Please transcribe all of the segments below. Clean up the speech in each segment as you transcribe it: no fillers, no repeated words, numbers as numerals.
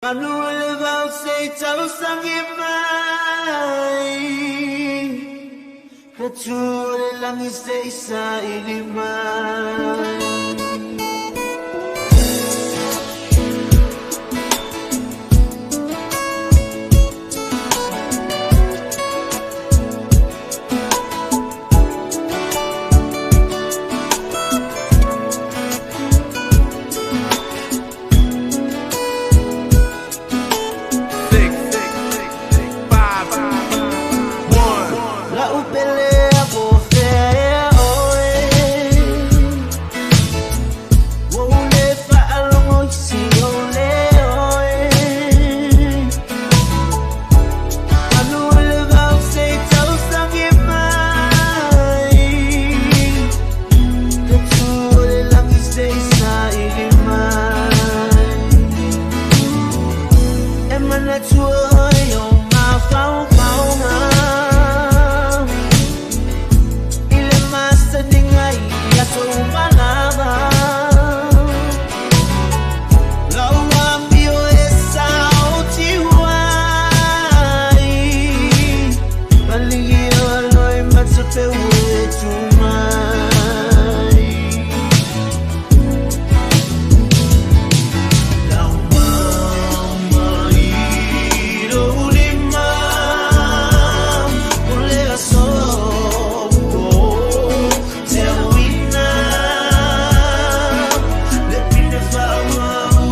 Manu o le vao se i tausagi mai, Ka tu o le lagi se i saili mai. 6, 5, 1. La'u pele a po o fea ea oe, Ua ou lē faalogo i si ou leo e. Manu o le vao se i tausagi mai, Ka tu o le lagi se i saili mai. E manatua oe i ou mafaufauga, I le masaniga i aso uma lava. Lau amio e saotiu ai, Paligia loi matapeu e tu mai. Lau mama i lou lima, O le aso ua teuina, Le pine faamau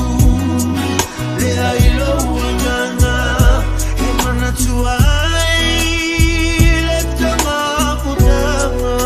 lea i lou agaga, E manatua ai le tama amutaga.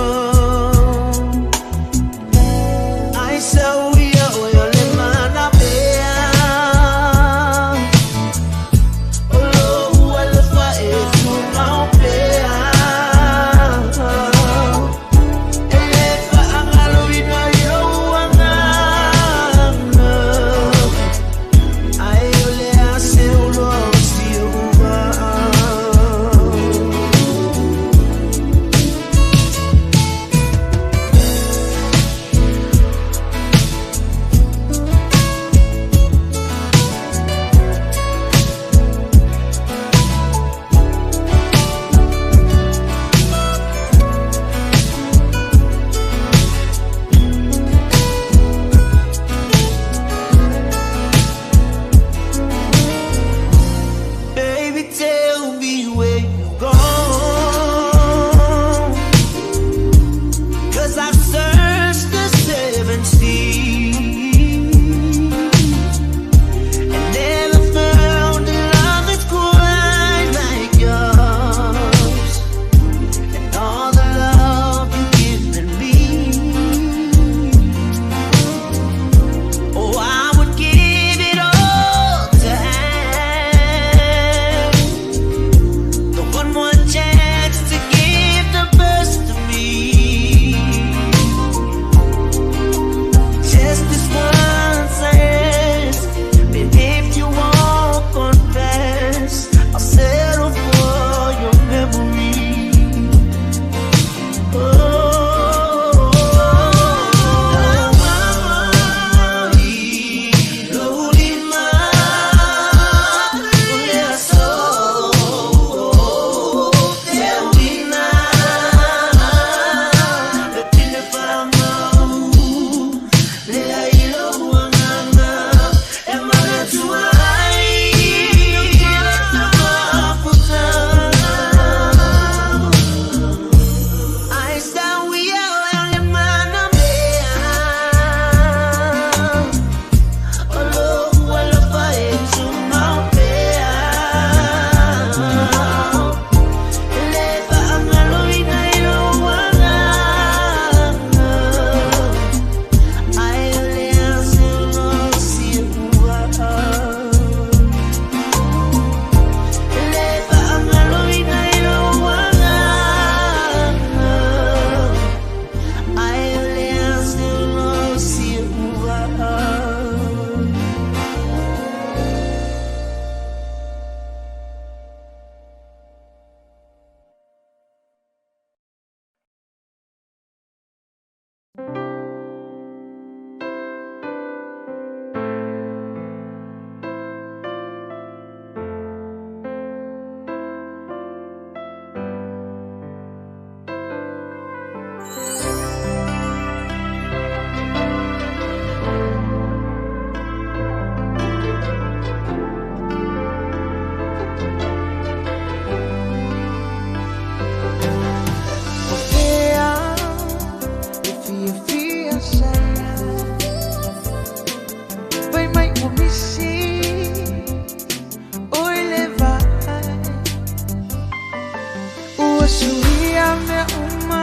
Ia mea uma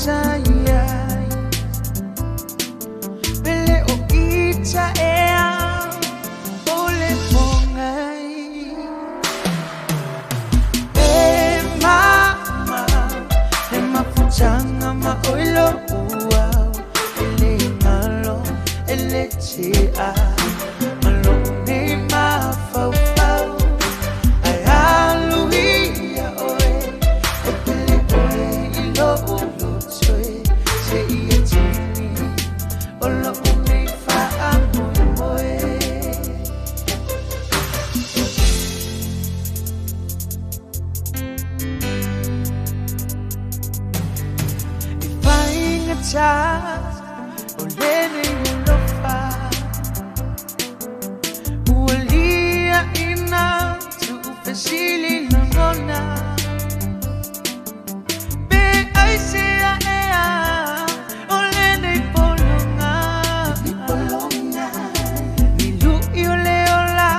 sa iai pele o ita ea o le pogai. E mama e mafutanga ma oilo uau ele ngalo ele tia malone mafaufau ai aluia oe e pele oe i lo'u lotoi se ia tini o lo'u nei faamoemoe. E faigata o lenei alofa ua liaʻina tuufesili lagona pe aisea ea o lenei pologa ni luʻi o le ola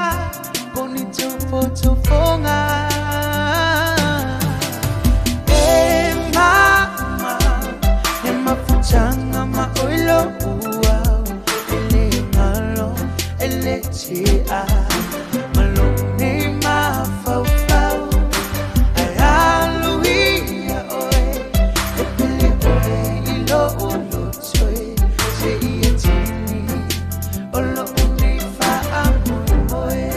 po ni tofotofoga. E mama e mafutanga ma oilo uau ele ngalo ele tia malone mafaufau ai aluia oe e pele oe i lo'u lotoi se ia tini o lo'u nei faamoemoe.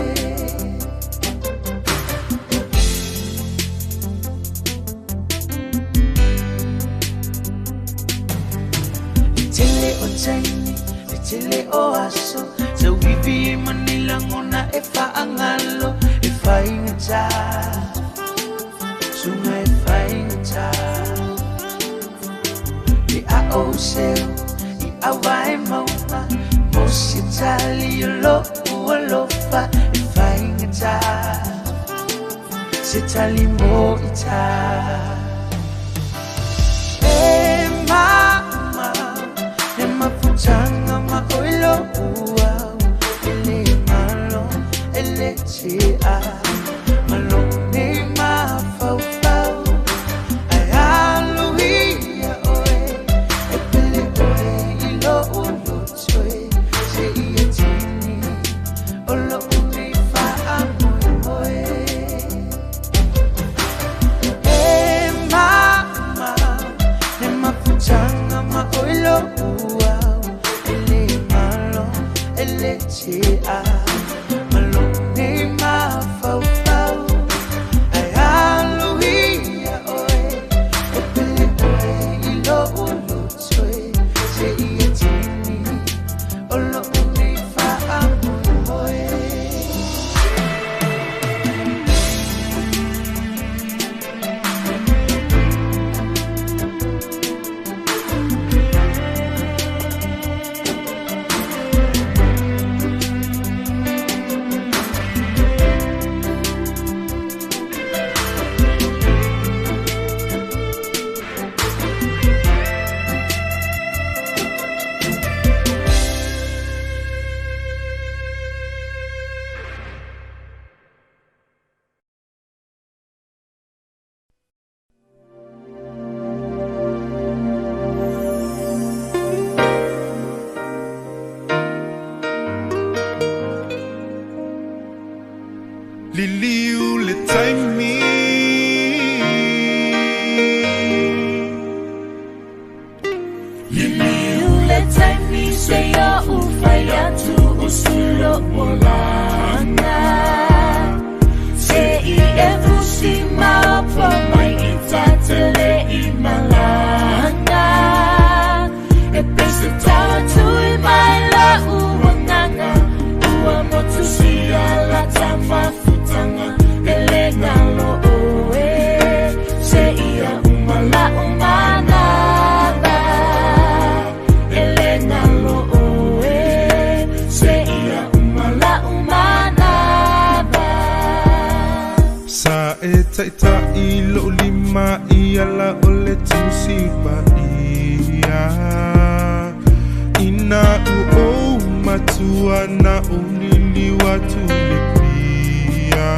Le tele o taimi, le tele o aso tauivi e manilagona e faagalo e faigata suga e faigata le ao seu i auvae mauga mo se tali o lo'u alofa e faigata se tali mo ita. E mama e mafutanga ma oilo uau ele ngalo ele tia malone mafaufau ai aluia oe e pele oe i lo'u lotoi se ia tini o lo'u nei faamoemoe. E mama e mafutanga ma oilo uau ele ngalo ele tia malone mafaufau ai aluia oe e pele oe i lo'u lotoi se ia tini o lo'u nei faamoemoe. Liliu le taimi Liliu le taimi se ia ufai atu usulo molanga Se i e fusi maopo mai i tatele i malanga E pese tau tui mai la uanganga Ua motu sia la tamafutanga Ele ngalo oe se ia umala umanava Ele ngalo oe se ia umala umanava Sa e taʻitaʻi loʻu lima i ala o le tusi paia Ina u ou matua na ou liliu atu i le pia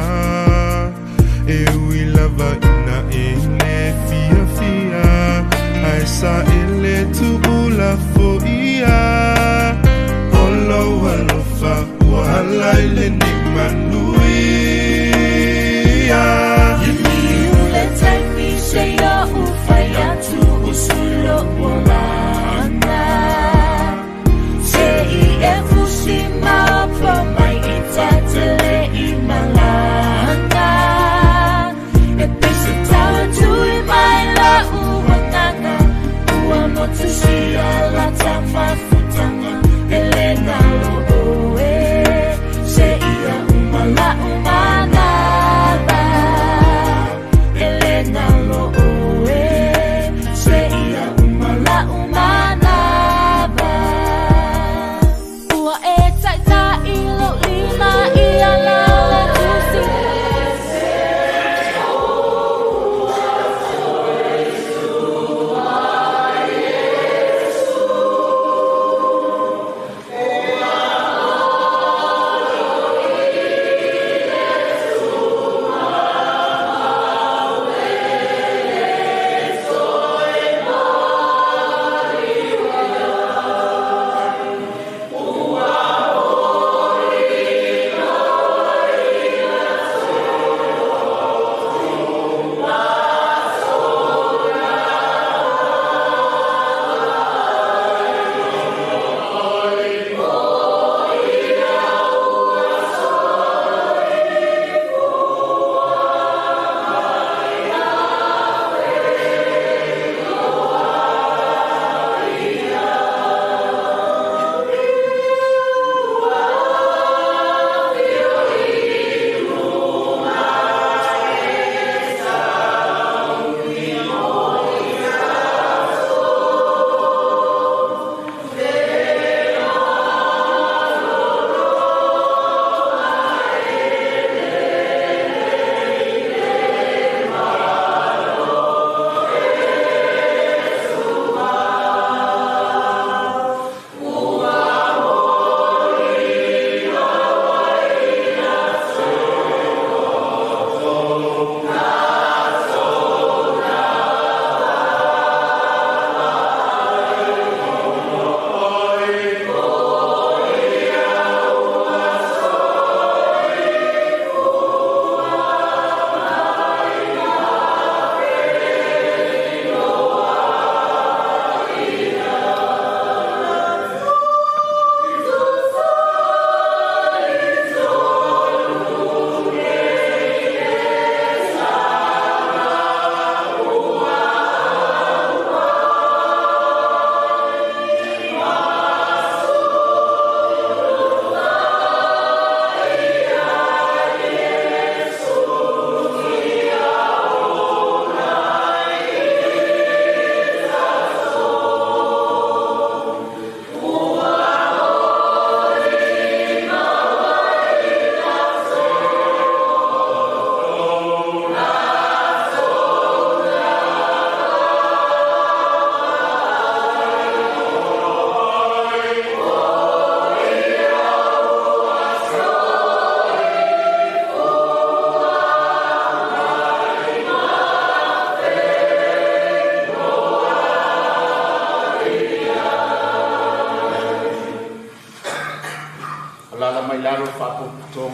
E ui lava ina e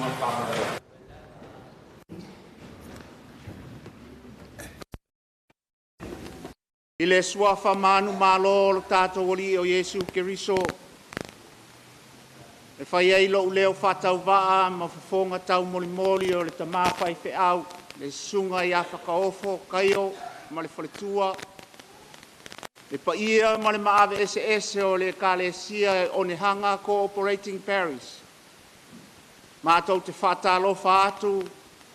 Ma le faaaloalo. I le suafa manumalo o lo tatou Alii o Iesu Keriso, e fai ai lou leo faatauvaa ma fofoga taumolimoli o le tama faifeau, le susuga ia Fakaofo Kaio ma le faletua, le paia ma le maave eseese o le Ekalesia e Onehanga Cooperating Parish. Matou te faatalofa atu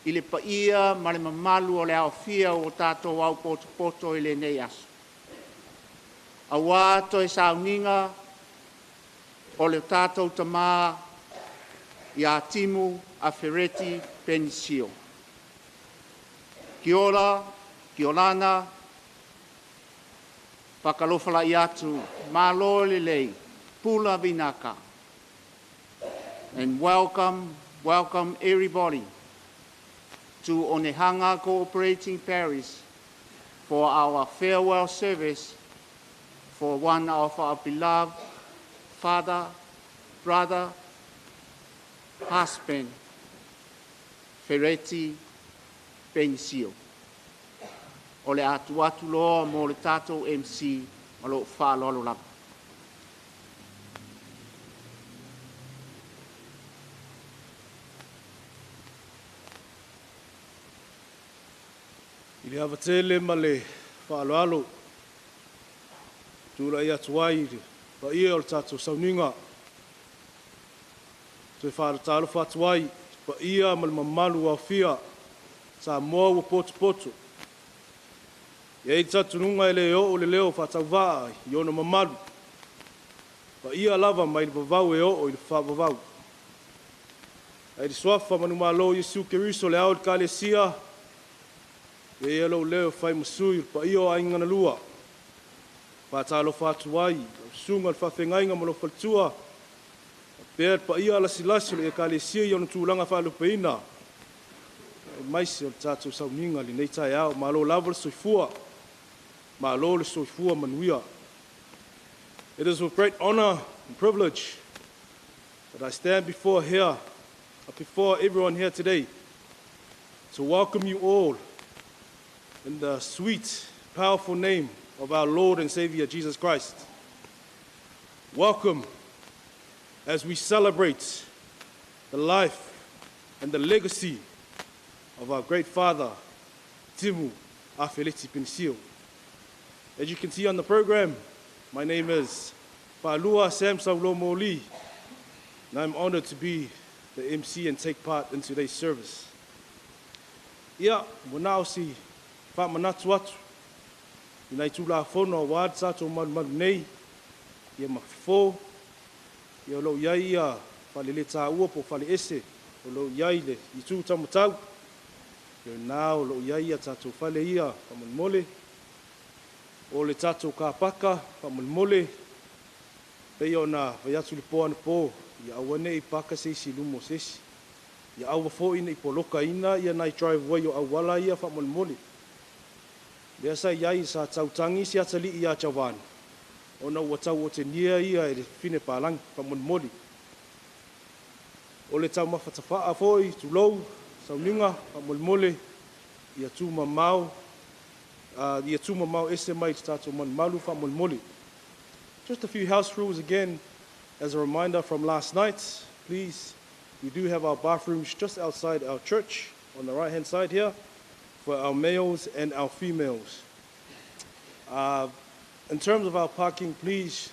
i le paia ma le mamalu o le aofia ua tatou aupotopoto i lenei aso, aua toe sauniga o le tatou tama ia Timu Afereti Penisio. Kia ora, kia orana, faatalofa atu, malo lelei, pula vinaka. And welcome, welcome everybody to Onehanga Cooperating Parish for our farewell service for one of our beloved father, brother, husband, Fereti Penisio. O le a tuu atu loa mo le tatou MC ma lou faaaloalo lava. I le ava tele ma le faaaloalo, tulai atu ai i le paia o le tatou sauniga, toe faatalofa atu ai i le paia ma le mamalu aofia Samoa ua potopoto. E i ai le talitonuga e le oo le leo faatauvaa i ona mamalu, paia lava mai le vavau e oo i le faavavau. Ae i le suafa manumalo o Iesu Keriso o le ao o le Ekalesia, e ia lou leo e fai ma sui o le paia o aiga na lua. Faatalofa atu ai lau susuga i le faafeagaiga ma lou faletua, faapea le paia lasilasi o le Ekalesia i ona tulaga faalupeina, aemaise o le tatou sauniga i lenei taeao. Malo lava le soifua, malo le soifua manuia. It is with great honor and privilege that I stand before everyone here today, to welcome you all in the sweet, powerful name of our Lord and Savior Jesus Christ. Welcome as we celebrate the life and the legacy of our great father, Timu Afeleti Penisio. As you can see on the program, my name is Falua Sam Saulomo Lee, and I'm honored to be the MC and take part in today's service. Ia, ua na o si faamanatu atu i nai tulafono auā le tatou malumalu nei, ia ma fofo, ia o lo o i ai ia faleletaua po o faleese o lo o i ai le itu taumatau, ia na o lo o i ai ia tatou fale ia faamolemole, o le tatou kapaka faamolemole, pei ona fai atu i le po anapo, ia aua ne i paka se isi i luma o se isi. Ia aua foi ne i polokaina ia nai driveway o auala ia faamolemole. Lea sa i ai sa tautagi si atalii ia Javan, ona ua tau otegia ia e le fine palagi faamolemole. O le taumafa tafaa foi, tulou, sauniga faamolemole, ia tumamao, ia tumamao ese mai le tatou malumalu faamolemole. Just a few house rules again as a reminder from last night. Please, we do have our bathrooms just outside our church on the right hand side here for our males and our females. In terms of our parking, please,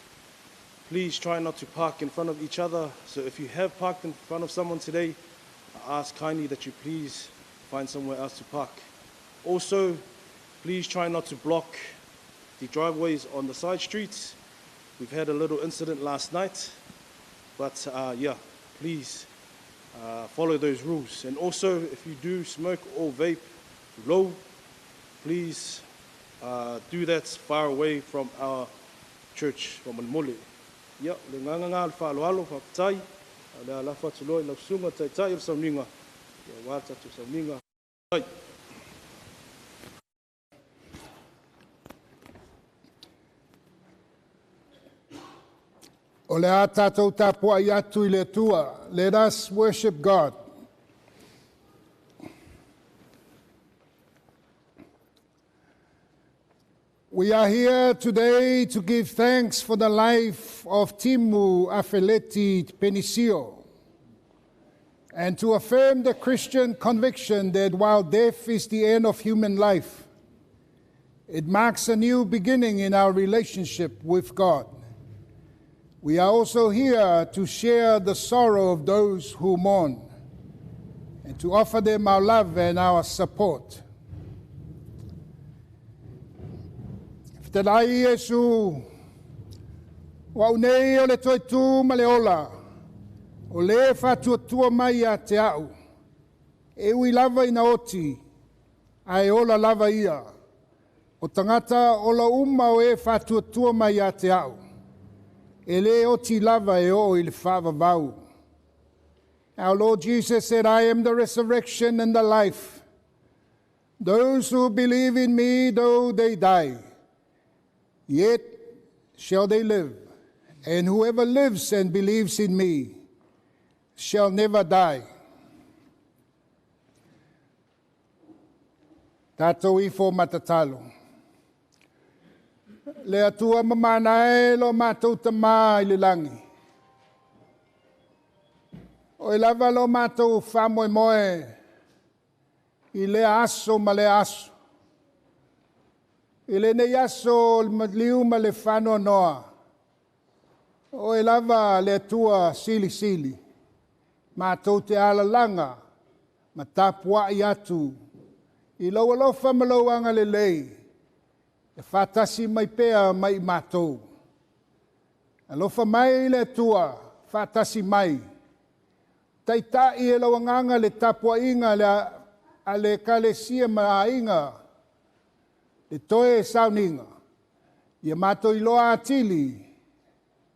please try not to park in front of each other. So if you have parked in front of someone today, I ask kindly that you please find somewhere else to park. Also, please try not to block the driveways on the side streets. We've had a little incident last night, but yeah, please follow those rules. And also, if you do smoke or vape low, please do that far away from our church, faamolemole. Ia, le agaga lena o le faaaloalo, faafetai, o le a lafo atu loa i lau susuga taitai o le sauniga, ia auā le tatou sauniga. Ai. O le a tatou tapuai atu i le Atua. Let us worship God. We are here today to give thanks for the life of Timu Afeleti Penisio and to affirm the Christian conviction that while death is the end of human life, it marks a new beginning in our relationship with God. We are also here to share the sorrow of those who mourn and to offer them our love and our support. Fetalai Iesu, o au nei o le toe tū ma le ola, o le faatuatua mai ia te au. E ui lava ina oti, ae ola lava ia. O tagata ola uma o e faatuatua mai ia te au. E le oti lava e oo i le faavavau. Our Lord Jesus said, I am the resurrection and the life. Those who believe in me, though they die, yet shall they live. And whoever lives and believes in me shall never die. Tatou ifo ma tatalo. Le Atua mamana e lo matou Tamā i le lagi. Oe lava lo matou faamoemoe i lea aso ma lea aso. I lenei aso o le maliu ma le faanoanoa. Oe lava le Atua silisili. Matou te alalaga ma tapuai atu i lou alofa ma lou agalelei e faatasi mai pea ma i matou. Alofa mai le Atua, faatasi mai. Taitai e lau Agaga le tapuaiga a le Ekalesia ma aiga le toe sauniga. Ia matou iloa atili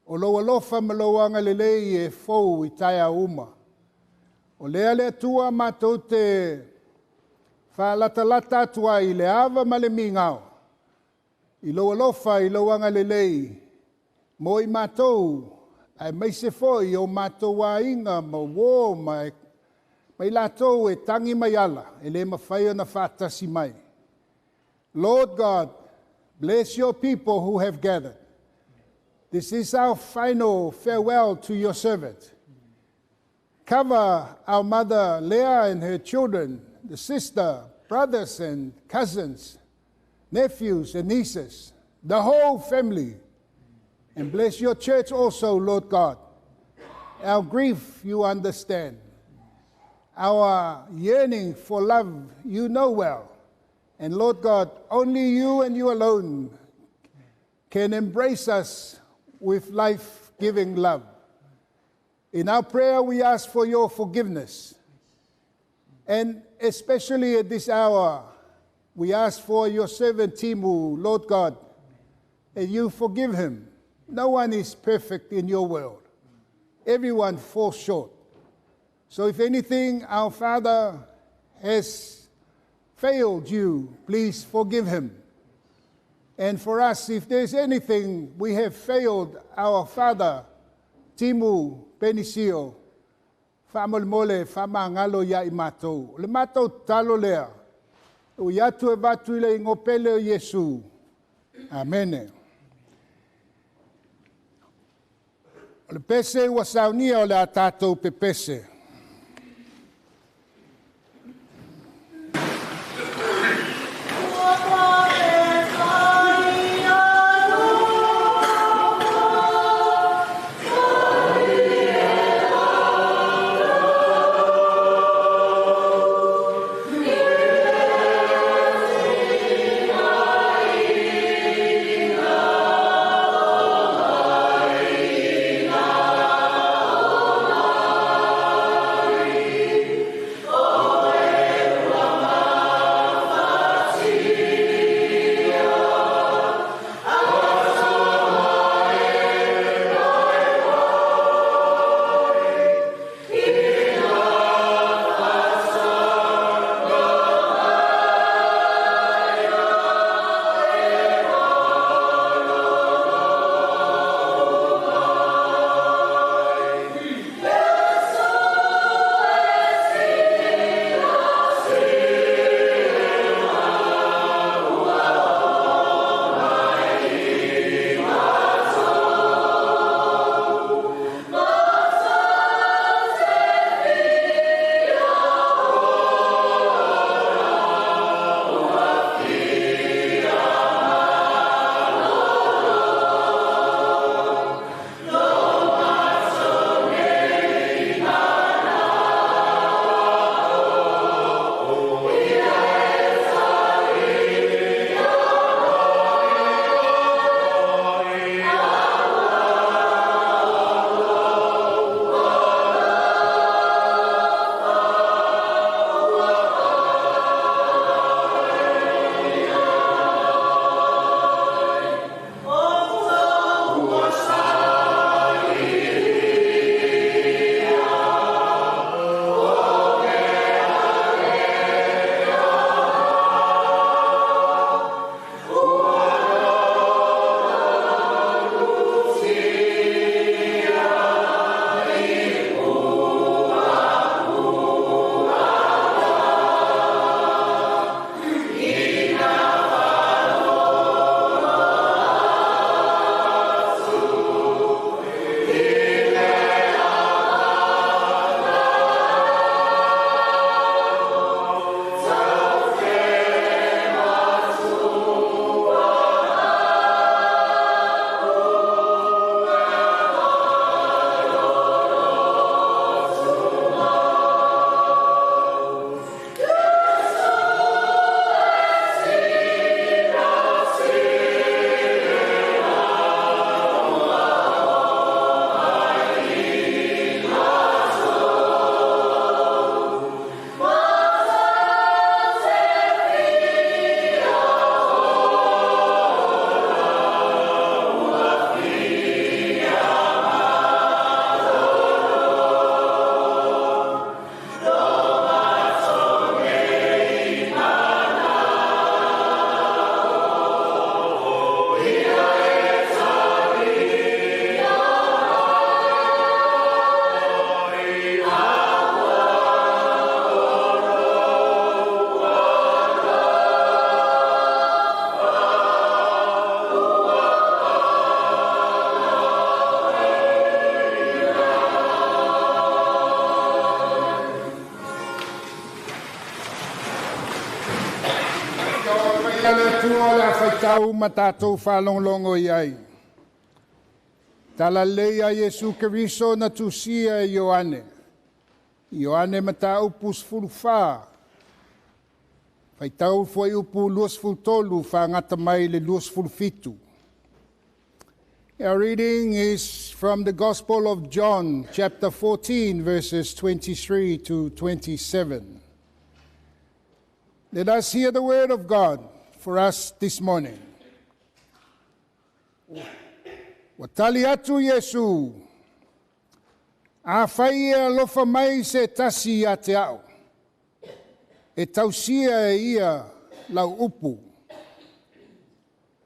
o lou alofa ma lou agalelei e fou i taeao uma. O lea le Atua matou te faalatalata atu ai i le ava ma le migao. I lou alofa i lou agalelei mo i matou aemaise foi o matou aiga ma uō ma i latou e tagi mai ala e le mafai ona faatasi mai. Lord God, bless your people who have gathered. This is our final farewell to your servant. Cover our mother Leah and her children, the sister, brothers and cousins, nephews and nieces, the whole family. And bless your church also, Lord God. Our grief you understand. Our yearning for love you know well. And Lord God, only you and you alone can embrace us with life-giving love. In our prayer, we ask for your forgiveness. And especially at this hour, we ask for your servant Timu, Lord God, that you forgive him. No one is perfect in your world. Everyone falls short. So if anything, our Father has failed you, please forgive him. And for us, if there's anything we have failed our Father, Timu Penisio, faamolemole faamagalo ia i matou. Le matou tatalo lea, ui atu e avatu i le igoa pele o Iesu. Amene. O le pese ua saunia o le a tatou pepese. Faitau ma tatou faalogologo i ai. Talalelei a Iesu Keriso na tusia e Ioane. Ioane mataupu 14. Faitau fuaiupu 23 faagata mai le 27. Our reading is from the Gospel of John, chapter 14, verses 23 to 27. Let us hear the word of God for us this morning. Ua tali atu Iesu, afai e alofa mai se tasi ia te a'u, e tausia e ia lau upu.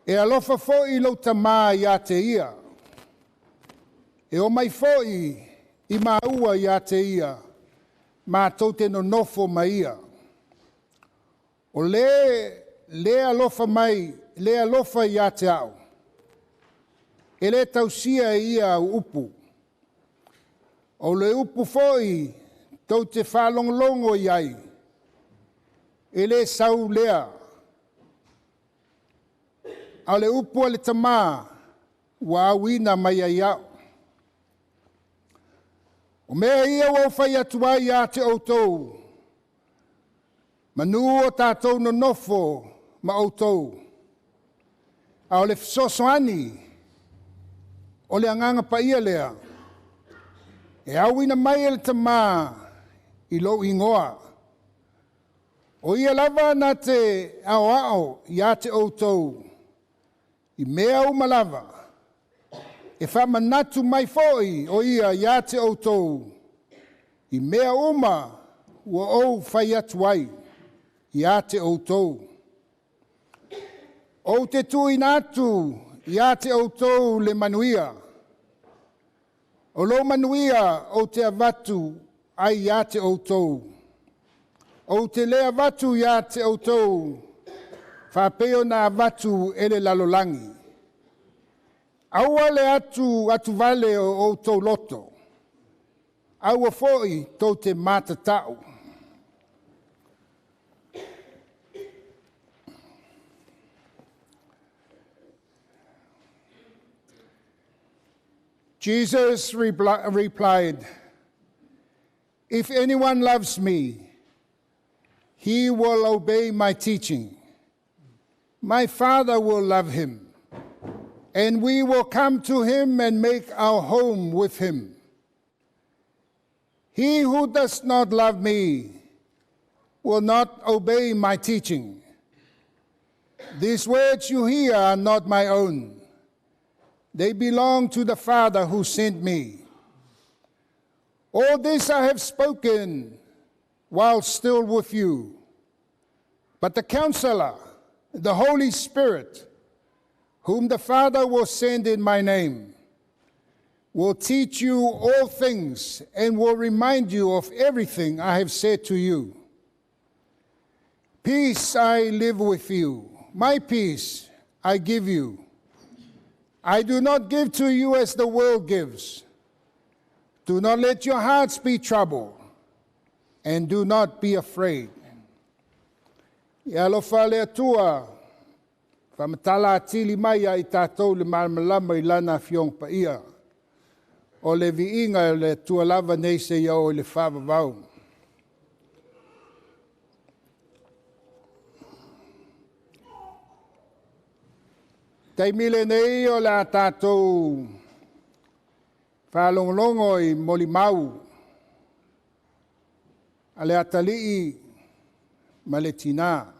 E alofa fo'i lou tamā ia te ia. E omai fo'i i māua ia te ia, matou te nonofo ma ia. O le le alofa mai, le alofa ia te a'u, e le tausia e ia au upu. O le upu fo'i tou te faalogologo i ai, e le sau lea. A o le upu a le tamā, ua auina mai ai a'u. O mea ia ua ou fai atu ai ia te outou, manu o tatou nonofo ma outou. A o le fesoasoani, o le agaga paia lea, e auina mai e le tamā i lou igoa. O ia lava na te aoao ia te outou, i mea uma lava, e faamanatu mai fo'i o ia ia te outou, i mea uma ua ou fai atu ai, ia te outou. Ou te tuuina atu ia te outou le manuia. O lou manuia ou te avatu ai ia te outou. Ou te le avatu ia te outou, faapei ona avatu e le lalolagi. Aua le atu atuvale o outou loto. Aua fo'i tou te matata'u. Jesus replied, "If anyone loves me, he will obey my teaching. My Father will love him, and we will come to him and make our home with him. He who does not love me will not obey my teaching. These words you hear are not my own. They belong to the Father who sent me. All this I have spoken while still with you. But the Counselor, the Holy Spirit, whom the Father will send in my name, will teach you all things and will remind you of everything I have said to you. Peace I live with you, my peace I give you. I do not give to you as the world gives. Do not let your hearts be troubled, and do not be afraid." Ia alofa le Atua, faamatala atili mai ia i tatou le malamalama i lana afioga paia. O le viiga o le Atua lava nei seia oo i le faavavau. Taimi lenei o le a tatou faalogologo i molimau a le atalii ma le tinā.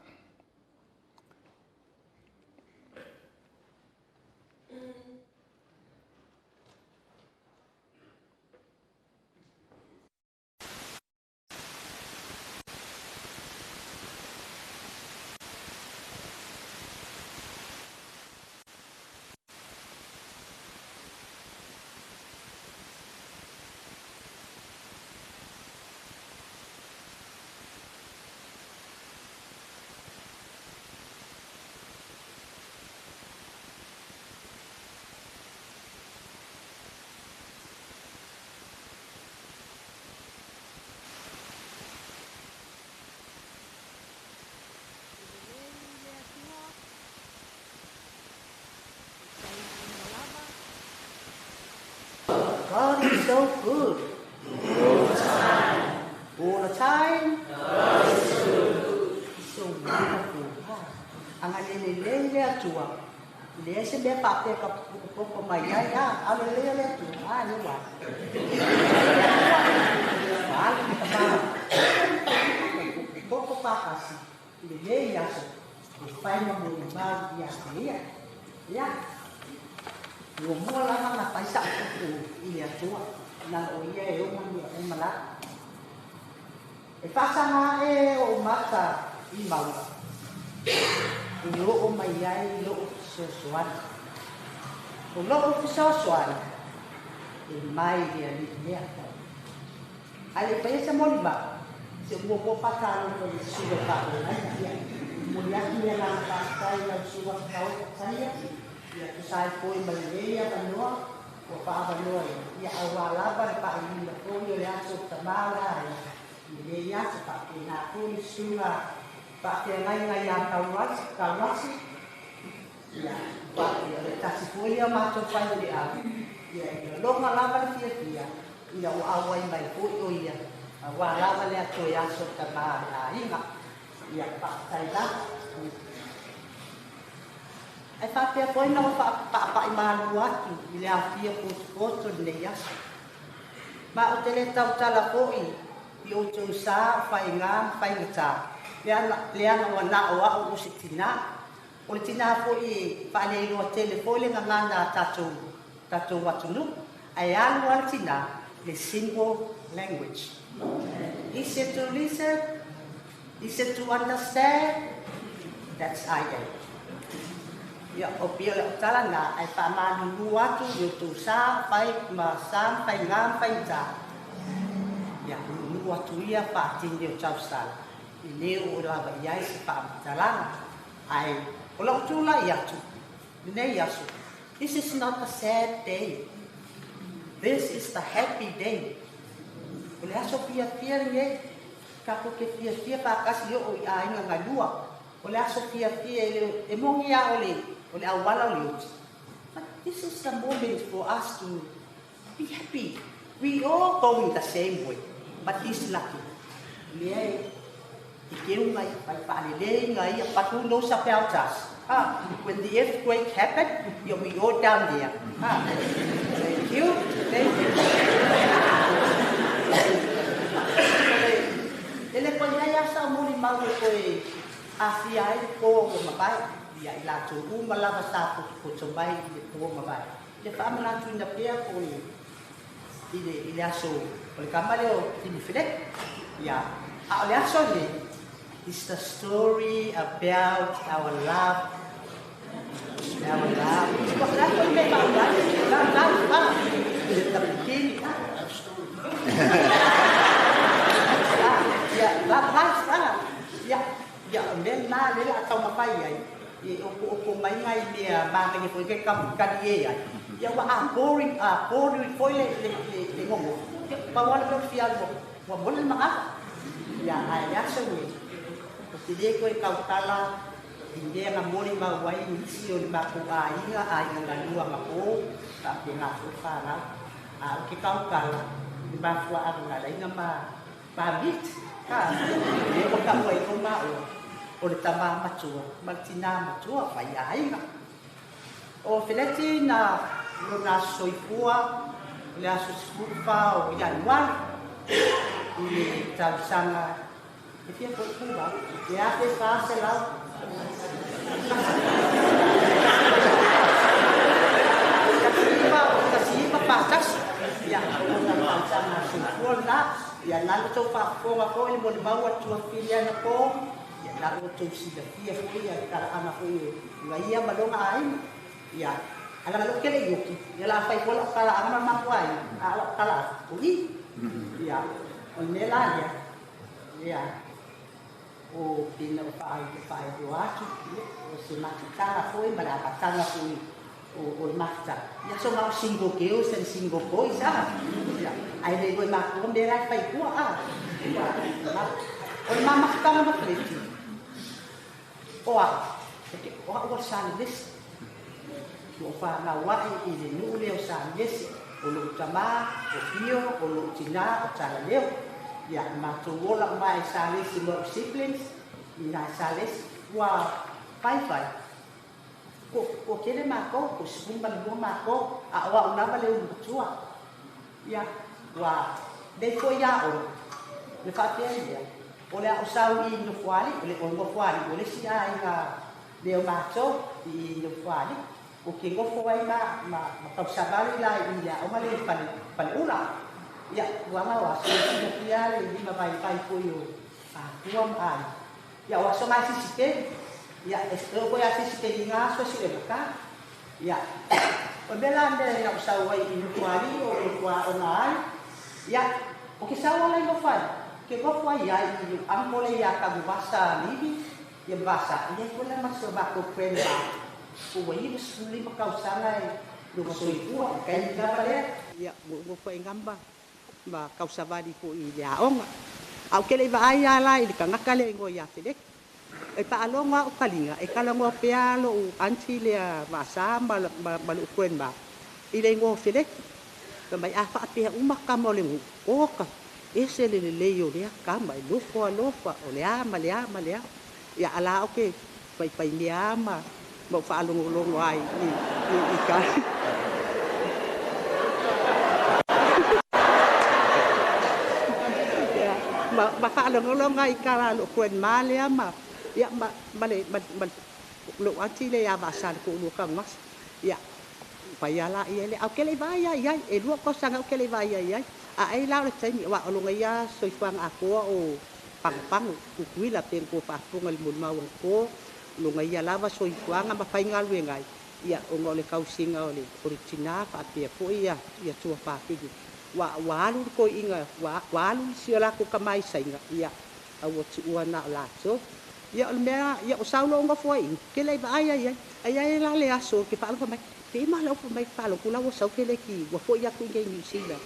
so good. All the time. All the time. God is so good. He's so wonderful. Agalelei le Atua. I leai se mea faapea ka popopo mai ai, a, agalelei o le Atua. A, le uā. Alu le tama. Popopo faatasi i lenei aso e fai ma molimau ia te ia. Ia, muamua lava na fai sa'u upu i le Atua, na o ia e ona mea uma lava. E faasaga a'e o'u mata i mauga, e oo mai ai lo'u fesoasoani. O lo'u fesoasoani e mai le Alii lea. Ae le i faia se molimau, se i ou muamua faatalofa i le susuga i le faafeagaiga. Ia, momoli atu le agaga faafetai i lau susuga Whakaotaia, ia tusa ai foi ma lenei avanoa ua faaavanoa ai, ia auā lava le faaiuina foi o le aso o Tamā o le Aiga i lenei aso. Faapena foi le susuga faafeagaiga ia Taurasi, ia, faapea o le tasi foi lea o matou fai o le au, ia e lagona lava le fiafia ina ua auai mai foi o ia, auā lava lea toe aso o Tamā o le Aiga. Ia, faafetai lava. Ae faapea foi na ua faapaapai malu atu i le aofia potopoto i lenei aso. Ma ou te le tautala foi i outou sa o faiga ma faigata, leaga ua na o au o se tinā. O le tinā foi e faaleiloa tele foi le gagana a tatou tatou atunuu, ae alu lava le tinā i le single language. Easier to listen, easier to understand, that's I am. Ia, o pei o lau tala lena, ae faamalulu atu i outou sa fai ma sa ma faiga ma faigata. Ia, nuunuu atu ia faatini o tausala, e le oo lava i ai se faamatalaga. Ae o lou tulai atu lenei aso, this is not a sad day, this is the happy day. O le aso fiafia lenei, tatou te fiafia faatasi oo i aiga galua. O le aso fiafia e le e moni lava o le o le auala o le oti, but this is the moment for us to be happy. We all going the same way, but he's lucky. Lea e i keu ngai fai faalelei ngai ia, but who knows about us? Ha, when the earthquake happened, yeah, we all down there. Ha, thank you, thank you. E le koe ai lava sau molimau e toe afia ai le po ua mavae, ia i latou uma lava sa potopoto mai i le po mavae. Ia faamanatuina pea po i le i le aso o le kama lea o Timifeleti. Ia, a o le aso lenei, is the story about our love, our love. O le a foi le mea e faauma ai? Love, love, ah, the beginning, ah. Ah, ia, love life, ah. Ia, ia, o le mea lena lea o le a taumafai ai, e okooko mai nai mea manaia foi ke kali e ai. Ia ua a boring, a boring foi le le le le gogo. Ia, pau lava le mea o le fia alu ua moni le magafa. Ia, ae le aso lenei, ou te le toe tautala i mea na molimau ai nisi o le matou aiga, aiga galua ma po, faapena foi fanau. A o ke tautala i le mafuaaga na ala ai ona ma ma meet, ha, lea ua taua ai foi maua, o le tama matua ma le tinā matua, faiaiga. O Feleti na lona aso soifua o le aso 14 o Ianuari i le tausaga e fia foi pua e 1400 1941. Ia, o lona tausaga soifua lena. Ia, na outou faafofoga foi le molimau a le tuafili anapo. Ia, na outou silafia foi ia le talaaga foi e ia ma lona aiga. Ia, a laga lou tele i uki, ia la fai foi lau talaaga ma le matou aiga, a o lau talaaga, o i. Ia, o le mea la lea, ia, o pei ona ou faailoa atu, ia, o se mafutaga foi ma le amataga foi o le mafutaga. Ia, so na o single girls and single boys, a. Ia, ae le iloa e matua mea la e fai i tua, a. Ia, o le ma mafutaga ma Feleti, o au, o au o le Salelesi. Ua ou fanau ae i le nuu lea o Salelesi. O lo'u tamā o Pio, o lo'u tinā o Talaleo. Ia matou ola uma i Salesi ma o'u siblings i nā i Salesi ua faifai. Ko ua tele makou, ko 12 makou, a o a'u lava le ulu matua. Ia ua lei fo'i aʻoga le faapea i lea, o le a'u sau i Nofoalii, o le o Nofoalii o le isi aiga lea o matou i Nofoalii o ke nofo ai ma tausavali la i le aoga le fale faleula. Ia tulaga o aso e silafia le lima vaivai foi o atua ma aiga. Ia o aso ga e fisipeli. Ia e oo foi a fisipeli i ga aso e sue matā. Ia o le mea la lea na ou sau ai i Nofoalii o ou aoga ai. Ia o ke sau ala i Nofoalii, ke nofo ai ai i lou uncle ia Taguvasa Livi ia ma Vasa, e iai foi la ma si o matou grandma po ua 95 tausaga e lona soifua i le taimi lava lea. Ia ua ou nofo ai ma tausavali foi i le aoga. Ae ou te le i vaai lava la i le tagata lea e igoa ia Feleki. E faalogo lava ou taliga e talanoa pea lo'u aunty lea Vaasa ma lo'u grandma i le igoa o Feleki. Fai mai a faapea uma tama o le nuu, oka, ese le lelei o lea tama e nofo alofa, o le a ma le a ma le a. Ia a la ou te paipaimea lava ma ou faalogologo ai i ka ia ma faalogologo ai i tala a lo'u grandma lea ma ia ma le lo'u aunty lea ia Vaasa le toalua Tanuvasa. Ia fai lava laia lea, ae ou te le i vaai lava i ai, e 2 tausaga ou te le i vaai i ai. Ae ai la o le taimi aua o lona ia soifuaga atoa o Pagopago, Tutuila pe na tou faafofoga i le molimau anapo, o lona ia lava soifuaga ma faigaluega ai, ia ona o le tausiga o le tinā faapea foi ia tuafafine. Ua alu le toeaina, ua alu si o latou tama i Saina, ia a ua tuua na o latou. Ia o le mea, ia o sau loa ou nofo ai i i, ou te le i vaai ai i ai. Ae i ai la le aso ou te faalogo mai, te i ma le ofa mai faalogo la ua sau Feleki, ua foi atu i inei i Niu Sila.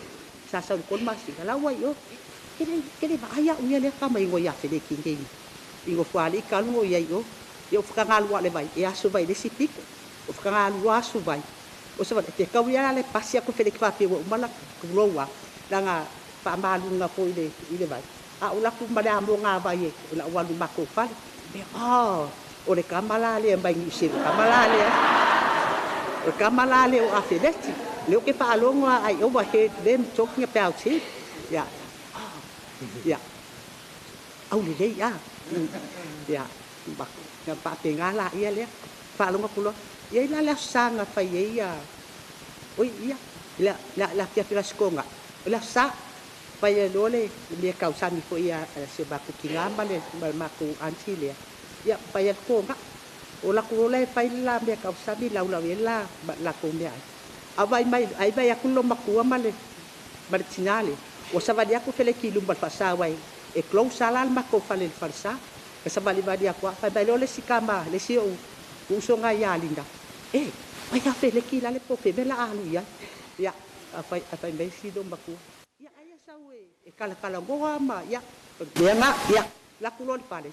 Sa sau i le 3 masina, la ua i o. Ke le vaai a'u ia lea tama igoa ia Feleki nei i Nofoalii talu o i ai i o. Ia o whakangalua le vai, e aso vai le isi pito. O whakangalua aso vai. O sa pe kau ia le pasi aku Feleki whapea ua umala kuloua. Langa whaamaluga foi i le vai. A o laku ma le a mo ngā vai e o la walu makou fale. Me o le kama la lea mai Niu Sila, kama la lea. O le kama la lea o Afeleti. Leo ke whaalogo a I overheard them talking about him. Ia, ia, au lelei a. Ia, na faapega laia lea. Faalogo atu loa. Ia i la le aso sa na fai ai ia, oi ia, le afiafi o le Aso Toga. O le aso Sa, fai ai loa le mea tausami foi a si o matou tinā ma le matou aunty lea. Ia, fai ai le toga. O latou loa la e fai le la mea tausami laulau i ai le la latou meaai. A vaai mai, ai vaai atu le loomatua ma le tinā lea, ua savali atu Feleki i luma o le faasa aua e close lava la le matou fale i le falesa. Na savalivali atu lava, fai mai loa le isi tama, le isi o'u usoga ia Lina, e, ai a Feleki la le po o fea mea o le a alu i ai. Ia, ae fai mai si loomatua, ia ai e sau e kalakalanoa ma, ia, o le mea lena, ia, alu atu loa i le fale.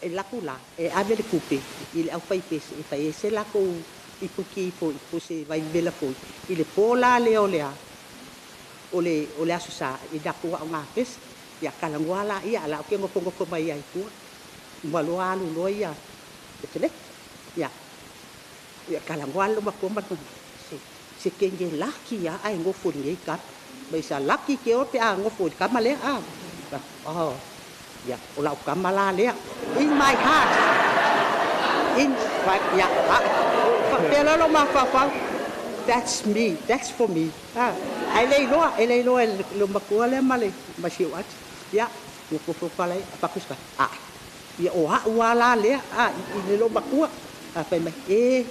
E alu atu la e ave le tupe i le aufaipese e fai ai se latou ipuki foi po o se vaivevela foi i le po la lea o le a o le o le Aso Sa i latou aoga pese. Ia talanoa laia, a o la ou te nofonofo mai ai i tua. Uma loa alu loa ia le Feleki. Ia, ia talanoa le loomatua ma le se kenge laki lava ae nofo i lenei tama. Mai sa laki ke oe pe a nofo i le tama lea a. Oh, ia, o lau tama la lea. In my heart. In, ia, faapea loa lou mafaufau. That's me, that's for me. Ah, ae le iloa, e le iloa e le loomatua lea ma le ma si ou ati. Ia, nofonofo palai, avatu se ah, ia o a'u lava la lea, a, i le loomatua. A fai mai, e,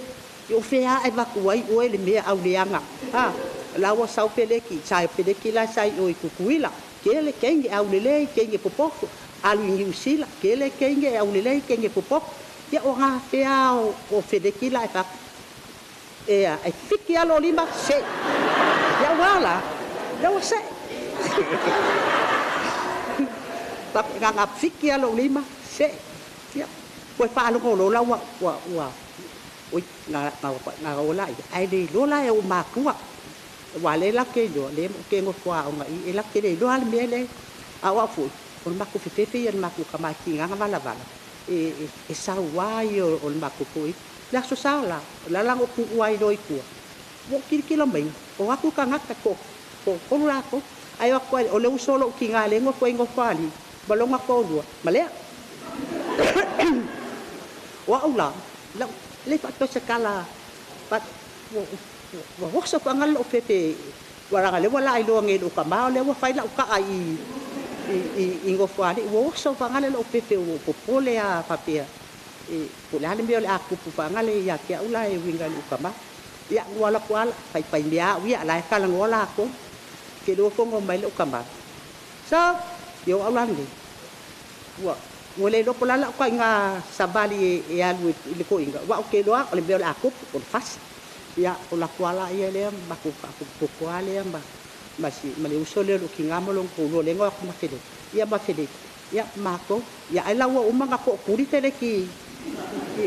o fea ae avatu ai oe le mea auleaga. Ah, la ua sau Feleki, sa Feleki la sa i o i Tutuila. Kele kenge aulelei, kenge popoko. Alu i Niu Sila, kele kenge aulelei, kenge popoko. Ia o ngā whea o Feleki la e whak. E a, e fiki alo lima, se. Ia ua la, ia ua se. Ngā ngā fiki alo lima, se. Ia, koe whaalongo lola ua, ua, ua, Oi ga ga ola ia ai le iloa la e ou makua ua le la ke iloa le mo ke ngofo aoga i e latou te le iloa le mea lea a o au foi o le matou fefefe ia le matou tamaitiigaga valavala e sauā ia o le matou foi le Aso Sa la o le ala ona ou tuua ai loa i tua ua ou tilotilo mai o atu tagata toatolu latou ae o atu o le uso o lou tinā lea e nofo ai Nofoalii ma lona toalua ma lea. O au la e le faapea o se tala ua oso faagalo lou fefe aua leaga o lea ua laailoa nei i lou tama o lea ua fai lau taa i Nofoalii. Ua oso faagalo lou fefe ua ou popole lava faapea po o le a le mea o le a tupu faagale ia te au la e uiga i lou tama. Ia ua alu atu lava faifaimea au ia, o la e talanoa latou. Ke iloa fono mai lou tama, so ia o au la lenei ua le iloa po o le a lau ituaiga savali e alu i le toeaina aua ou te iloa o le mea o le a tupu o le fasi. Ia o latou lava la lea ma matou faapotopoto lava lea ma le uso lea o lou tina ma lona toalua lea na o atu ma Feleti ia ma Feleti ia matou. Ia ai la ua uma ona tootuli Feleti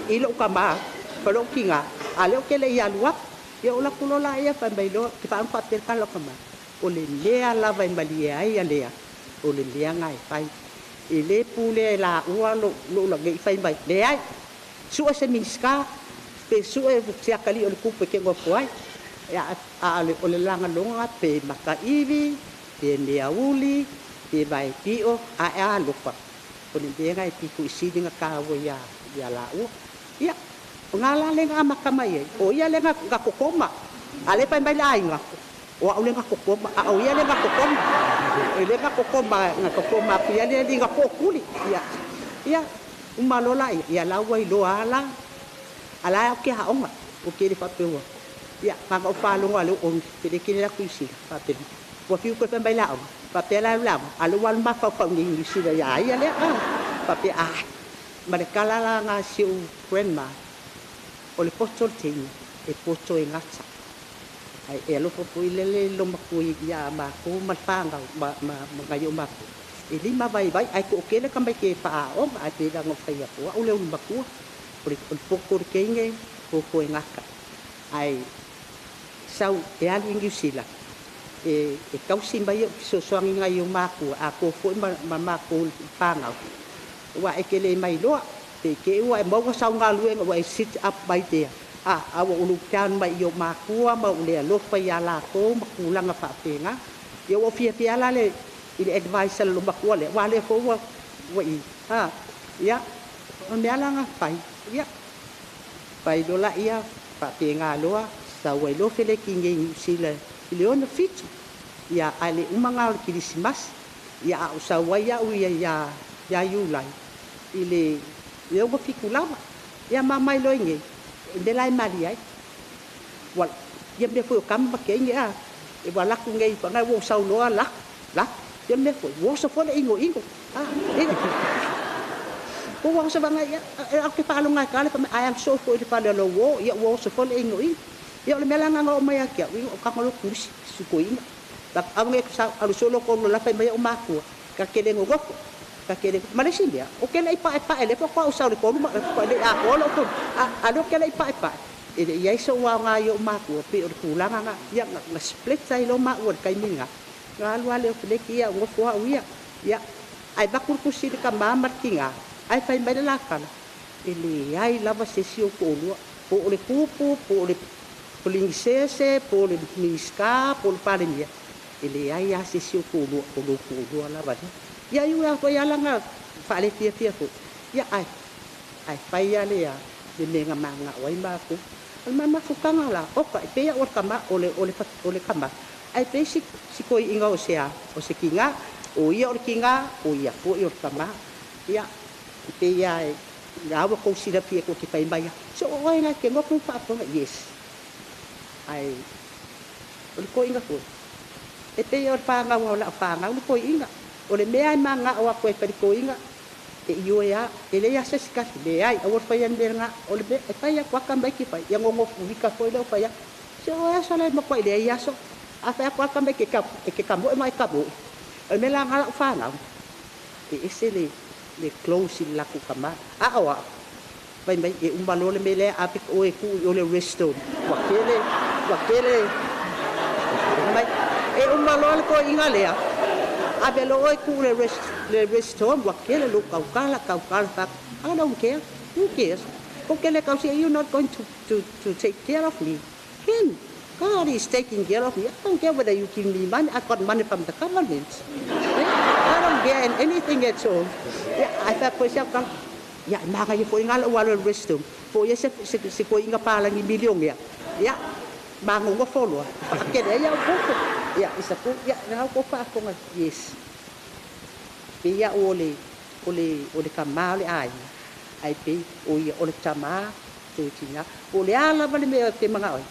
i lou tama ma lou tina a o lea ou te le i alu atu. Ia ou alu atu loa laia fai mai loa, ou te faalogo faapea le tala a lou tama, o le mea lava e malie ai Alea o le mea lena e fai. E le pulea e laua lou lanei fai mai, leai, sue se Minisita pe sue se atalii o le tupu e te nofo ai. A o le lagaloga pe makaivi, pe meauli, pe vaepio, ae alofa, o le mea lena e pito i sili ona taua ia laua. Ia, o na la lea na amata mai ai, o ia lea na totoma. A o lea e fai mai le aiga, o au lea na totoma, a o ia lea na totoma. E le na totoma, na totoma atu ia le alii na tootuli. Ia, uma loa laia, ia la ua iloa lava la. A la e ou te aoga, ou te le faapea ua. Ia, na ona ou faalogo lava lea ua feleki le atu i Sila, faapea, ua fiu toe fai mai le aoga, faapea la le aoga, a o lea ua alu mafaufau nei i Niu Sila ia ia lea, faapea, ai, ma le tala la na a si ou grandma, o le poto o le teine, e poto e gata. Ai e alofa foi lele i loomatua ia matou ma le fanau ma nai o matou. E lima vaivai, ae toatele tamaiti e faaaoga, ae pei ona ou fai atu, o au le ulumatua, o le poto o le teine, poto e gata. Ae sau e alu i Niu Sila, e tausi mai au fesoasoani nai o matua, atoa foi ma matou fanau. Ua e te le mai loa, pe te ua e maua sau galuega ua e sit up mai there. A ua ou look down mai i o matua ma ou le alofa ia latou ma tulaga faapena. Ia ua ou fiafia la le i le advice a le loomatua lea, aua o lea foi ua i, ia, o le mea la na fai, ia, fai loa laia faapena loa, sau ai loa Feleki nei i Niu Sila i le 67, ia, ae le uma na o le Kerisimasi, ia, a ou sau ai au ia ia Iulai i le 67 lava. Ia ma mai loa i nei, o le mea la e malie ai, ua ia mea foi o tama ma teine a, e ua alu atu nei, ua ou sau loa lako, lako, ia mea foi, ua oso foi le inoino, ua oso faga ia, ou te faalogo lava e tala fai mai, ae alu soo foi i le fale o lou uō, ia ua oso foi le inoino. Ia o le mea la lena na oo mai ia te au, ia o tago loa tulisi, sukoina. Aua ne i alu soo lo toalua la fai mai ou matua, ta te le nonofo, ta te le. Ma le isi mea, ou te le i paepae, lea faatoa ou sau i le 3 ma le i atoa lou 3, a o lea ou te le i paepae, e le i i ai sou aoga i ou matua, pei o le tulaga lena. Ia, na split ai loa maua i le taimi lena, na alu lava lea o Feleki ia, ou nofo au ia. Ia, ae avatu le tusi i le tama ma le tina, ae fai mai le la tala, e leai lava se isi o toalua, po o le tupu, po o le Polinisese, po o le Minisita, po o le Palemia, e leai lava se isi o toalua, o lou toalua lava lea. Ia iu lava foi lava na faalefiafia foi, ia ae fai lava le mea na mananao ai matou. O le mafutaga la, oka, e pei au o le tama, o le tama, ae pei si toeaina o se a, o se tina, o ia o le tina, o ia foi o le tama. Ia, e pei lava e, la ua tou silafia tou te fai mai lava, so o oe na e te lotu ma faafofoga, yes. Ae o le toeaina foi, e pei o le fanau o lau fanau le toeaina. O le mea e mananao atu ai fai le toeaina, e ioe lava, e leai lava se isi kasi, leai, aua le faia le mea lena, o le mea, e fai atu lava tamaiti fai, ia nonofo foi lea o fai atu. Se o aso la e matuai leai aso, a fai atu lava tamaiti e te tamoe ma e tamoe. O le mea la lena lau fanau, e ese le close i le latou tama. A o au, Fai mai e uma loa le mea lea ave oe e tuu i o le rest home. Ua tele, ua tele. Fai mai e uma loa le toeaina lea, ave loa oe tuu i le rest home, ua tele lou tautala, tautala fai atu, I don't care, who cares? Kou te le tausia, you're not going to take care of me. Him, God is taking care of me. I don't care whether you give me money. I got money from the government. I don't care anything at all. Ia, ae fai atu ai si au tala, Ia, e manaia foi ngā lau alo i le rest home. Po o ia se toeaina palagi milionea. Ia, magogo loa. Whakakere ai au koutou. Ia, isa kou, ia, ngā kou whaafonga, yes. Pe ia o le, o le, o le tamā o le aiga, ai pei o ia o le tamā toe tinā. Po o le a lava le mea te mana'o ai,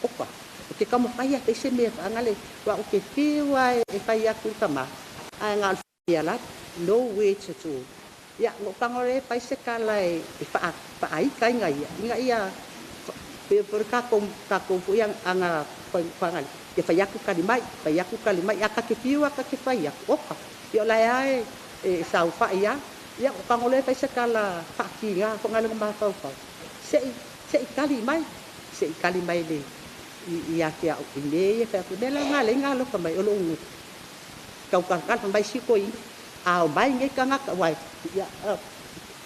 oka, o te taumafai a fai se mea faagale, aua ou te fiu lava e fai atu le tamā, ae na o le fia lava, no words at all. Ia, na ou tago loa e fai se tala e faaaita ai ia, ina ia pei foi le tatou, tatou foi aga faagale, ia fai atu tali mai, fai atu tali mai, a ta te fiu lava ta te fai atu, oka, ia o la e lava e saofai lava. Ia, ou tago loa e fai se tala faatiga foi lea mafaufau, se i tali mai, se i tali mai le ia te au i mea ia fai atu, mea la nga le nga alofa mai o lou taukalatala mai si toeaina, a omai nei tagata, aua ia,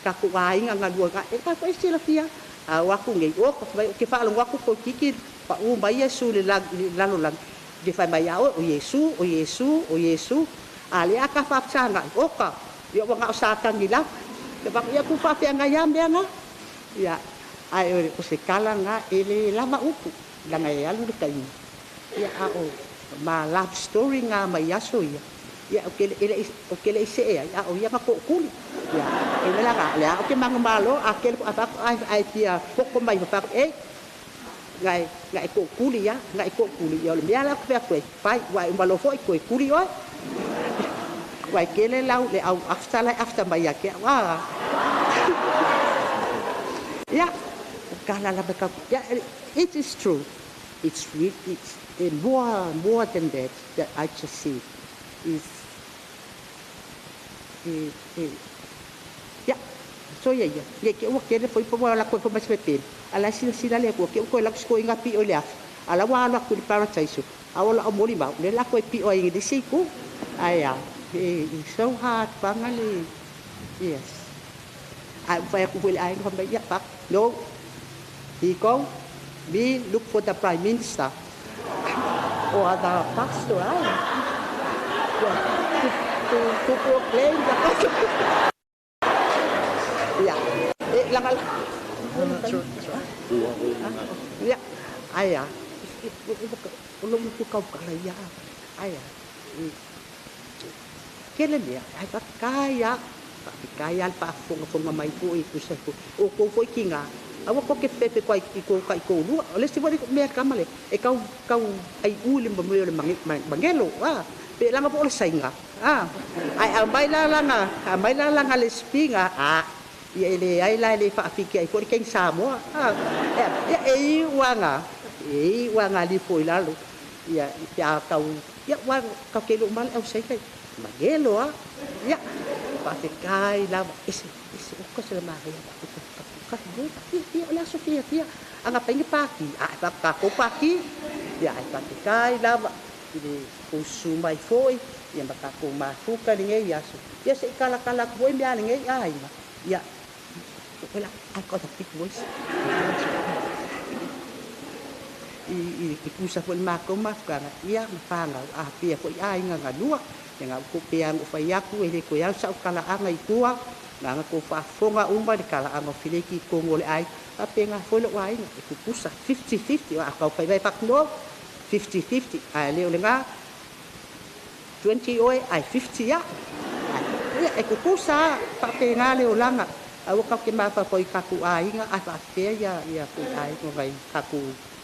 tatou aiga galue e tatou e silafia, a o atu nei, oka, fai mai, ou te faalogo atu toeitiiti pau mai Iesu i le lalolagi, ke fai mai ia oe, o Iesu, o Iesu, o Iesu, a lea a ta faafesagai, oka, ia ua na o Satani lava. Ia fai atu, ia tu faafeagai lava mea na. Ia, ae o se tala lena e le lava upu, leaga e alu le taimi. Ia, a o ma love story ngā mai aso ia, ia, ou te le, ou te le i see ai, a o ia na tookuli. Ia, e le laga, le a o te manumalo, a kele fo a ai, ai fia poko mai fai atu, e, na e tookuli ia, na e tookuli, ia o le mea la fai atu e, fai, ua e umalo foi, toe kuli oe. Ua e kele lau le au after lai after mai ia ke au, ah. Ia, kala lava kau, ia, it is true. It's real, it's more than that, that I just said. Is, ia, so ia ia, le ke ua kele foi po la ko fo mas pepele. Ala sila sila le ko ke ko la ko inga pi o le afi. Ala wa ala ku le paradiso. A ola o moli mau, le la ko e pi o ai le siku. Ai a, e so hard wangale. Yes. Ai fai ku le ai ko mai ia pa. No. He go, me look for the prime minister or the pastor, ai. Yeah, to proclaim the gospel. Yeah. E, langa No, no, that's right. That's right. Ia, ai a, o lo mutu kau kala ia, ai a, kele mea, ai whakakai a, whakakai a le whaafongafonga mai foi tusa foi, o kou foi ki ngā, aua ko ke pepe koa i kou kai kou lua, o le si wari mea kama le, e kau, kau ai uli ma mea o le mangelo, a, pe langa po o le sainga, a, ai au mai la langa, a mai la langa le spinga, a, ia e le ai la le whaafiki ai foi le keng Samoa, a, ia e i uanga, e i uanga li foi lalo, ia i pe a kau, ia ua kau ke lo male au sainga, mangelo a, ia, whaafekai lava, ese, ese, o ka se le maria, ka ia, ia, o le aso fia, fia, anga painga paki, a, e whaka ko paki, ia, e whaafekai lava, i le usu mai foi, ia ma kako mafuka le ngei aso, ia se i kala kala ku foi mea le ngei aiga, ia, well, I got a big voice. I kusa foi le matou mafukanga, ia ma whangau, a pia foi aiga galua, ia ngau ko pea ngo whai aku, e le koe au sau kala anga i tua, ngā ngā ko whaafonga uma le kala anga o fileki i kongo le ai, a pe ngā foi lo aiga, e kukusa, 50-50, a kau whai vai whak no, 50-50, a le o le ngā, 20 oe, ai 50 ia. Ia, e kukusa, wha pe ngā le o langa, aua kau ke mawha i kaku aiga, ai whaafea ia, ia kui aiga ngai kaku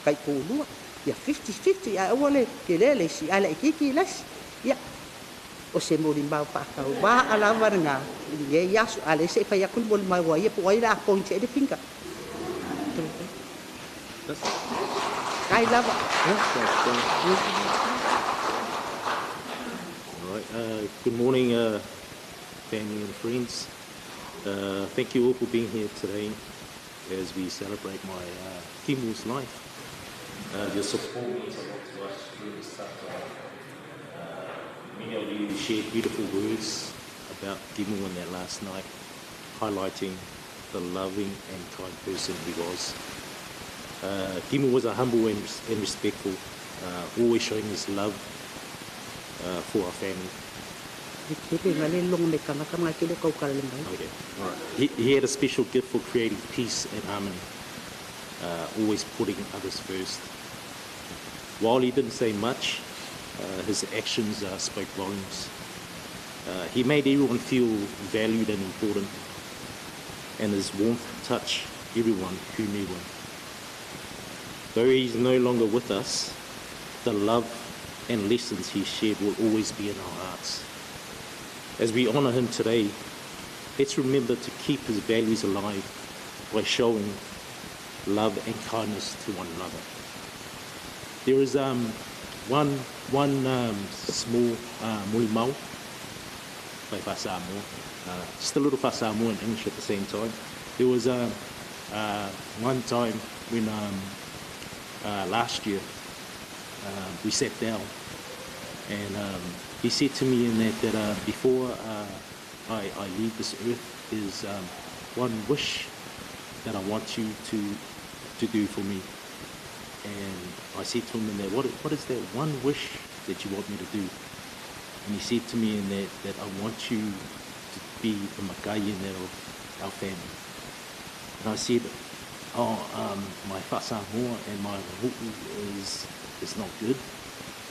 kai kōlua. Ia 50-50, ai aua le ke le le si, ai le kiki les. Ia, o se moli mau whaakau, wā ala wara ngā, i e iasu, a le se whai aku le moli mau ai, po ai la point e le finger. Kai lava. Yeah, thanks, John. All right. Good morning, family and friends. Thank you all for being here today as we celebrate my Timu's life. Your support means a lot to us during this tough time. Many of you shared beautiful words about Timu on that last night, highlighting the loving and kind person he was. Timu was a humble and respectful, always showing his love for our family. Okay. All right. He had a special gift for creating peace and harmony, always putting others first. While he didn't say much, his actions spoke volumes. He made everyone feel valued and important, and his warmth touched everyone who knew him. Though he's no longer with us, the love and lessons he shared will always be in our hearts. As we honour him today, let's remember to keep his values alive by showing love and kindness to one another. There is one small mulimau by Fasamoa, just a little Fasamoa in English at the same time. There was one time when last year we sat down and he said to me in that before I leave this earth is one wish that I want you to do for me. And I said to him in that, what is that one wish that you want me to do? And he said to me in that I want you to be the makai in that of our family. And I said, oh, my whasamoa and my hu'u is not good.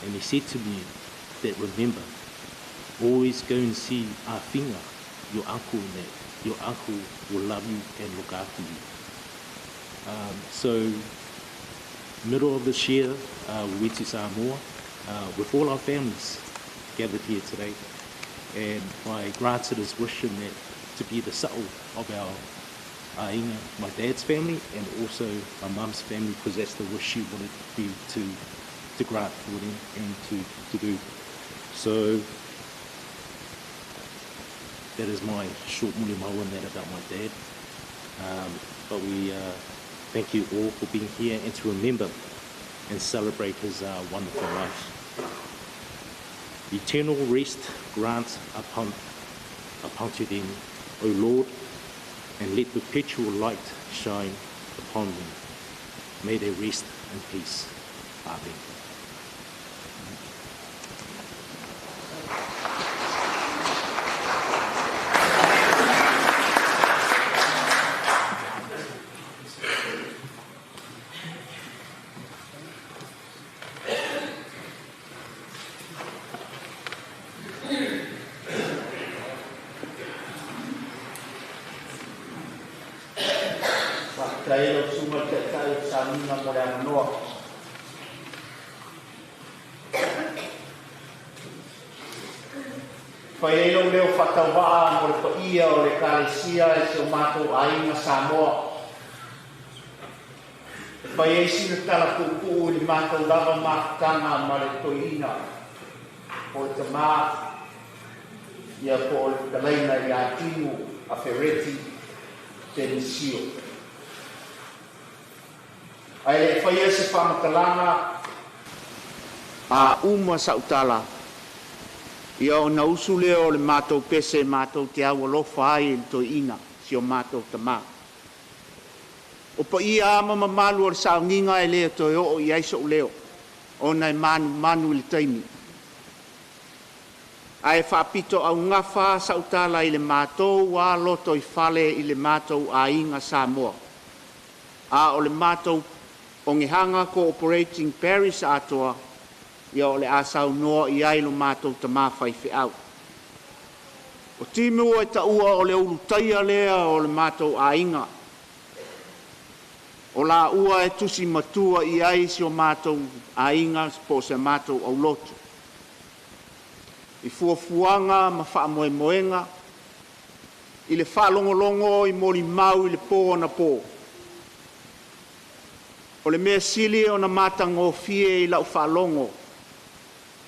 And he said to me that, remember, always go and see Afinga, your uncle, and that your uncle will love you and look after you. So, middle of this year, we went to Samoa with all our families gathered here today, and I granted his wish in that to be the sa'o of our ainga, my dad's family, and also my mum's family, because that's the wish she wanted me to grant for them and to do. So that is my short mulimau on that about my dad. But we thank you all for being here and to remember and celebrate his wonderful life. Eternal rest grant upon to them, O Lord, and let perpetual light shine upon them. May they rest in peace. Amen. Fai leo leo whatawa'a mo le paia o le kalesia e se o mātou aiga Samoa. E fai ai sina tala puupuu i le mātou lava mafutaga ma le toeina po le tamā ia po o le talaina ia Timu Afereti Penisio. Ae le fai ai se faamatalaga a uma sa'u tala ia ona usu lea o le matou pese matou te aualofa ai i le toeaina si o matou tamā. O paia ama mamalu o le sauniga e lē toe oo i ai so'u leo ona e manumanu i le taimi. Ae faapito augafa sa'u tala i le matou a loto i fale i le matou aiga Samoa. A o le matou Ogehaga Cooperating Parish atoa ia o le a saunoa i ai lo matou tamā faifeau. O Timu e taua o le ulutaia lea o le matou aiga. O la ua e tusi matua i ai si o matou aiga po o se matou aulotu. I fuafuaga ma faamoemoega i le faalogologo i molimau i le pō anapō. O le mea sili ona matagofie i lau faalogo,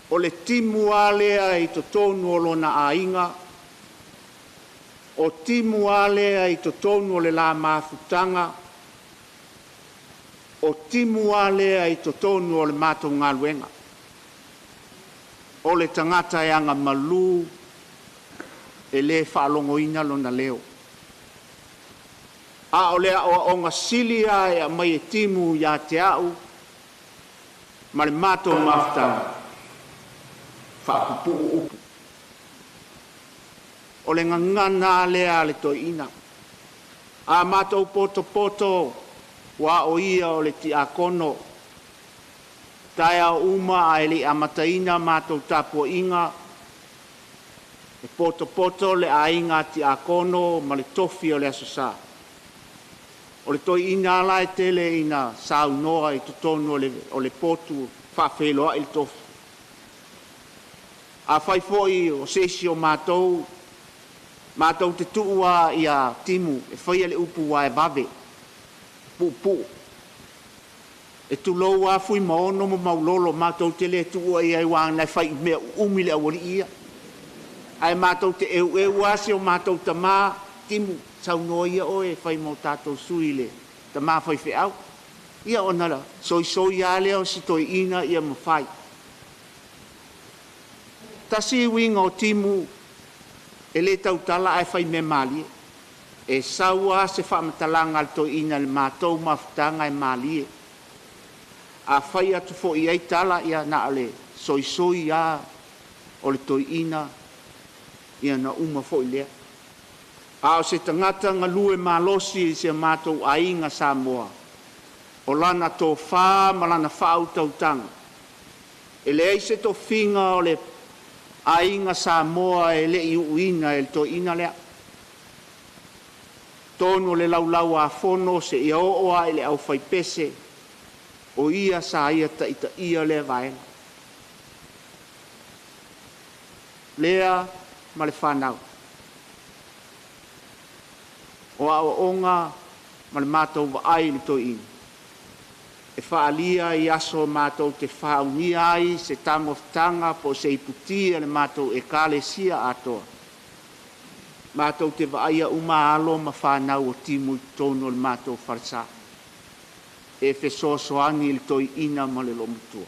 o le timu a lea i totonu o lona aiga. O timu lava lea i totonu o le la mafutaga, o timu lava lea i totonu o le matou galuega. O le tagata e agamalu e le faalogoina lona leo. A o le aoaoga sili lava e aumai e timu ia te au ma le matou mafutaga, faapupuu upu. O le gagana lava lea a le toeaina. A matou potopoto ua o ia o le tiakono, taeao uma ae le i amataina matou tapuaiga, e potopoto le aiga tiakono ma le tofi o le Aso Sa. O le toeaina lava la e tele ina saunoa i totonu o le potu faafeiloai le tofi. Afai foi o se isi o matou, matou te tuu lava ia timu e faia le upu aua e vave, puupuu. E tulou lava Fuimaono ma Maulolo, matou te le tuua i ai aua na e fai mea uumi le aualii ia. Ae matou te eueu lava si o matou tama, Timu, saunoa ia oe e fai ma o tatou sui i le tama faifeau. Ia ona soisoi lava lea o si toeaina ia ma fai. Tasi uiga o timu e le tautala ae fai mea malie. E sau lava se faamatalaga a le toeaina i le matou mafutaga e malie. A fai atu foi i ai tala, ia na o le soisoi lava o le toeaina, ia na uma foi lea. A o se tagata galue malosi i si a matou aiga Samoa, o lana tofa ma lana faautautaga, e leai se tofiga o le aiga Samoa e le i uuina e le toeaina lea. Tonu o le Laulau-a-Fono seia oo lava i le aufaipese, o ia sa ia taitaia lea vaega. Lea ma le fanau. O aoaoga ma le matou vaai i le toeaina, e faaalia i aso matou te faaugia ai se tagofitaga po o se iputi a le matou Ekalesia atoa, matou te vaaia uma alo ma fanau o timu i totonu o le matou falesa e fesoasoani i le toeaina ma le loomatua.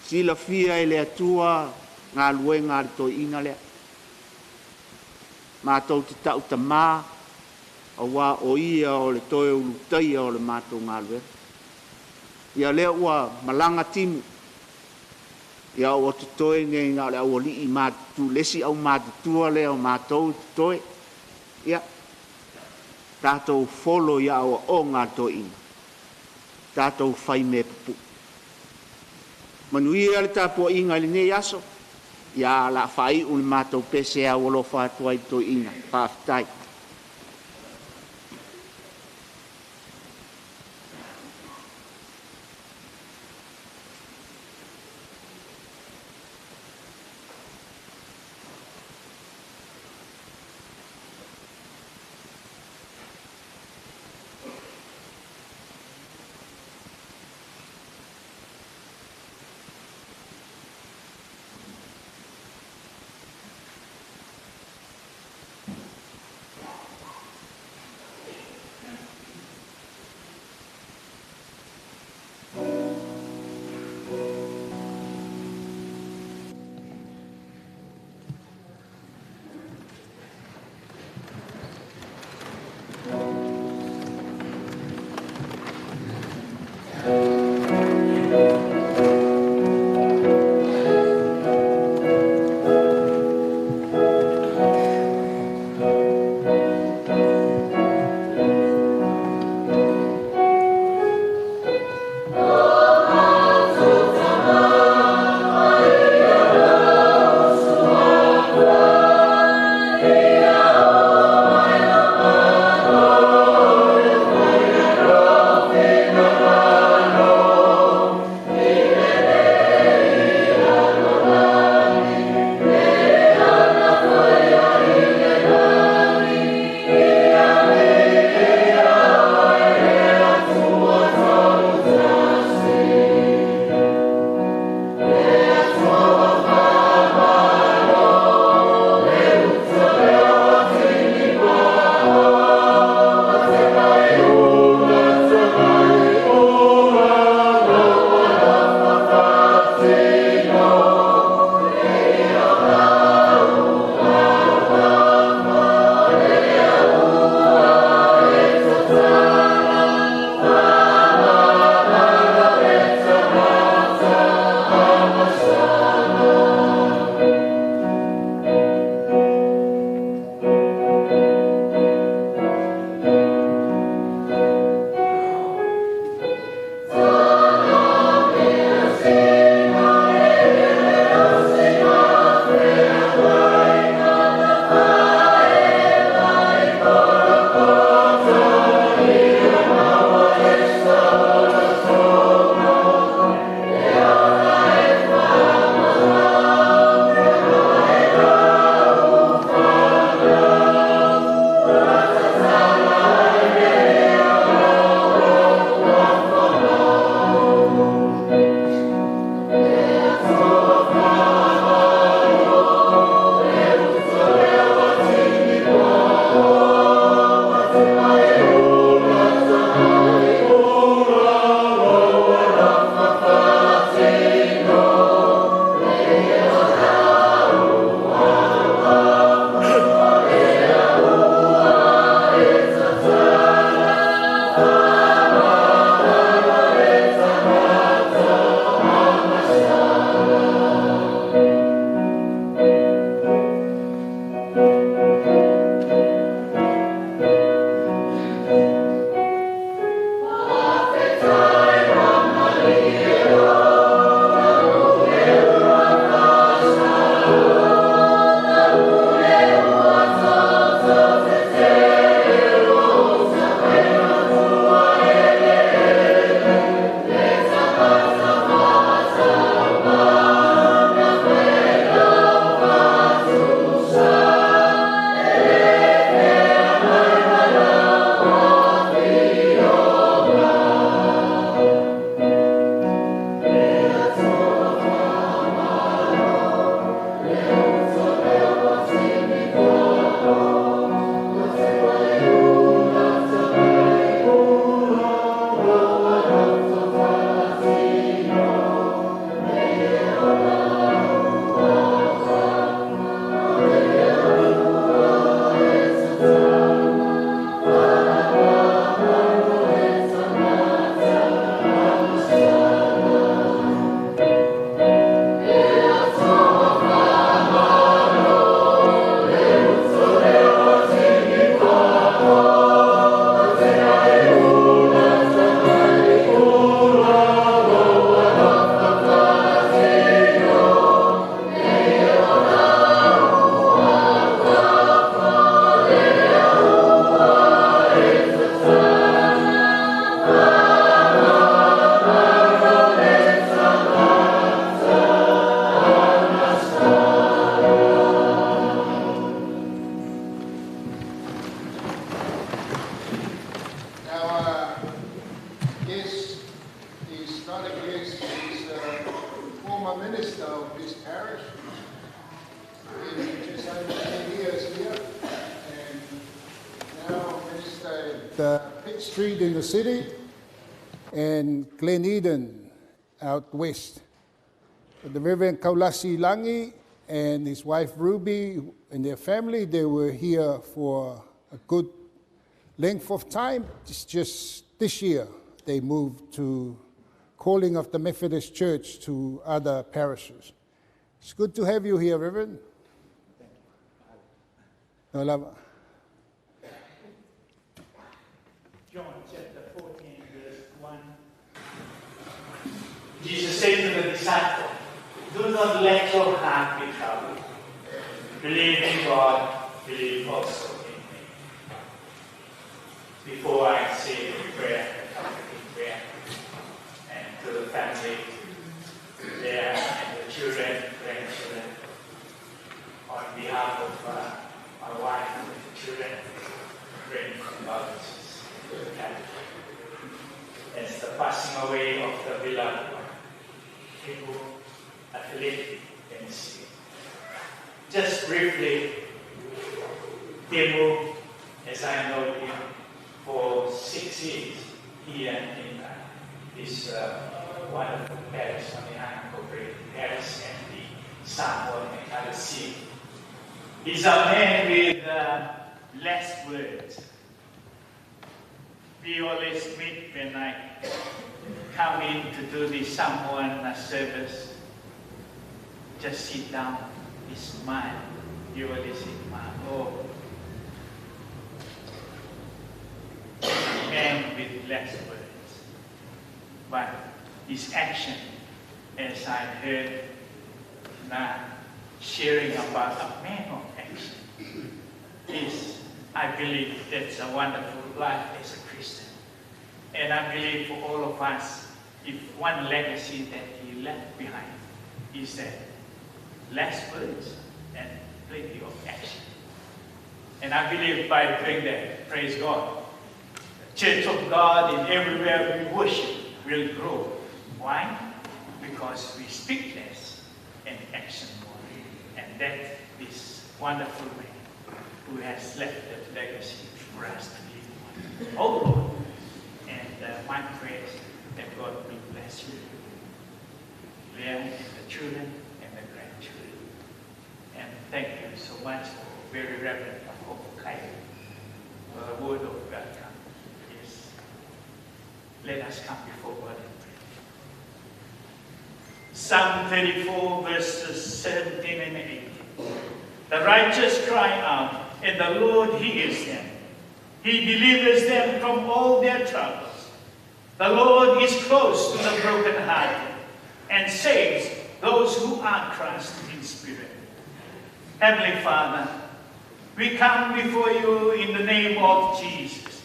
Silafia e le Atua galuega a le toeaina lea. Matou te tautama aua o ia o le toe ulutaia o le matou galuega. Ia lea ua malaga timu, ia ua totoe nei na o le aualii matutu, le isi aumatutua lea o matou e totoe. Ia, tatou folo i aoaoga a le toeaina, tatou fai mea pupuu. Manuia le tapuaiga i lenei aso, ia o le a faaiu le matou pese e aualofa atu ai i le toeaina. Faafetai. minister of this parish. In just over 10 years here, and now minister at Pitt Street in the city and Glen Eden out west. The Reverend Kaulasi Langi and his wife Ruby and their family, they were here for a good length of time. It's just this year they moved to calling of the Methodist Church to other parishes. It's good to have you here, Reverend. Thank you. John chapter 14, verse 1. Jesus said to the disciples, "Do not let your heart be troubled. Believe in God, believe also in me." Before I say the prayer, the comforting prayer, and to the family there and the children, grandchildren, on behalf of my wife and the children, bring condolences to the family. As the passing away of the beloved one, Timu Afeleti Penisio. Just briefly, Timu, as I know him, for 6 years here in this wonderful parish on the unincorporated parish and the Samoan Ekalesia. He's a man with less words. We always meet when I come in to do the Samoan service. Just sit down, he smile. You always say, oh. A man with less words. But his action, as I heard now sharing about a man of action, is, I believe, that's a wonderful life as a Christian. And I believe for all of us, if one legacy that he left behind is that less words and plenty of action. And I believe by doing that, praise God, the Church of God in everywhere we worship will grow. Why? Because we speak less and action more. And that is wonderful man who has left that legacy for us to live on. Oh Lord, and my prayers that God will bless you, Leah and the children and the grandchildren. And thank you so much for very Reverend Pakopo Kai, for the word of welcome. Yes. Let us come before God and pray. Psalm 34, verses 17 and 18. The righteous cry out, and the Lord hears them. He delivers them from all their troubles. The Lord is close to the brokenhearted and saves those who are crushed in spirit. Heavenly Father, we come before you in the name of Jesus,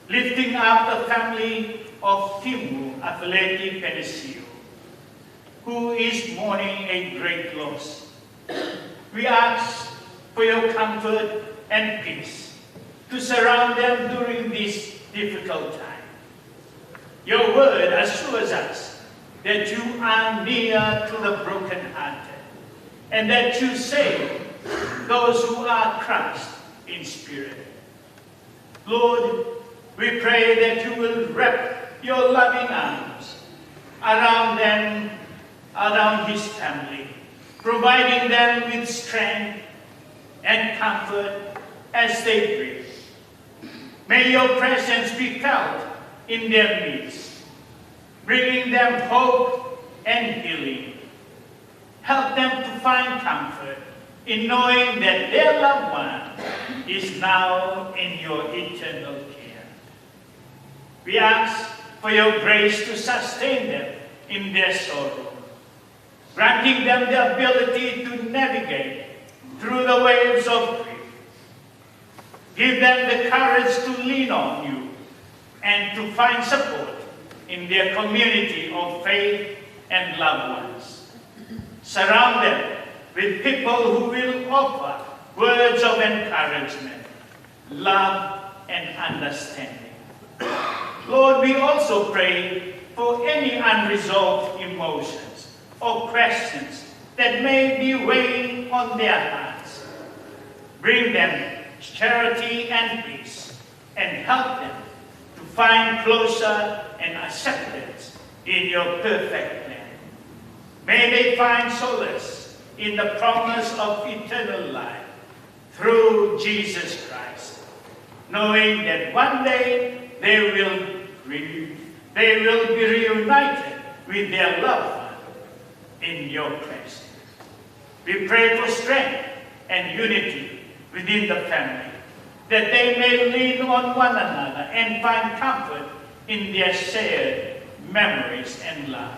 lifting up the family of Timu Afeleti Penisio, who is mourning a great loss. We ask for your comfort and peace to surround them during this difficult time. Your word assures us that you are near to the brokenhearted and that you save those who are crushed in spirit. Lord, we pray that you will wrap your loving arms around them, around his family, providing them with strength and comfort as they grieve. May your presence be felt in their midst, bringing them hope and healing. Help them to find comfort in knowing that their loved one is now in your eternal care. We ask for your grace to sustain them in their sorrow, granting them the ability to navigate through the waves of grief. Give them the courage to lean on you and to find support in their community of faith and loved ones. Surround them with people who will offer words of encouragement, love, and understanding. Lord, we also pray for any unresolved emotions or questions that may be weighing on their hearts. Bring them charity and peace, and help them to find closure and acceptance in your perfect plan. May they find solace in the promise of eternal life through Jesus Christ, knowing that one day they will be reunited with their loved one in your presence. We pray for strength and unity within the family, that they may lean on one another and find comfort in their shared memories and love.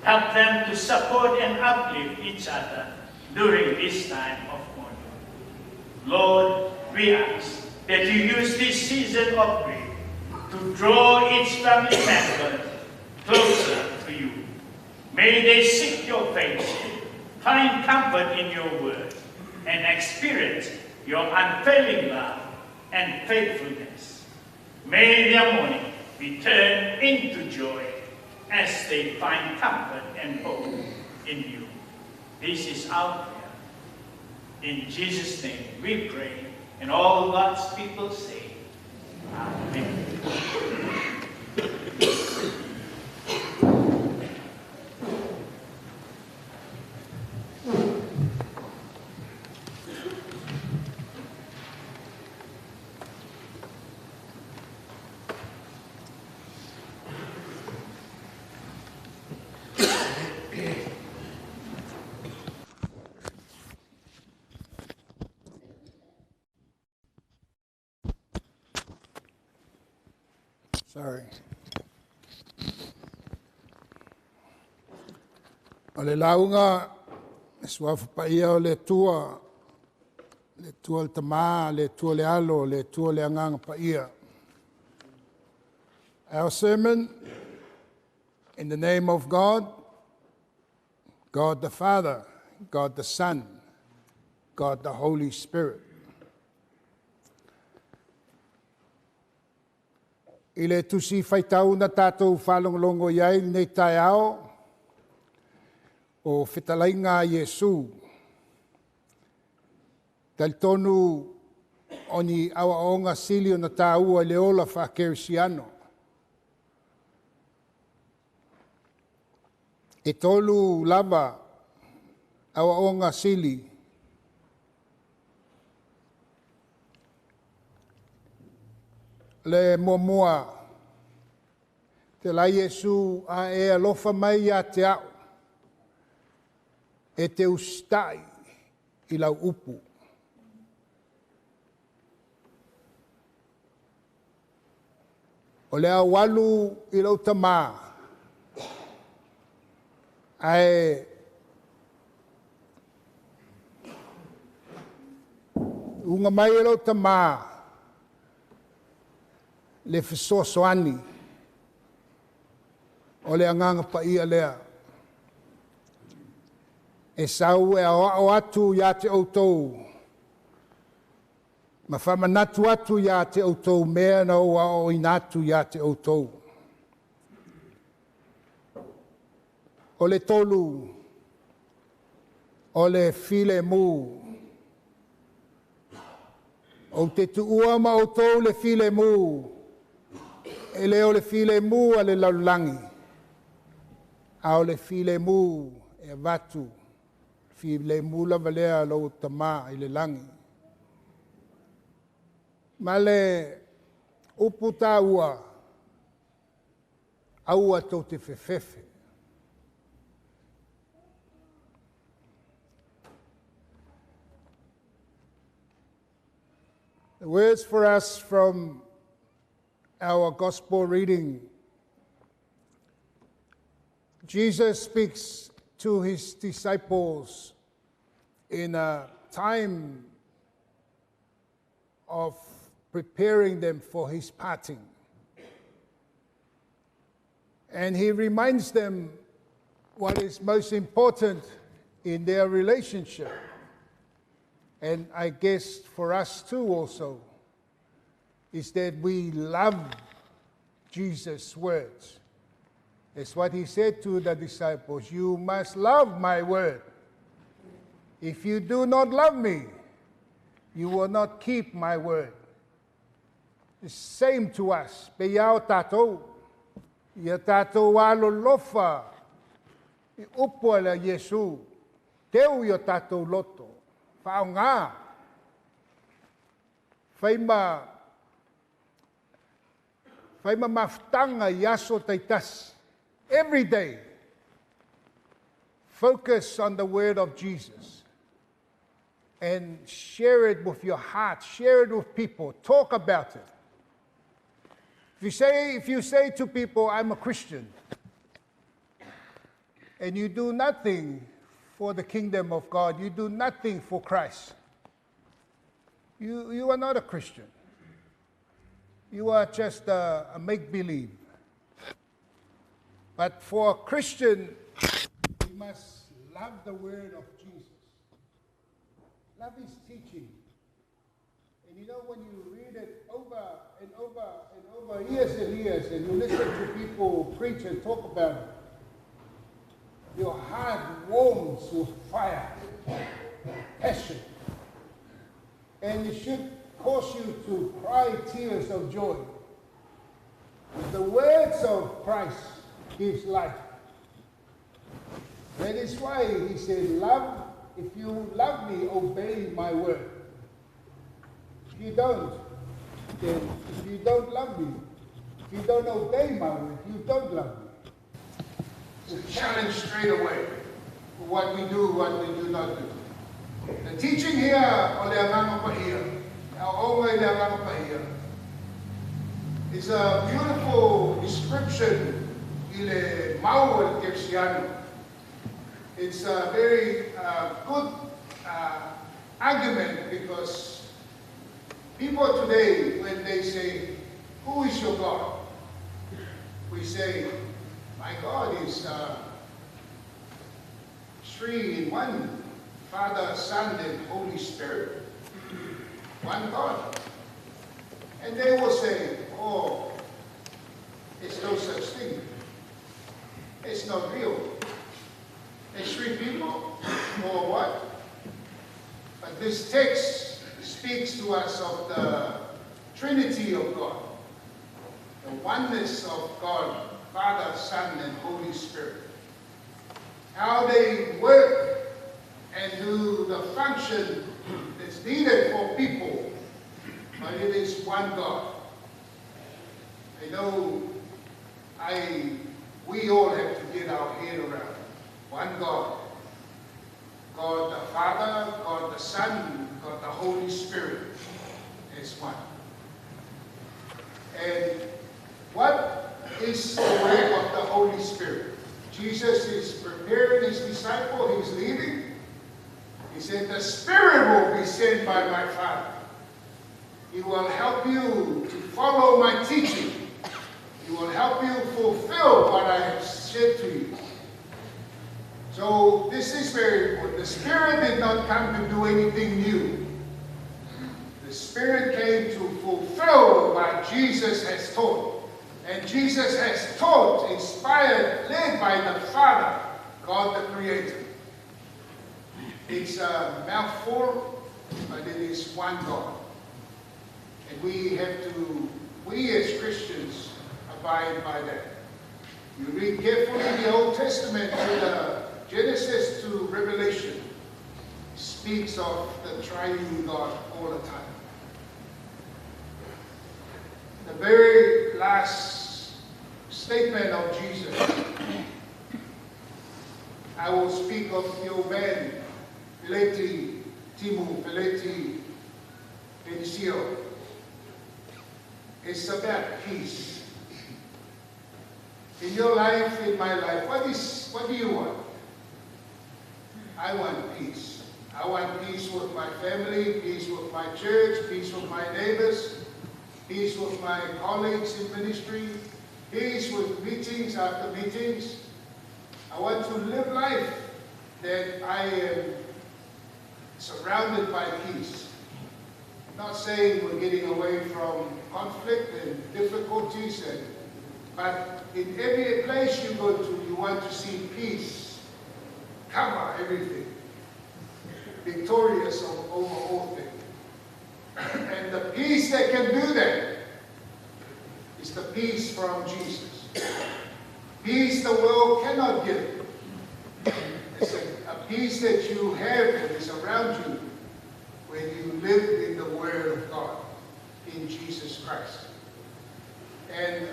Help them to support and uplift each other during this time of mourning. Lord, we ask that you use this season of grief to draw each family member closer to you. May they seek your face, find comfort in your word, and experience your unfailing love and faithfulness. May their mourning be turned into joy as they find comfort and hope in you. This is our prayer. In Jesus' name we pray, and all God's people say, Amen. Sorry. O le lauga, suafa paia o le tua le tamā, le tua le alo, le tua le anganga paia. Our sermon, in the name of God, God the Father, God the Son, God the Holy Spirit. I le tusi whaitau na tātou whalonglongo iai nei tai ao o whetalainga Iesu. Talitonu o ni awaonga sili o na tāua le ola whakerisiano. E tolu lava awaonga sili. Le muamua te lai Iesu a e alofa mai ia te ao e te ustai i lau upu. O le awalu i lau tamā ae unga mai e lau tamā le fesoasoani o le anganga paia lea. E sau e ao atu ia te outou, ma whamanatu atu ia te outou mea na o ao inatu ia te outou. O le tolu, o le file mu, o te tuua ma outou le file mu, e le o le file mu a le lalulangi, a o le file mu e vatu, file mu lava lea lau tamā i le langi. Ma le upu tāua, aua tau te fefefe. The words for us from our gospel reading. Jesus speaks to his disciples in a time of preparing them for his parting. And he reminds them what is most important in their relationship. And I guess for us too also, is that we love Jesus' words. It's what he said to the disciples. You must love my word. If you do not love me, you will not keep my word. The same to us. Pe iao tātou. Ia tātou alolofa i upu a le Iesu. Teu i o tātou loto. Whaonga. Whaima, whaima mafutanga i aso taitasi. Every day, focus on the word of Jesus and share it with your heart, share it with people, talk about it. If you say to people, I'm a Christian, and you do nothing for the kingdom of God, you do nothing for Christ, you are not a Christian. You are just a make-believe. But for a Christian, we must love the word of Jesus. Love his teaching. And you know, when you read it over and over and over, years and years, and you listen to people preach and talk about it, your heart warms with fire, passion. And it should cause you to cry tears of joy. The words of Christ gives life. That is why he said, love, if you love me, obey my word. If you don't, then if you don't love me, if you don't obey my word, you don't love me. It's a challenge straight away for what we do, what we do not do. The teaching here, o le agaga paia, o le agaga paia, is a beautiful description i le mau o le Kerisiano. It's a very good argument, because people today, when they say, who is your God? We say, my God is three in one, Father, Son, and Holy Spirit. One God. And they will say, oh, it's no such thing. It's not real. It's three people, or what? But this text speaks to us of the Trinity of God, the oneness of God, Father, Son, and Holy Spirit. How they work and do the function that's needed for people, but it is one God. I know we all have to get our head around one God. God the Father, God the Son, God the Holy Spirit is one. And what is the work of the Holy Spirit? Jesus is preparing his disciple, he's leaving. He said, the Spirit will be sent by my Father. He will help you to follow my teaching. He will help you fulfill what I have said to you. So this is very important. The Spirit did not come to do anything new. The Spirit came to fulfill what Jesus has taught. And Jesus has taught, inspired, led by the Father, God the Creator. It's a mouthful, but it is one God. And we have to, we as Christians, abide by that. You read carefully the Old Testament to the Genesis to Revelation, speaks of the triune God all the time. The very last statement of Jesus, I will speak of your man, Feleti, Timu, Feleti, Penisio. It's about peace. In your life, in my life, what do you want? I want peace. I want peace with my family, peace with my church, peace with my neighbors, peace with my colleagues in ministry, peace with meetings after meetings. I want to live life that I am surrounded by peace. I'm not saying we're getting away from conflict and difficulties and But in every place you go to, you want to see peace cover everything, victorious over all things. And the peace that can do that is the peace from Jesus. Peace the world cannot give. It's a peace that you have and is around you when you live in the Word of God, in Jesus Christ. And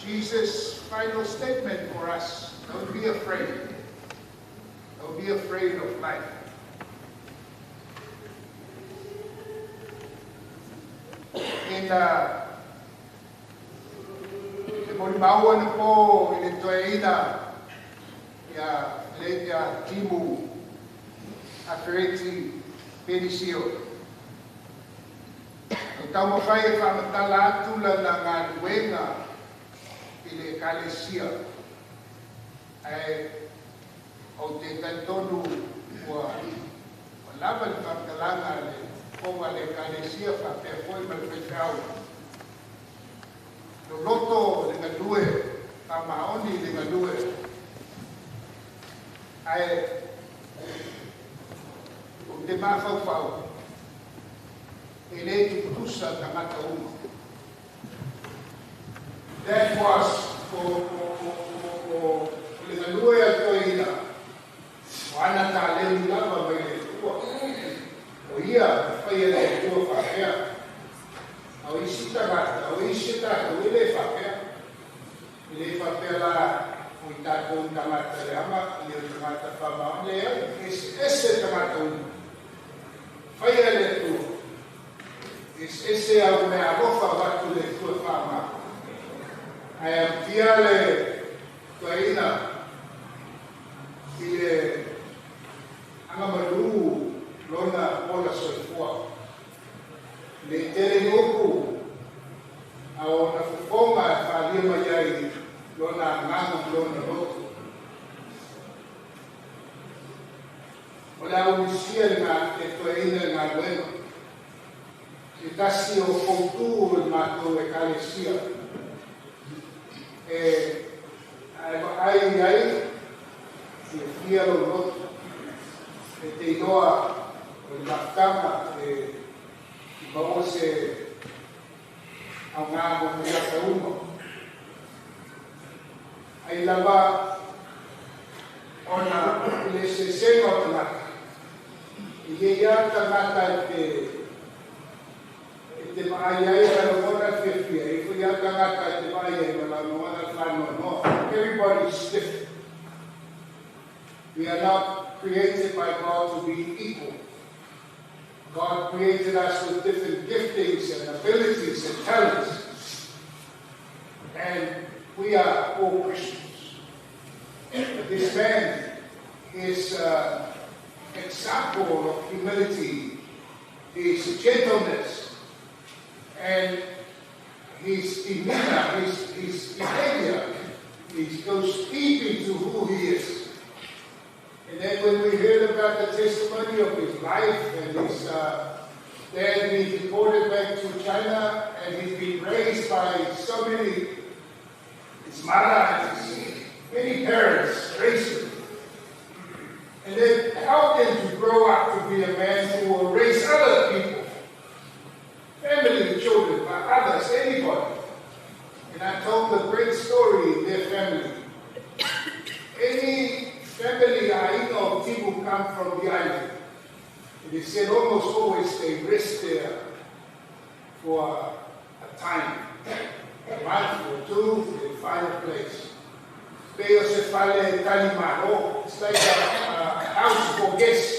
Jesus' final statement for us, don't be afraid. Don't be afraid of life. In le moli maua na po i le toeina ia le ia Timu Afereti Penisio. O taumafai e faamatala atu lana galuega i le ekalesia. Ae ou te talitonu ua lava le faamatalaga le fofoga le ekalesia faapea foi ma le faifeau. Loloto le galue, faamaoni le galue. Ae ou te mafaufau e lē tutusa tagata uma. That was o le galue a toeaina o ana taleni lava mai le Atua. O ia faia le Atua faapea. A o isi tagata, o isi tatou e lē faapea. E lē faapea la o i tatou tagata leaga, le o tagata faamaoni leai, ese tagata uma. Faia le Atua. Ese au mea alofa o atu le Atua faama. Ae amtia le toeaina i le agamalu lona ola soifua. Le tele ni upu a ona fofoga e faalia mai ai lona agaga ma lona loto. O le auisia le le toeaina le galuega. Se tasi o foutū o le matou ekalesia. E ai ai, fiafia lou loto. E te iloa o le mafutaga e maua se augā mo tagata uma. Ai lava ona le sesega o tagata. I le ia tagata e te maai ai ma lagona le fiafia. E foi ia tagata e te maai ai ma lagona le faanoanoa. Everybody is different. We are not created by God to be equal. God created us with different giftings and abilities and talents. And we are all Christians. But this man is an example of humility, his gentleness, and his demeanor, his behavior, he goes deep into who he is. And then when we heard about the testimony of his life and his dad being deported back to China, and he's been raised by so many, his mother and his many parents raised him. And then helped him to grow up to be a man who will raise other people, family, children, but others, anybody. And I told the great story in their family. Any family I know of people come from the island. And they said almost always they rest there for a time, a month or two, they find a place. It's like a house for guests,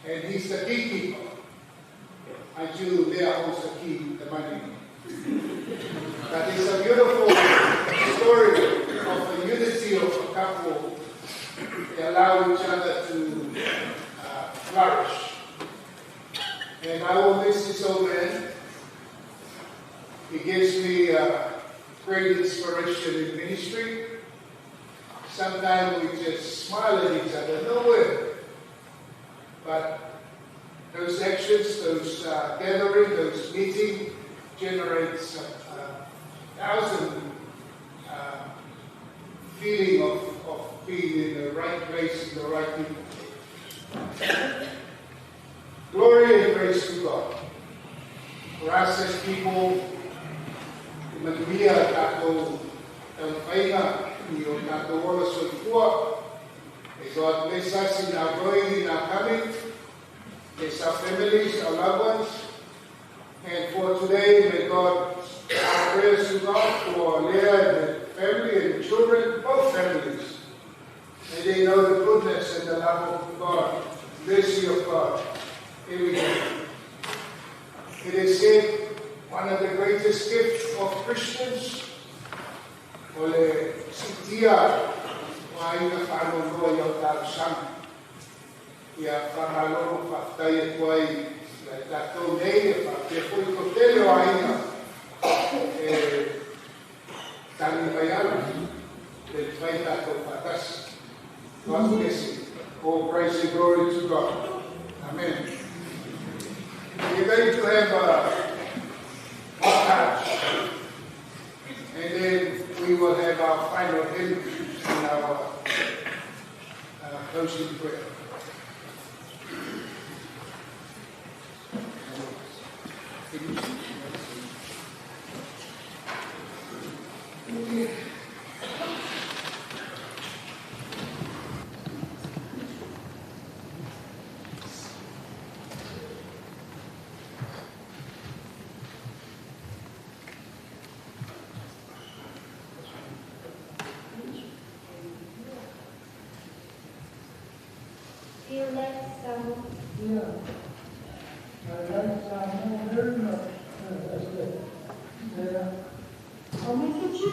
and he's the keykeeper until there holds the key, the money. But it's a beautiful story of the unity of a couple. They allow each other to flourish. And I will miss this old man. He gives me great inspiration in ministry. Sometimes we just smile at each other, no word. But those actions, those gathering, those meetings generates 1,000 feeling of being in the right place, in the right people. Glory and praise to God. For us as people, e manuia tātou taumafaiga i o tātou ola soifua. May God bless us in our going, in our coming. Bless our families, our loved ones. And for today, may God, our prayers to God for Leah and the family and the children, both families. May they know the goodness and the love of God, mercy of God every day. It is said one of the greatest gifts of Christians, o le sitia o aiga faanoanoa i au talosaga. Ia faamalo ma faafetai atu ai ia i tatou nei e faapea foi le toatele o aiga e tagi mai ana le mafai tatou faatasi. God bless you. All praise and glory to God. Amen. We're going to have a montage, and then we will have our final hymn and our closing prayer. Do you like Samoa? Yeah. I like Samoa very much. Yeah. How much did you?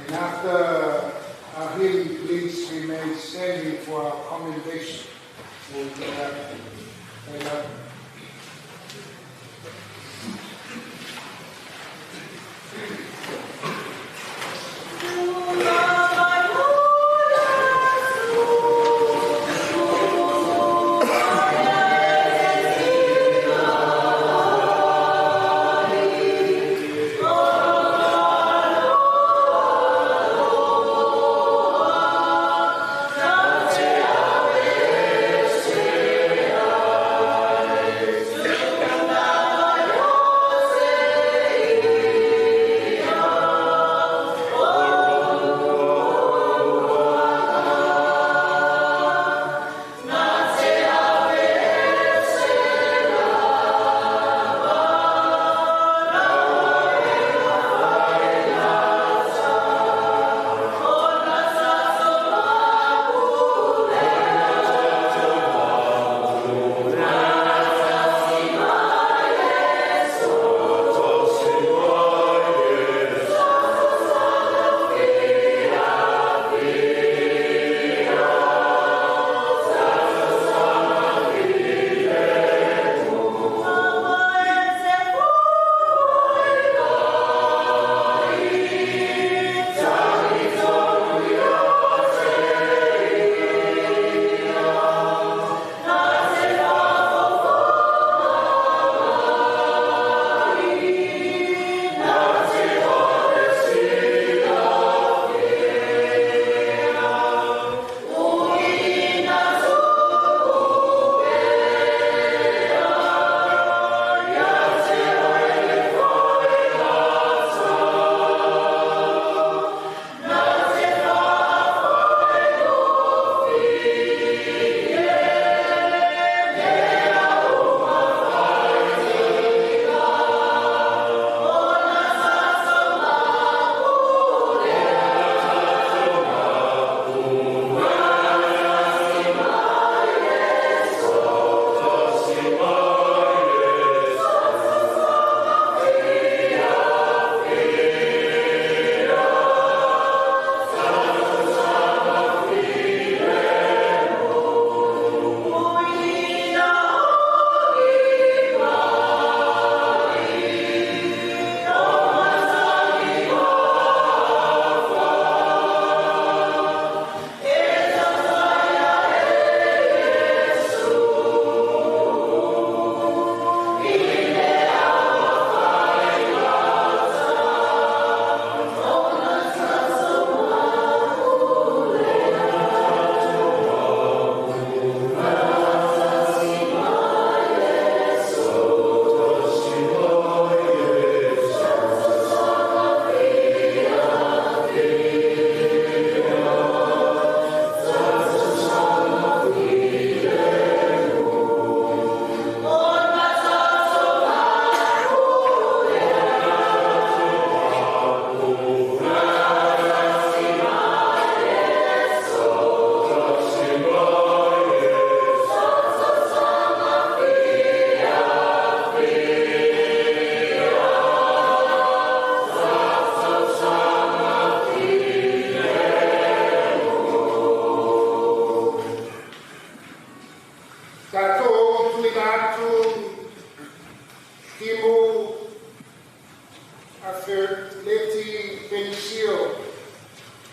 And after our healing, please remain standing for our commendation. We'll get up.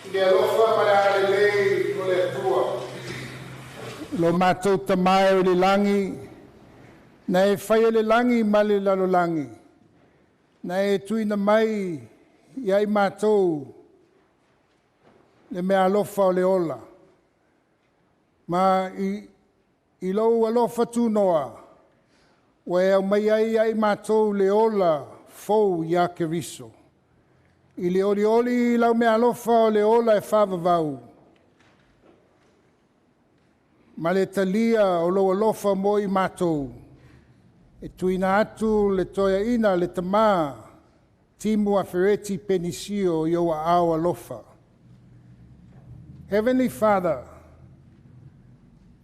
I le alofa ma le agalelei o le Atua. Lo matou Tamā e o i le lagi, na e faia le lagi ma le lalolagi, na e tuuina mai ia i matou le meaalofa o le ola. Ma i lou alofa tunoa, ua e aumaia ai ia i matou le ola fou ia Keriso. I le olioli i lau meaalofa o le ola e faavavau, ma le talia o lou alofa mo i matou, e tuuina atu le toeaina le tamā Timu Afereti Penisio i ou aao alofa. Heavenly Father,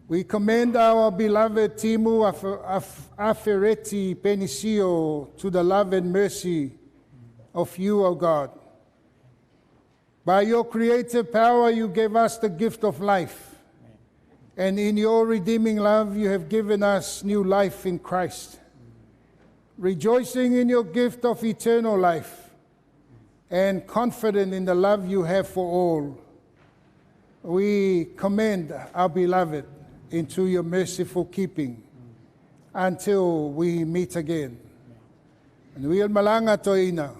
we commend our beloved Timu Afereti Penisio to the love and mercy of you, O God. By your creative power, you gave us the gift of life. And in your redeeming love, you have given us new life in Christ. Rejoicing in your gift of eternal life and confident in the love you have for all, we commend our beloved into your merciful keeping until we meet again. Manuia le malaga toeaina.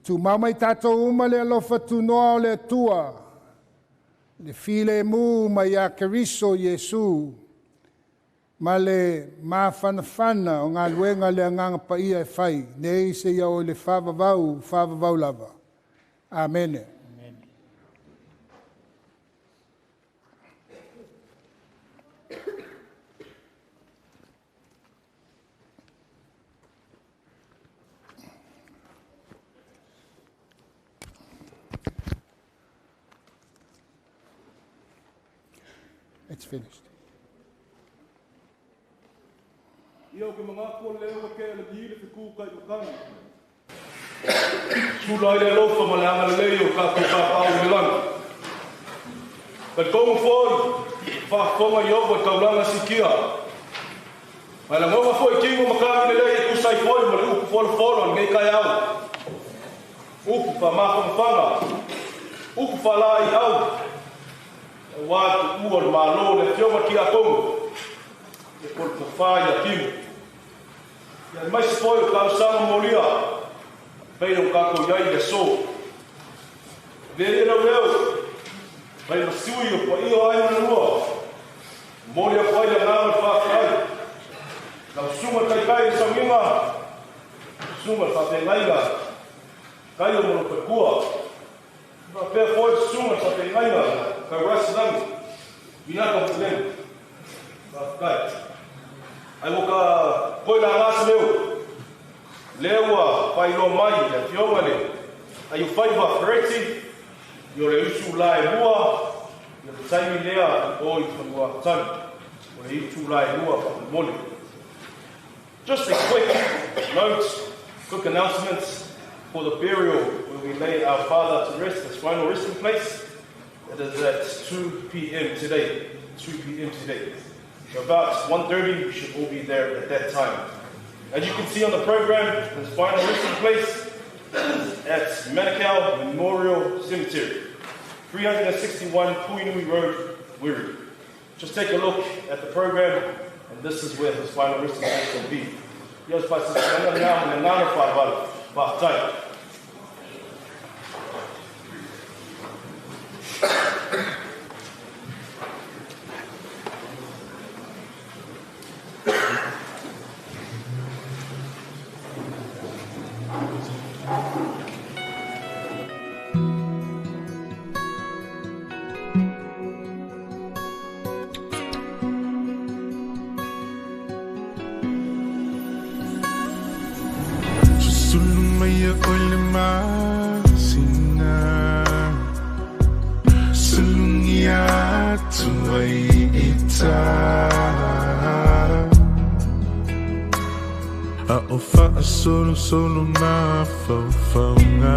Tumau mai tatou uma le alofa tunoa o le Atua, le filemu mai ia Keriso Iesu, ma le mafanafana o galuega le Agaga Paia e fai, nei seia oo i le faavavau, faavavau lava. Amene. It's finished. Ia o ke mangako lea ua ke le le feku kai makana. Sula ai le alofa ma le agalelei o tatou Papau i le lagi. Talitonu foi, faafofoga Ieova i taulaga sikia. Ma e lagona foi tino ma kagi lelei e tusa ai foi ma le upu folafolo i lenei taeao. Upu faamafanafana, upu faalaaiau, aua le tuua o le Malo le Afioga i le Tiakono, e kolopofā ia Timu. Ia aemaise foi o talosaga molia, pei ona tatou i ai i le aso. Avea ia lau leo, fai ma sui o paia o aiga e lua, momoli atu ai le agaga o le faafetai. Lau susuga i le Taitai o le Sauniga, susuga i le Faafeagaiga, Kaio ma lou faletua, faapea foi le susuga i le Faafeagaiga Kaurasi Lagi, Vinata Matelelu. Faafetai. Ae ua ka toe laga se leo, lea ua faailoa mai i le Afioga i le Aiofaiva Fereti, i o le usu la e lua, i o le taimi lea i o i Fanuatanu, o le itu la e lua faamolemole. Just a quick note, quick announcement for the burial where we lay our father to rest, his final resting place. It is at 2 p.m. today. 2 p.m. today. So about 1:30, we should all be there at that time. As you can see on the program, his final resting place is at Manukau Memorial Cemetery, 361 Puhinui Road, Wiri. Just take a look at the program, and this is where his final resting place will be. Ia o se faasilasilaga lena ma le agaga faaaloalo. Faafetai. Susulu mai ia oe le masina, Sulugia atu ai i tā. A o faasolosolo mafaufauga.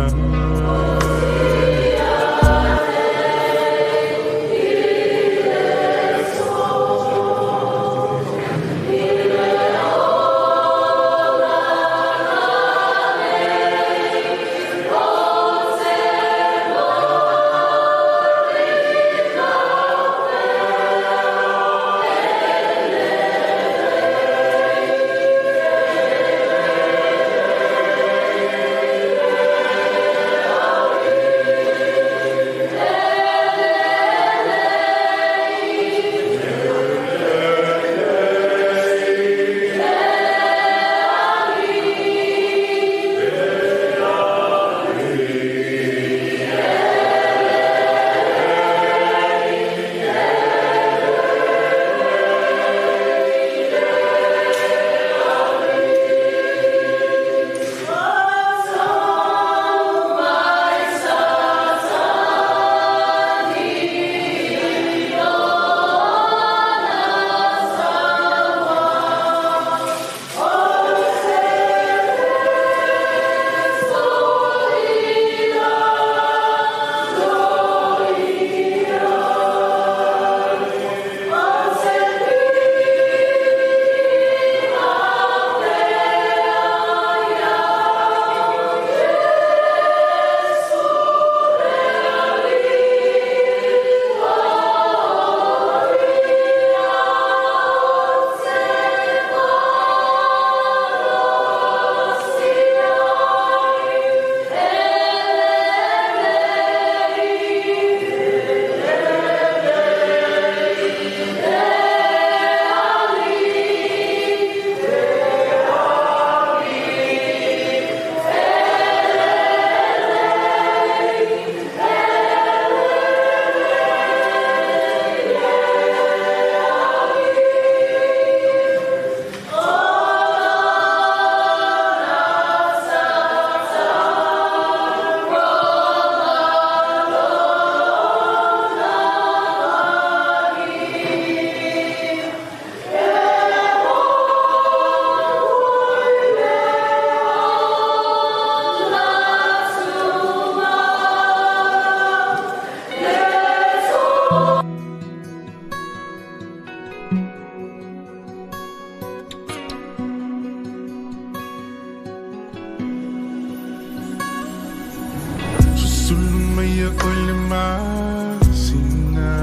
Sia o le masina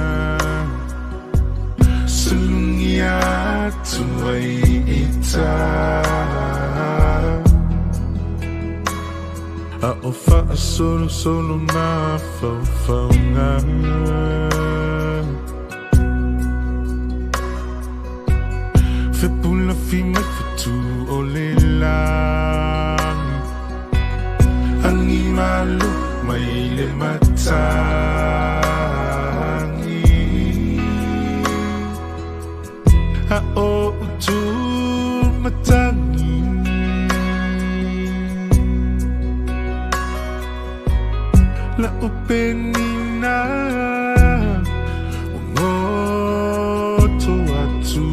Sulungi atu ai ita A o wha solo solo ma whauwhaunga Fepula fi mai whatu o le langi Angi malu mai le matangi A o utu matangi La upenina Ngoto atu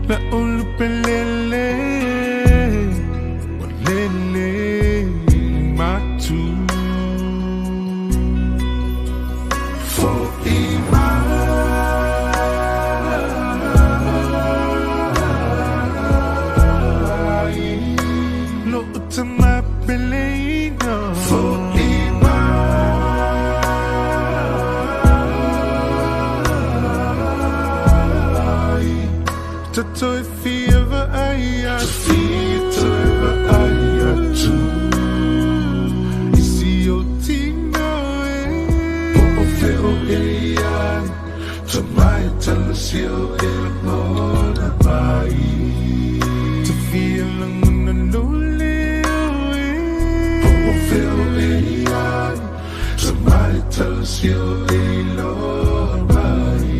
La ulupelele Walele matu Fo'i mai Lo utama peleina Fo'i mai Tatoi fiava ai atu Tatoi ai atu Isi o tino e Po o feo e ai Tamai talasio e ngona mai Te fia languna no leo e Po o feo e ai Tamai talasio e loa mai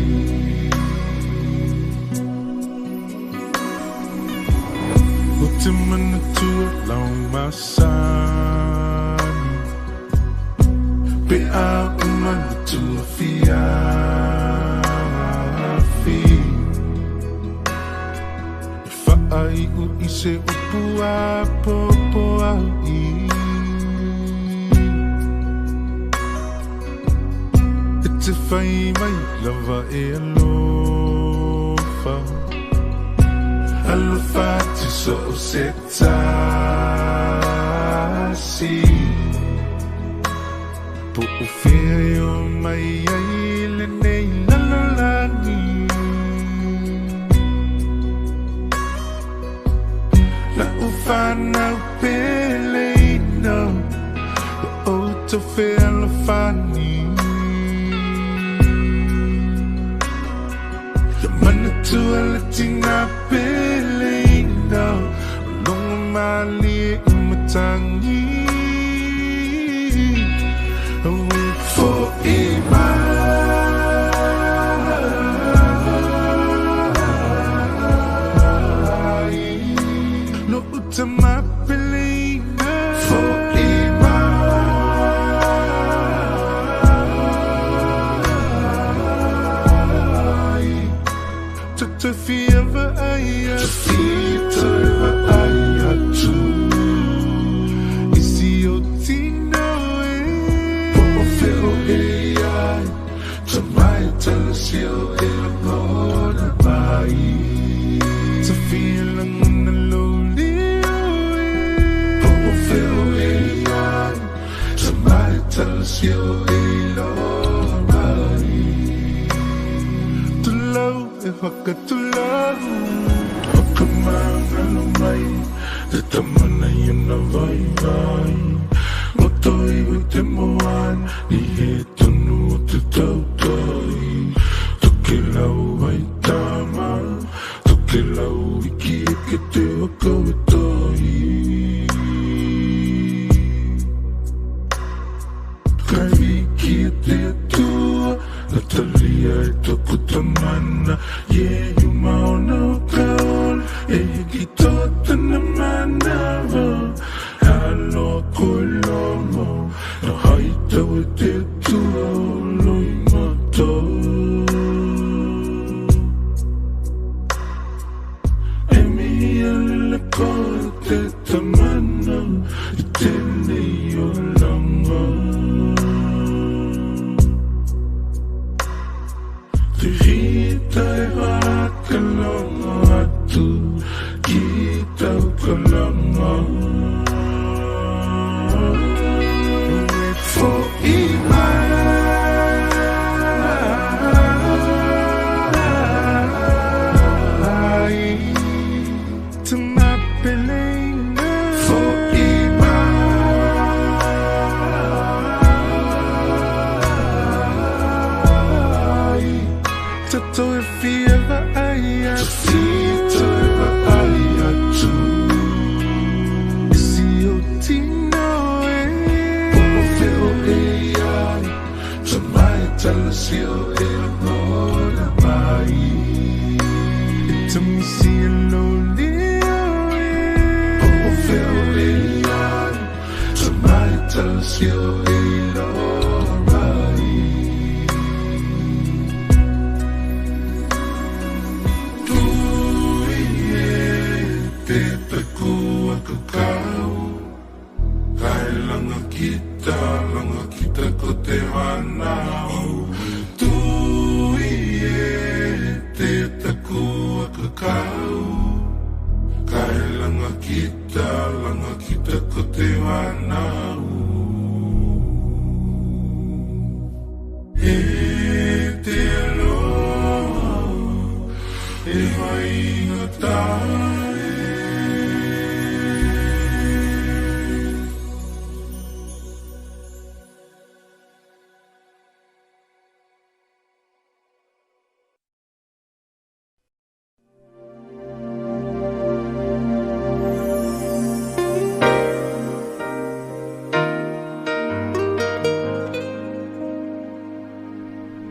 O te manatua lau masani Pe a o manatua fiafi E whaai u i se upu a popo au i E te whai mai lava e alofa Alofa te so o se tasi Po o whia e o mai ai le nei lalolagi La u whanau peleina O tau whea la whani Ia manatua le tina peleina O longa malie i matangi Awe fo'i mai Lo utama peleina Fo'i mai Tatoi fiava ai atu Tatoi ai atu Isi o tino e Po o feo e ai Tamai talasio e ngona mai Te fia languna lo leo e Po o feo e ai Tamai talasio e loa mai Tulau e whakatulau Whakamangalo mai Te tamana i ana vai vai Moto iwi te moan Ni he tonu o te tautai Toke lau ai tama Toke lau iki e ke te whakautai Kai wiki e te atua Natalia e toko tamana Ye yuma ona o kaola E hiki tōtana manawa Aloha koe lomo Na haitau e te atua o loi matou E mihi alele koe te tamana I tēnei o langa Te hita e whakalongo atu Ki tau kalanga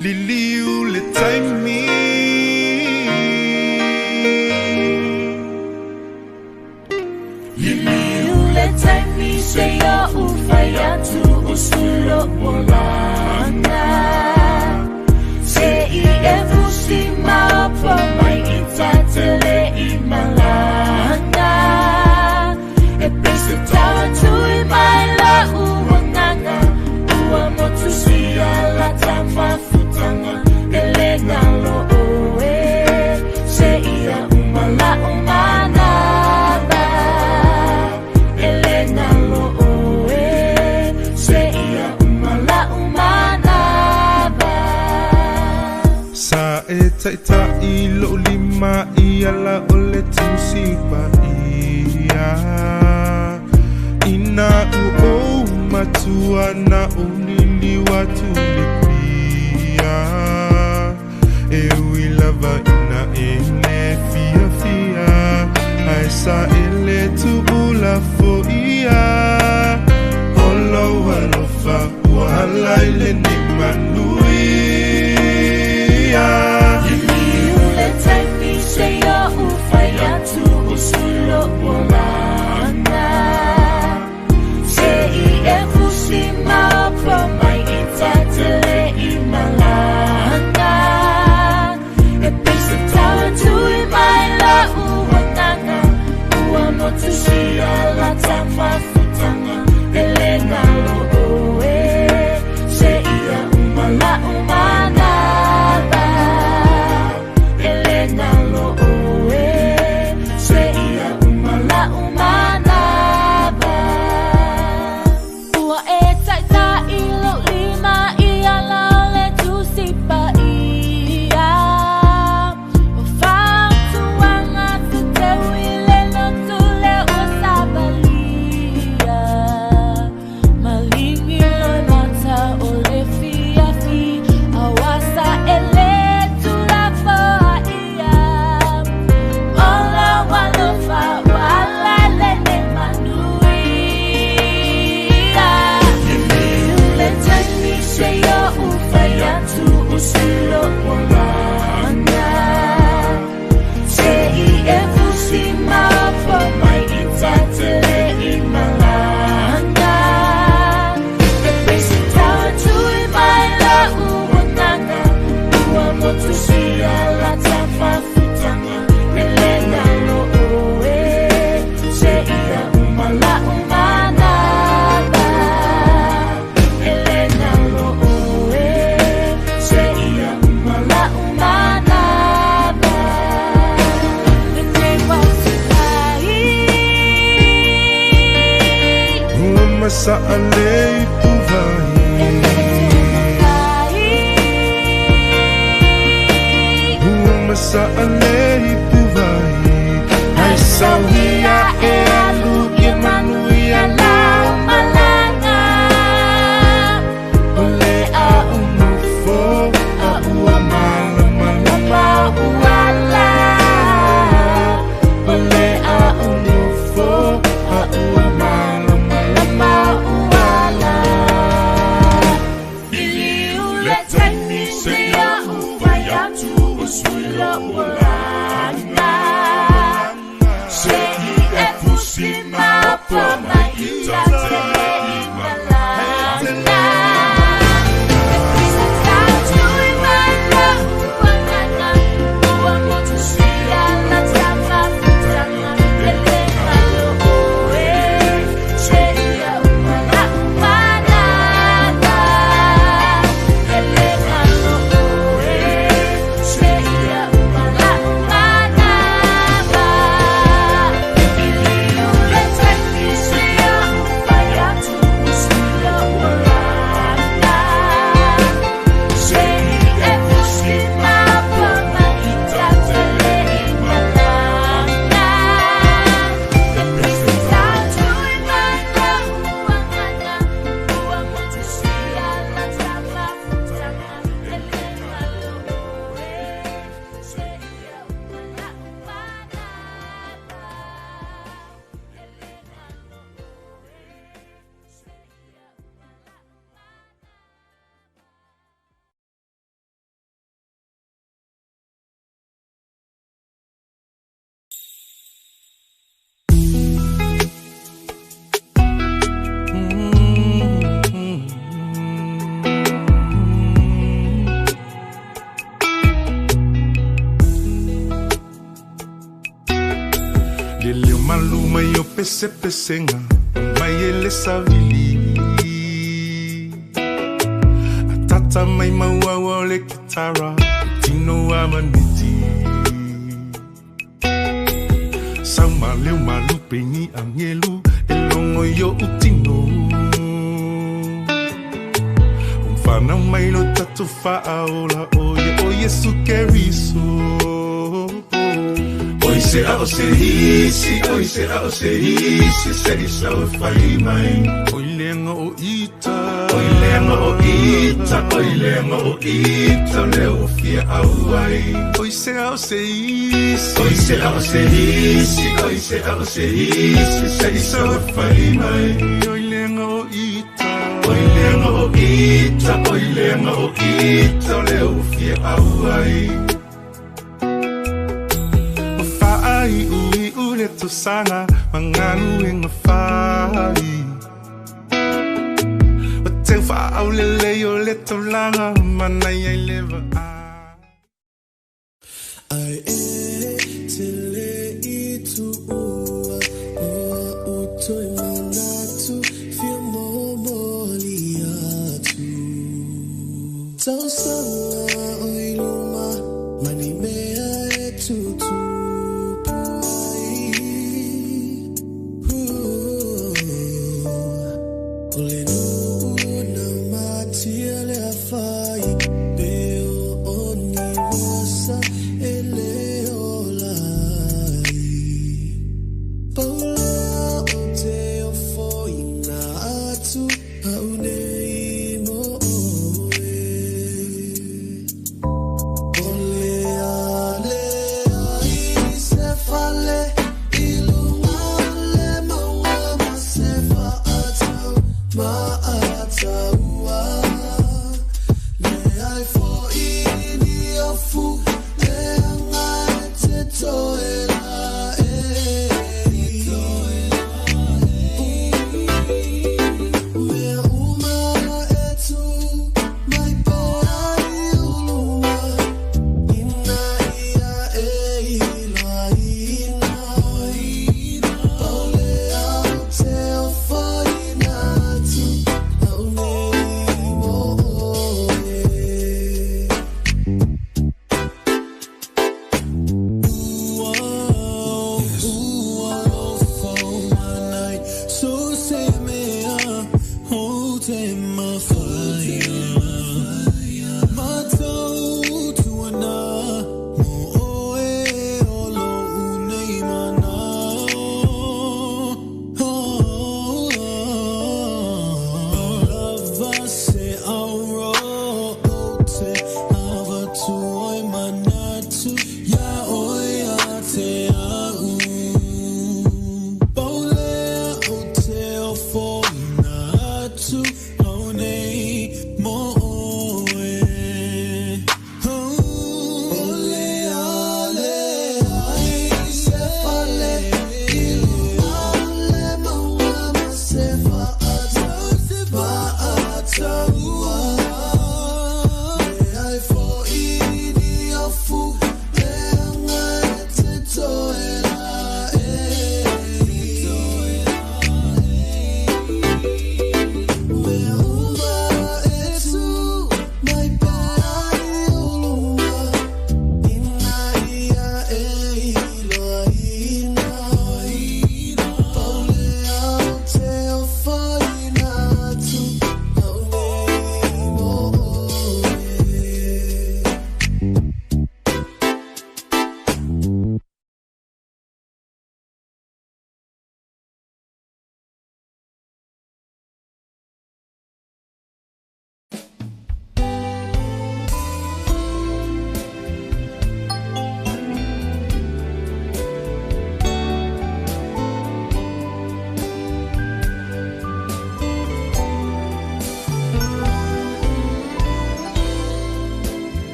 Liliu le taimi Liliu le taimi se ia ufai atu o sulo olanga Se i e fusi maopo mai i tatele i malanga E pese tau tui mai la uanganga Ua motu sia la tamafutanga Ele ngalo oe Se ia umala umanaba Ele ngalo oe Se ia umala umanaba Sa e taitai lo lima i ala o le tusi pa ia Ina u o matua na o liliwa tu le pia E ui lava ina e le fia fia Ai sa e le tu ula fo ia Olo alofa ua ala i le ni manuia Liliu le taimi se ia ufai atu o sulo olanga Se i e fusi maopo mai i tatele i malanga E pese tau tui mai la uanganga Ua motu sia la tamafutanga Ele ngalo oe Se ia umala umanaba Ele ngalo oe Se ia umala umanaba Ua e taitai lo lima i ala o le tusi pa ia O fautuaga te teu i le lotu le ua savalia Maligi loi mata o le fiafi Aua sa ele tulafoa ia Ola walofa wala lele manuia Liliu le taimi se ia ufai atu o sulo olanga Se i e fusi maopo mai i tatele i malanga E pese tau tui mai la uanganga Ua motu sia la tamafutanga Ele ngalo oe Se ia umala umanaba Ele ngalo oe Se ia umala umanaba Lene wautukai Ua masaale i puvai Ua masaale i puvai Ai sauhia e alu ia manuia lau Malanga O le a unufo a ua malamalama Uala O le a unufo a ua malamalama Uala Liliu le taimi se ia ufai atu o sulo olanga Se i e fusi maopo Le leo malu mai o pesepesenga mai e le savili. Atata mai mauaua o le kitara tino a maniti. Sau ma leo malu pengi angelu e longo i o utino. Umfana mai lo tatu faaola oye o Yesu Keriso. Oi se a o se isi, oi se a o se isi, se i sa o whai mai. Oi lenga o ita, oi lenga o ita, oi lenga o ita, leo fia au ai. Oi se a o se isi, oi se a o se isi, oi se a o se isi, se i sa o whai mai. Oi lenga o ita, oi lenga o ita, oi lenga o ita, leo fia au ai. Ai ui ule tosanga mangalu inga fai. O te whaau le leo le taulanga manai ai leva a. Ai e te le i tuua ua utoi manatu fia momoli atu. Tausanga o i luma mani mea e tutu.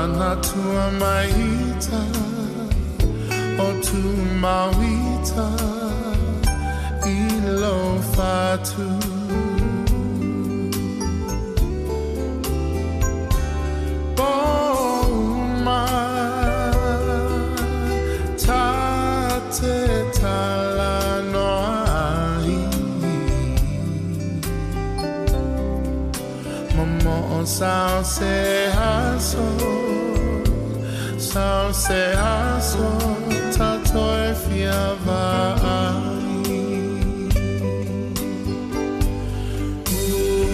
Manatua maita o tu mauita i lo fatu. Poma ta te tala noa ai. Momo o sao se aso, sao se aso, tato e fia vai.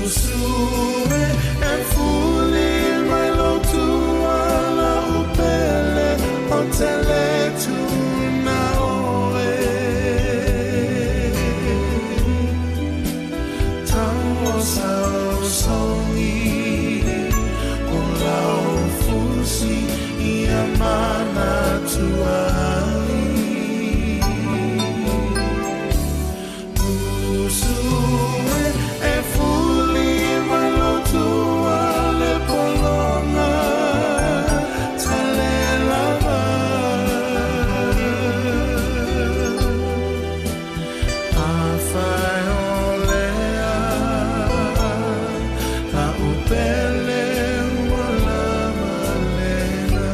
Usue e fuli mai lo tua la upele o tele tuna oe. Tau o sao songi o lau fusi i a mana tuai. Usue e fuli mai lo tua le polonga tale lava. A fai o lea, la upele ua lava lena.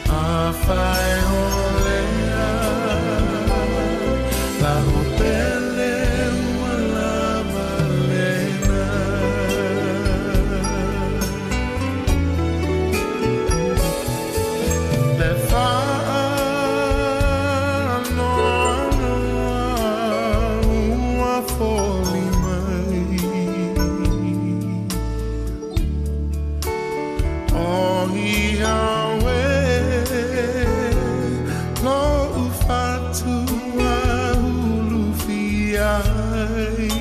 A fai o lea, la upele ua lava lena. Le whaanoa ua foli mai. O ia we, lo ufatua hulu fiai.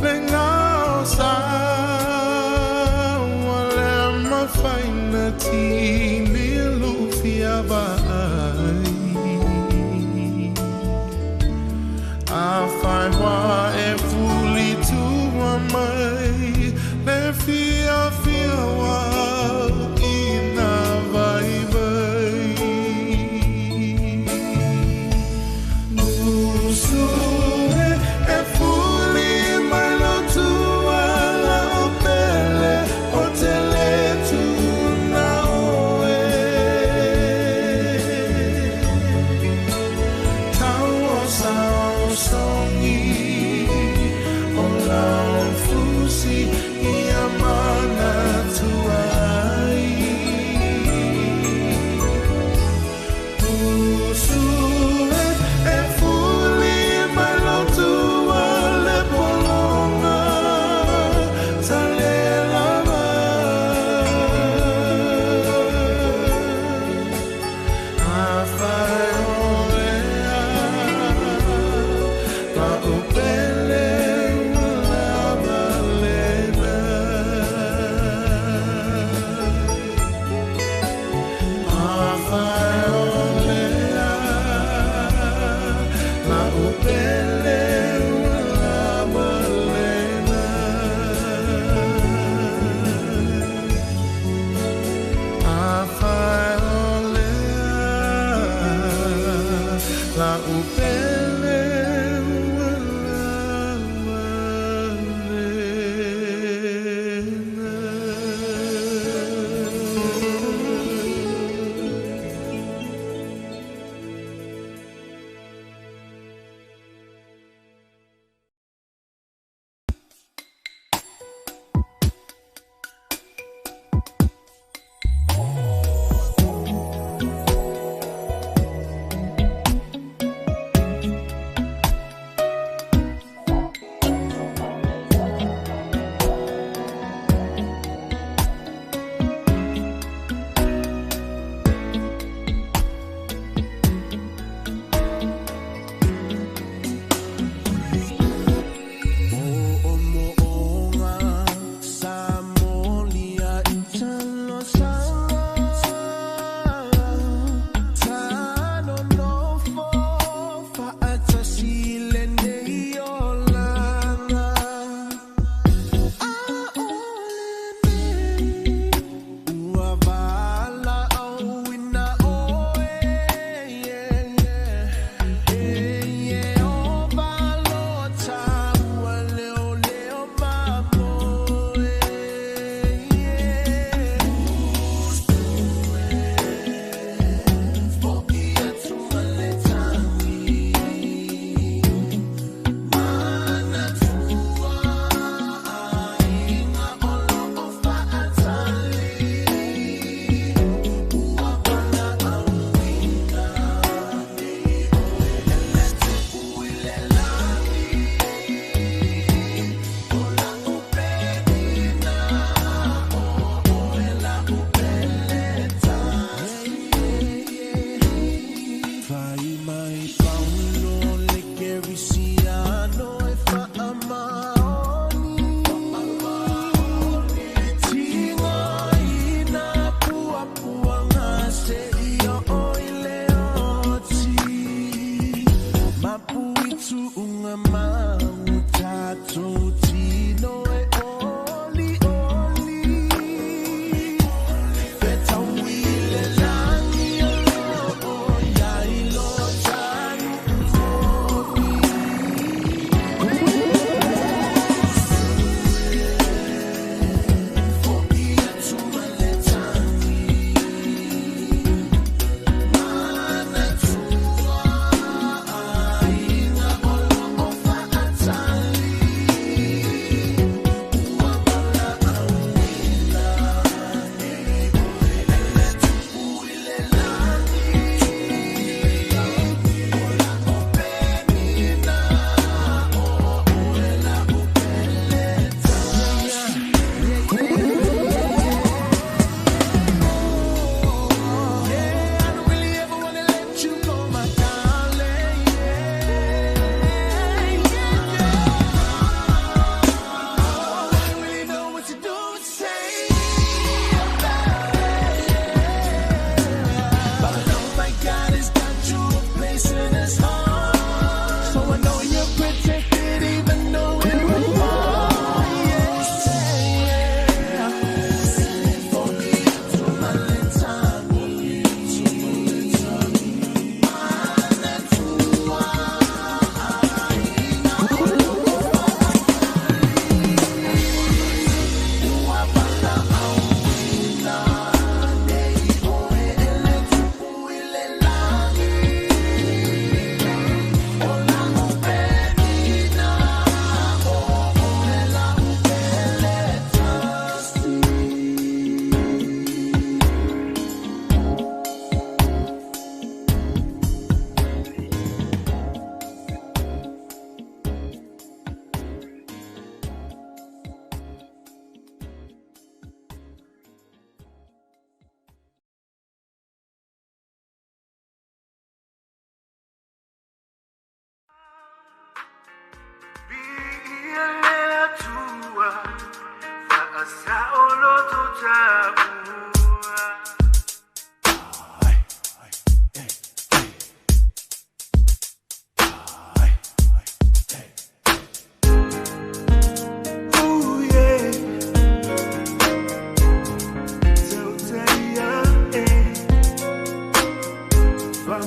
Le ngao sa ua le mafaina tini lufia vai. A whai wā e fuli tua mai, le fia fia wā i nā vai vai. Usue e fuli mai lo tua la o pele o tele tuna oe. Tau o sao songi o lau fusi i a mana tuai. Usue e fuli mai lo tua le polonga tale lava. A fai o lea, la upele ua lava lena. A fai o lea, la upele ua lava lena. A fai o lea, la upele ua lava lena.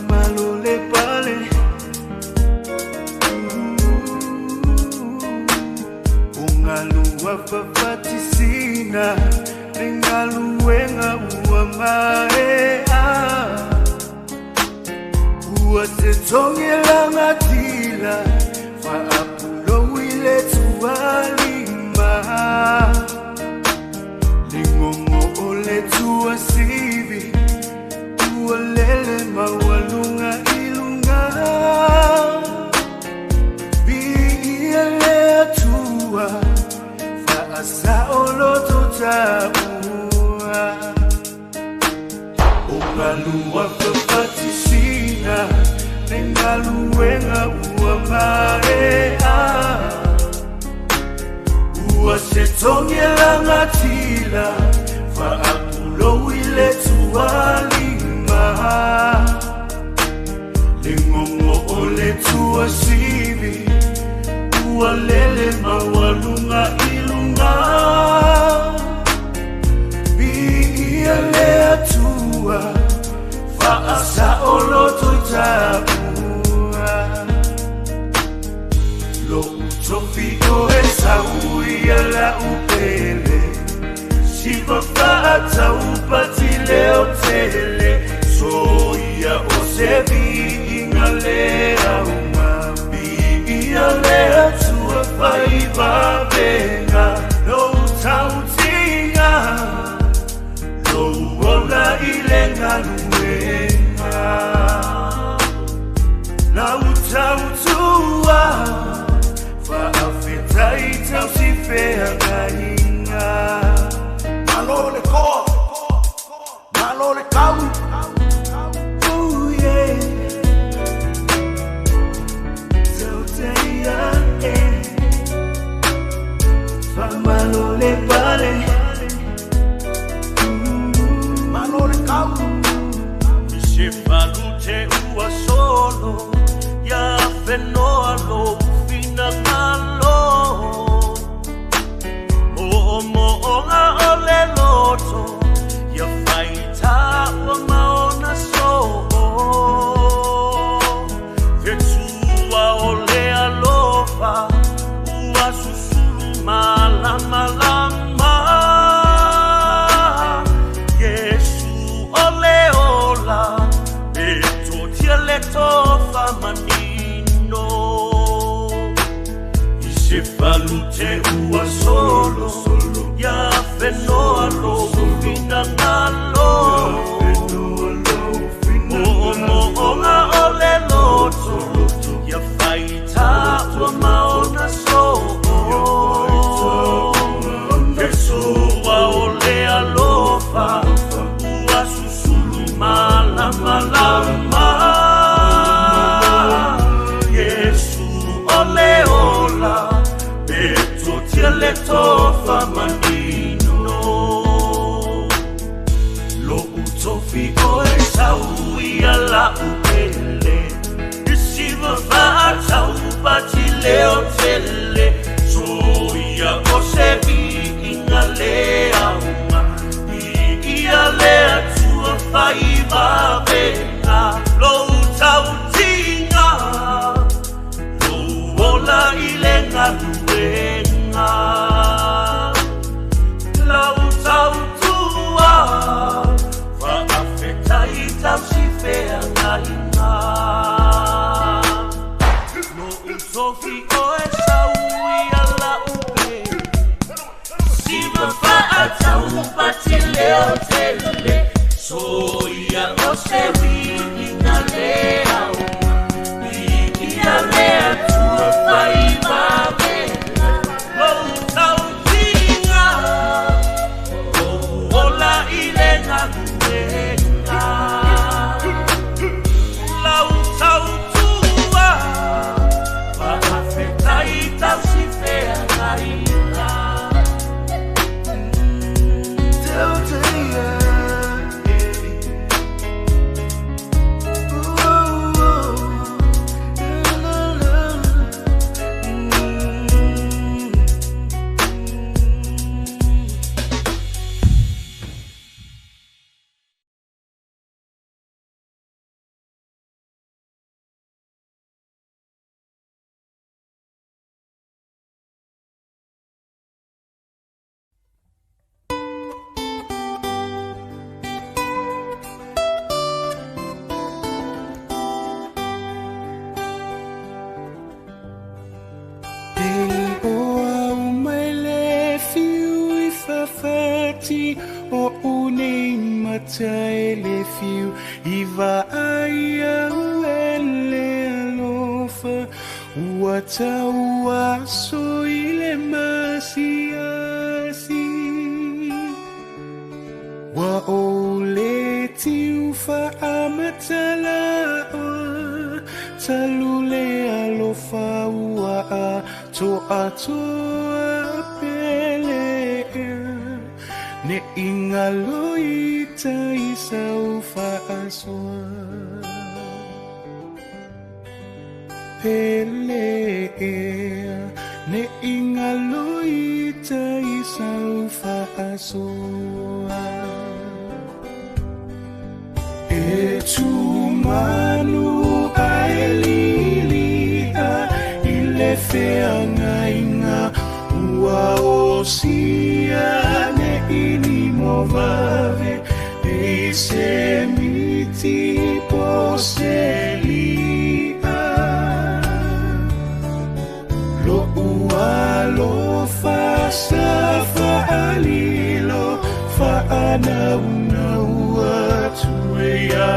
Faamalo le pale O galua fafatisina Le galuega ua maea Ua te togelagatila Faapulou i le tualima Le gogo o le tuasivi Ua lele maualuga i luga Viia le Atua Faasaoloto taua O galua fafatisina Le galuega ua maea Ua se togelagatila Faapulou i le tualima Le gogo o le tuasivi Ua lele maualuga i luga Viia le Atua Faasaoloto i taua Lo'u tofi o e sau ia la'u pele Siva fa'ataupati leo tele Soia o se vi'iga le auga Vi'ia le Atua faivavega Lou tautiga Lou ola i le galuega Lau tautua Faafetai tausifeagaiga Malo le koa Malo le kau Oh yeah Tauteia eh Faamalo le pale Malo le kau Se falute ua solo Ia fenoa lou finagalo Mo'omo'oga o le loto Ia faitā ua maona so'o Fetua o le alofa Ua susulu malamalama Iesu o le ola E totia le tofa manino I se falute ua solo Ia fenoa lou finagalo Mo'omo'oga o le loto Ia faitā ua maona so'o Fesoa o le alofa Ua susulu malamalama Iesu o le ola E totia le tofa manino Lo'u tofi o e sau ia la'u pele I siva fa'ataupati leo tele Soia o se vi'iga le auga Vi'ia le Atua faivavega Lou tautiga Lou ola i le galuega Lau tautua Faafetai tausifeagaiga Lo'u tofi o e sau ia la'u pele Siva fa'ataupati leo tele Soia o se vi'iga le auga Vi'ia le Atua faivavega Lou tautiga Lou ola i le galuega Lau tautua Faafetai tausifeagaiga Tauteia eh. ti o unei matai le fiu i vaai au e le alofa ua tau aso i le masiasi Wa o le tiu faamatala talu le alofa ua atoa toa pele ne ingalo i tai sau faasoa pele ne ingalo i tai sau faasoa E tumanu ae lilia i le feagaiga ua osia ne ini mo vave e se miti po se lia Lo ua alofa sa faalilo faanaunau atu ia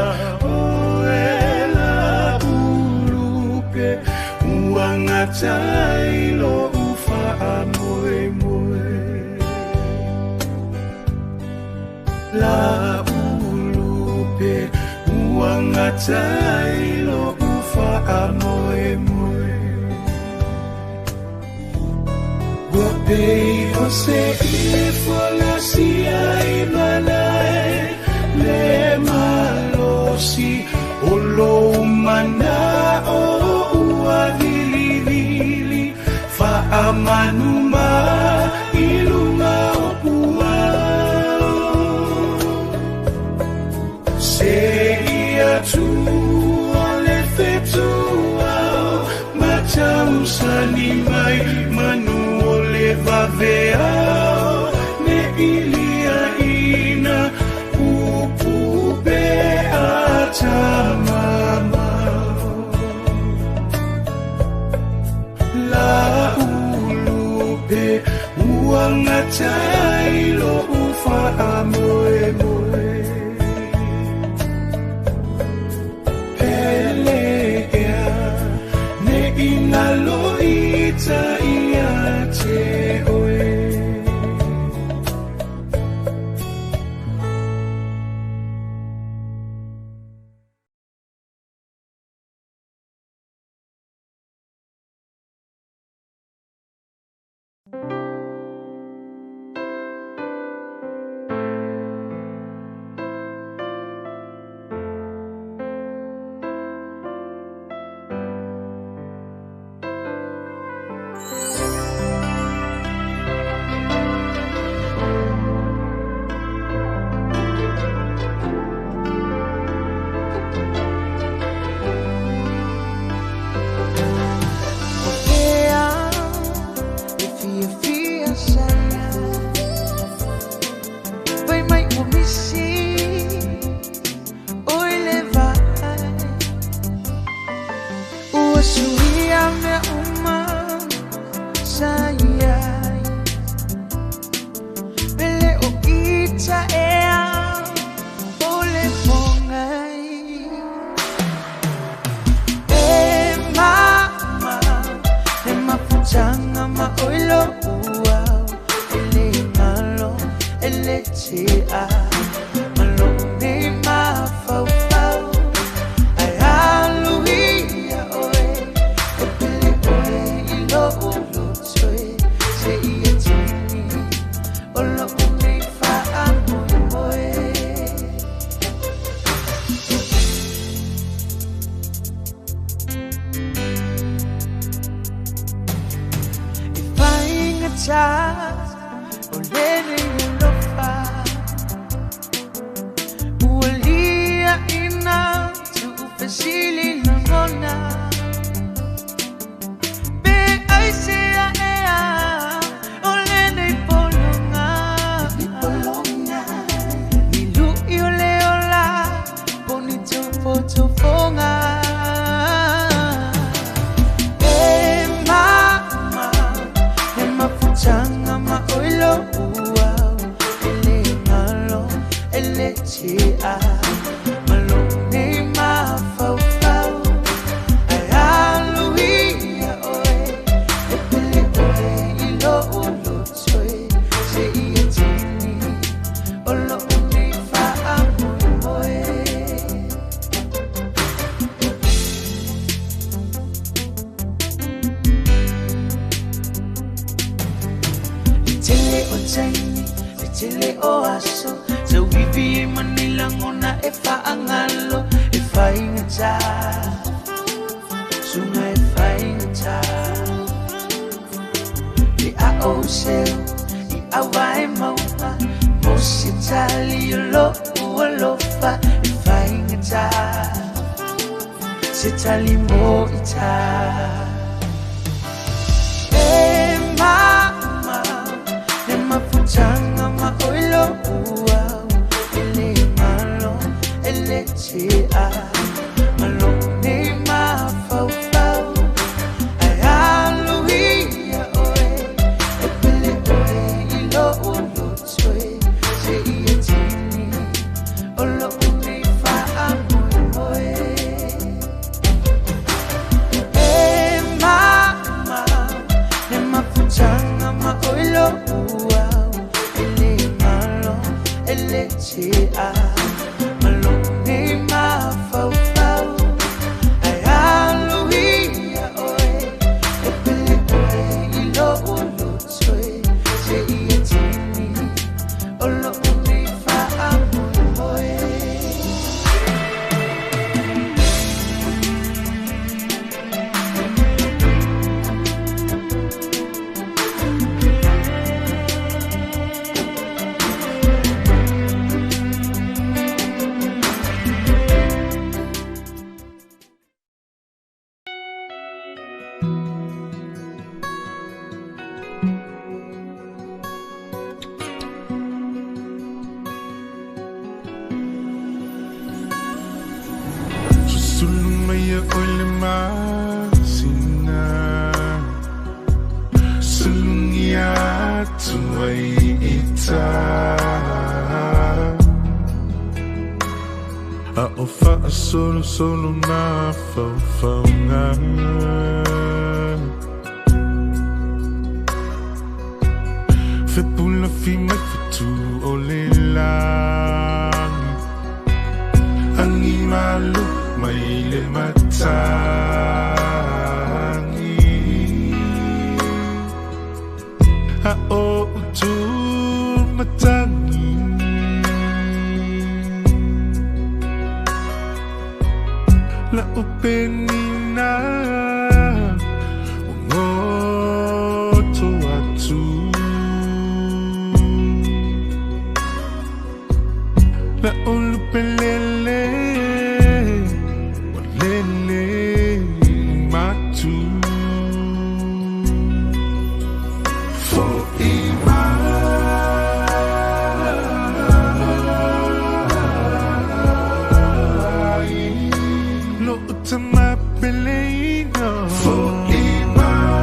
oe la ulupe ua gatai lo'u faamoemoe La ulupe ua gatai lo'u faamoemoe Ua pei o se ifo lasia i malae le malosi o lou mana'o ua vilivili faamanuma i luga o puao Se ia tua le fetuao matausani mai manu o le vaveao ne ilia ina upu tamamao La ulupe ua gatai lo'u faamoemoe Pele ea ne ingalo ita ia te oe Tanga ma oilo uau ele tele o aso Tauivi e manila ngona e whaangalo E whaingata Sunga e whaingata Te a o seu I awa e maua Mo se tali o lo ua lofa E whaingata Se tali mo ita E mama Ne mafutanga ma oilo ua Ele malo ele te a Malo ne mafaufau Ai alu ia oe E pele oe i lo ulo toe Se ia tini O lo unei wha moe moe E mama Ne mafutanga ma oilo ua Ele malo ele te a Malo ne mafaufau Ai alu ia oe E pele oe i lo ulo toe Se ia tini O lo unei wha moe moe. Susulu mai e oile masina Sulungi atu ai ita A o wha solo solo ma whauwhaunga Fepula fi mai fitu o le langi Angi malu mai le matangi A o utu matangi La upenina Ngoto atu La ulupelele Walele matu Fo i mai Lo utama peleina Fo i mai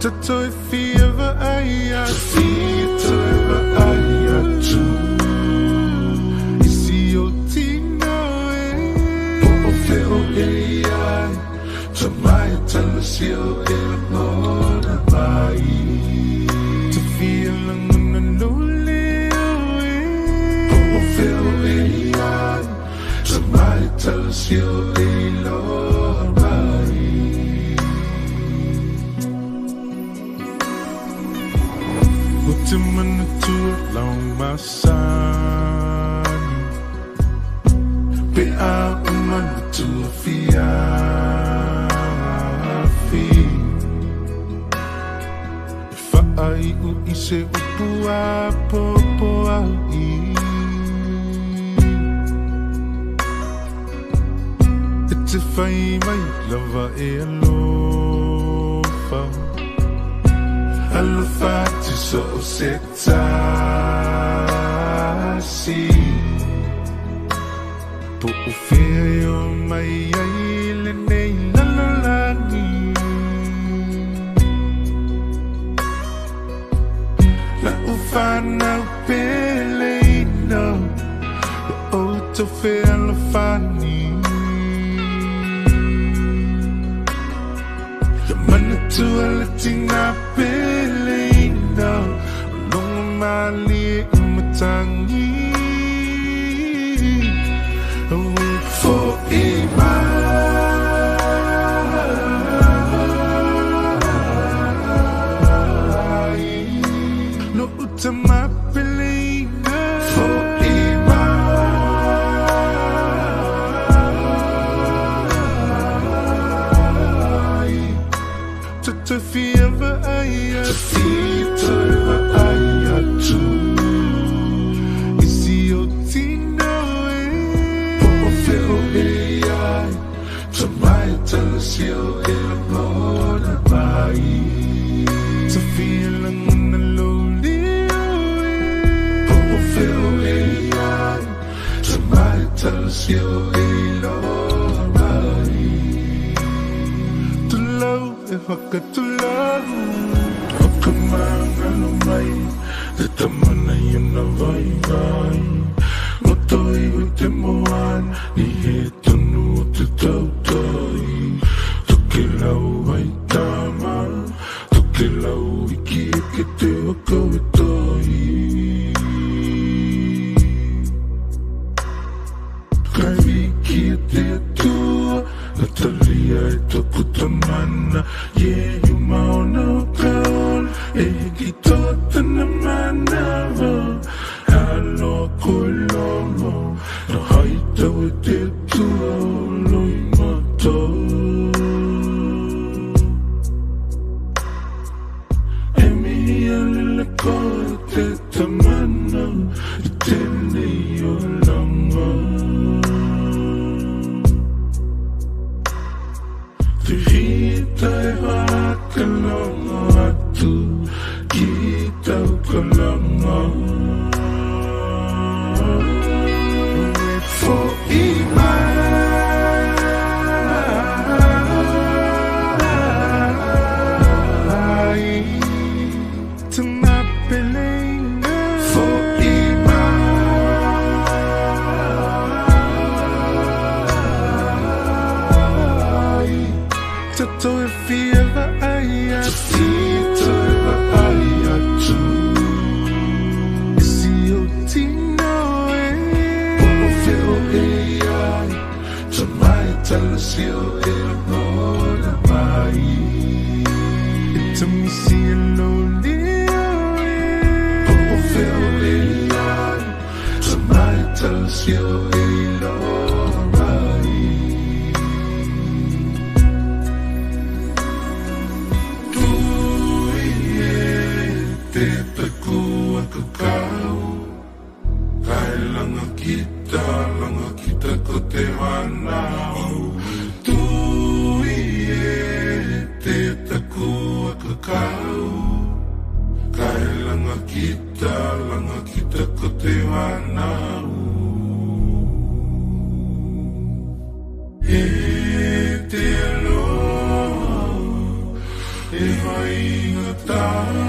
Tatoi fiava ai atu Tatoi ai atu Isi o tino e Po o feo e ai Tamai talasi o e ngona mai Te fia langona no leo e Po o feo e ai Tamai talasi o e loa mai O te manatua lau masani Pe a o manatua fiafi E whaai u i se upu a popo au i E te whai mai lava e alofa Alofa te so o se tasi Po o fea e o mai ai le nei lalolagi La u whanau peleina O tau whea alofani Ia manatua le tina peleina O longa mali e umatangi Fo i mai talasio e loa mai. Tulau e whakatulau, o ka mangalo mai, te tamana i ana vai vai. Roto iho te moana, ni he tonu o te tautai. Toke lau ai tama, toke lau iki e ke te waka e tai. Kai wiki e te atua, Natalia e toku tamana. Ye maona o kaola, e hiki tōtana manawa. Aloa koe lomo, na haitau e te atua o loi mātou. E mihi alele koe te tamana, i tēnei o langa. Te hita e whakalongo atu ki tau kalanga. E fo i mai. Te mapelenga. Fo i mai. Tato e fia vaai atu. Te fita e vaai atu. E si o tino e. Pono whio e ai, te mai talasio e rona mai. E te misi e lo leo e. Pono whio e ai, te mai talasio e rona mai. Tui e te taku akakau, kai langa kita, langa kita ko te whanau. Tui e te taku akakau, kai langa kita, langa kita ko te whanau. E te aloha, e hainga tae.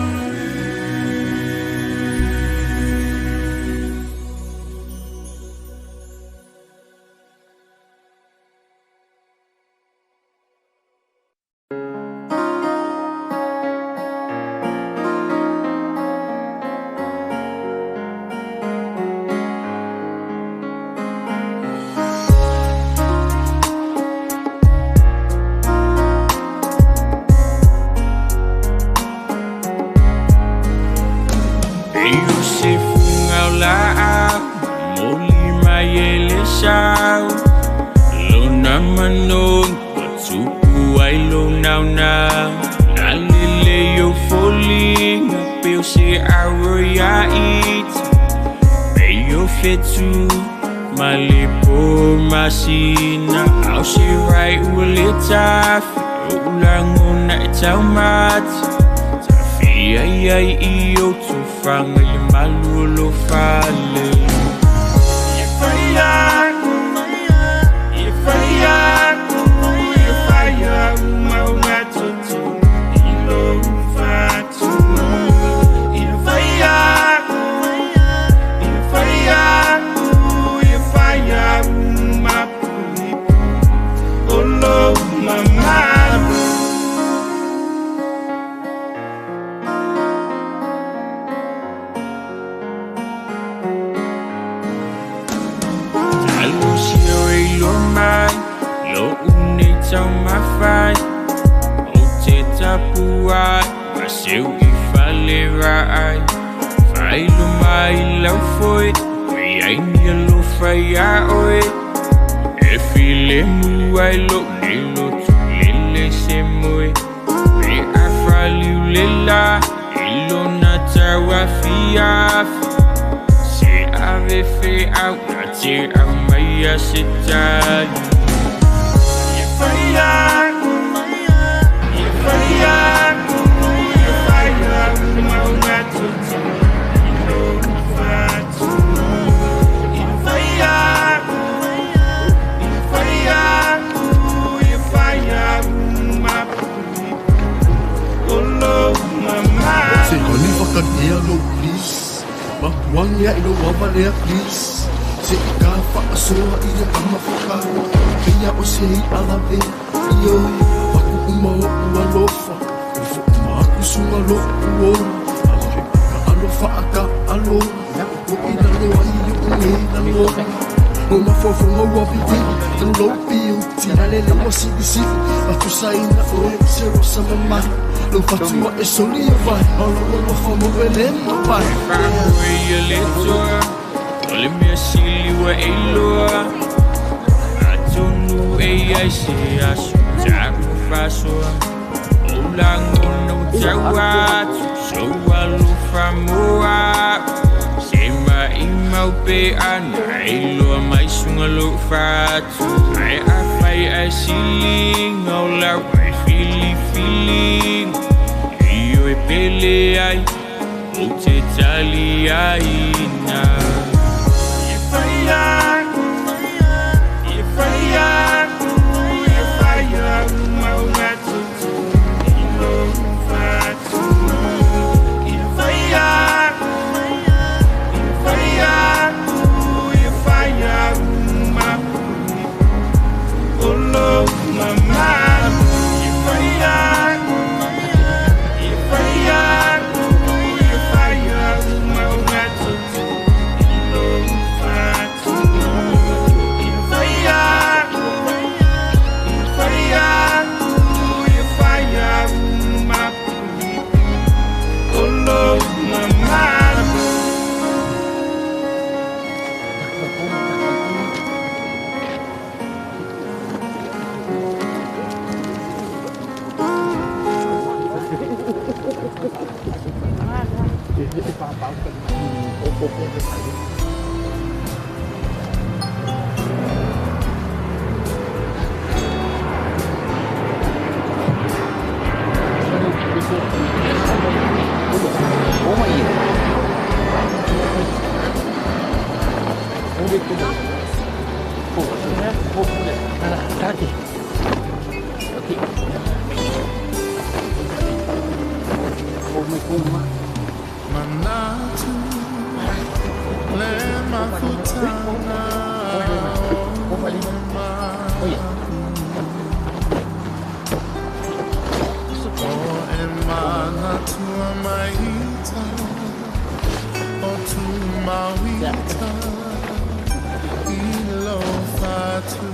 Lo ava lea please. Se i ka whaasoa i le kama whaka. Peia o se i alave. Ioi, waku uma o ua lofa. Ufo uma aku sunga lo uo. Alave ka alofa a ka alo. O i lalo ai i o nei lalo. O mafofonga ua vivi. Tanu lau piu. Tina le lewa sili sili. Atu saina oe se rosa mama. Lau fatua e soli e vai. Alo alofa mo e le mapai. Whaamoe le toa, o le mea sili ua e iloa. Atonu e ai se aso taku whasoa. O lagona ua tau atu, sou alofa mo au. Se maimau pe ana e iloa mai suga lou fatu. Ae afai ae siliga o lau ai filifiliga. Io e pele ai, o te tali aina. E whai aku, e whai aku, e whai au maunga tutu i lou fatu. E whai aku, e whai aku, e whai au mapuni o lou mamalu. E whai aku, e whai aku, e whai au maunga tutu i lou fatu. E whai aku, e whai aku, e whai au mapuni o lou mamalu. Manatu le mafutana o e manatua maita o tu mauita i lo fatu.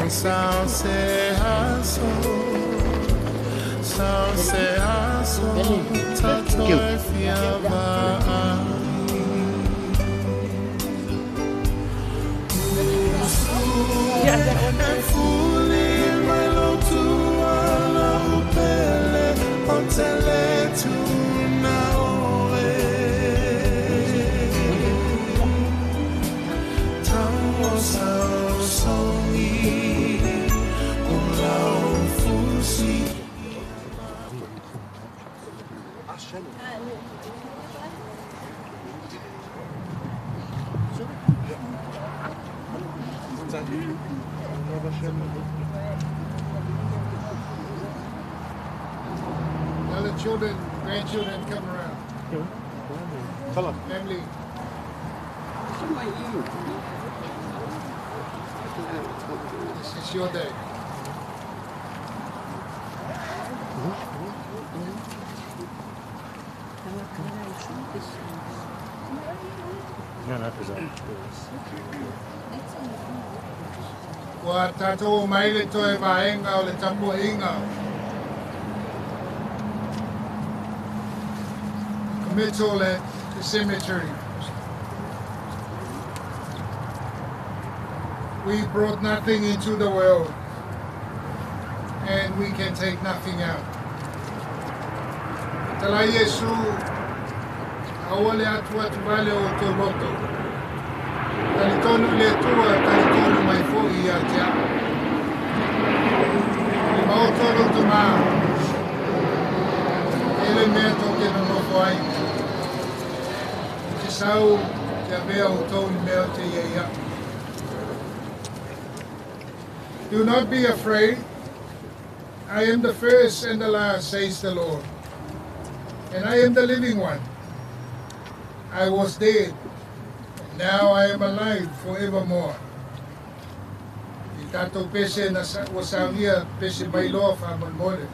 Sao se aso, sao se aso, tatoi fiava ai. E fuli mai lo tua la upele, o tele tu na oe. Tau sao songi. Now the children, grandchildren come around. Family. This is your day. Ua tātou mai le toe vaenga o le tapuainga. Committal at the cemetery. We brought nothing into the world, and we can take nothing out. Tala Yesu, aua le atu atu vale o tō loto. Talitonu le tua, talitonu mai fo'i ia te au. Le maoto loto mā, e le mea tō te nonofo ai. te sau te avea outou i le mea ou te i ai a'u. Do not be afraid. I am the first and the last, says the Lord. And I am the living one. I was dead, and now I am alive forevermore. I tatou pese na ua saunia pese mai loa faamolemole.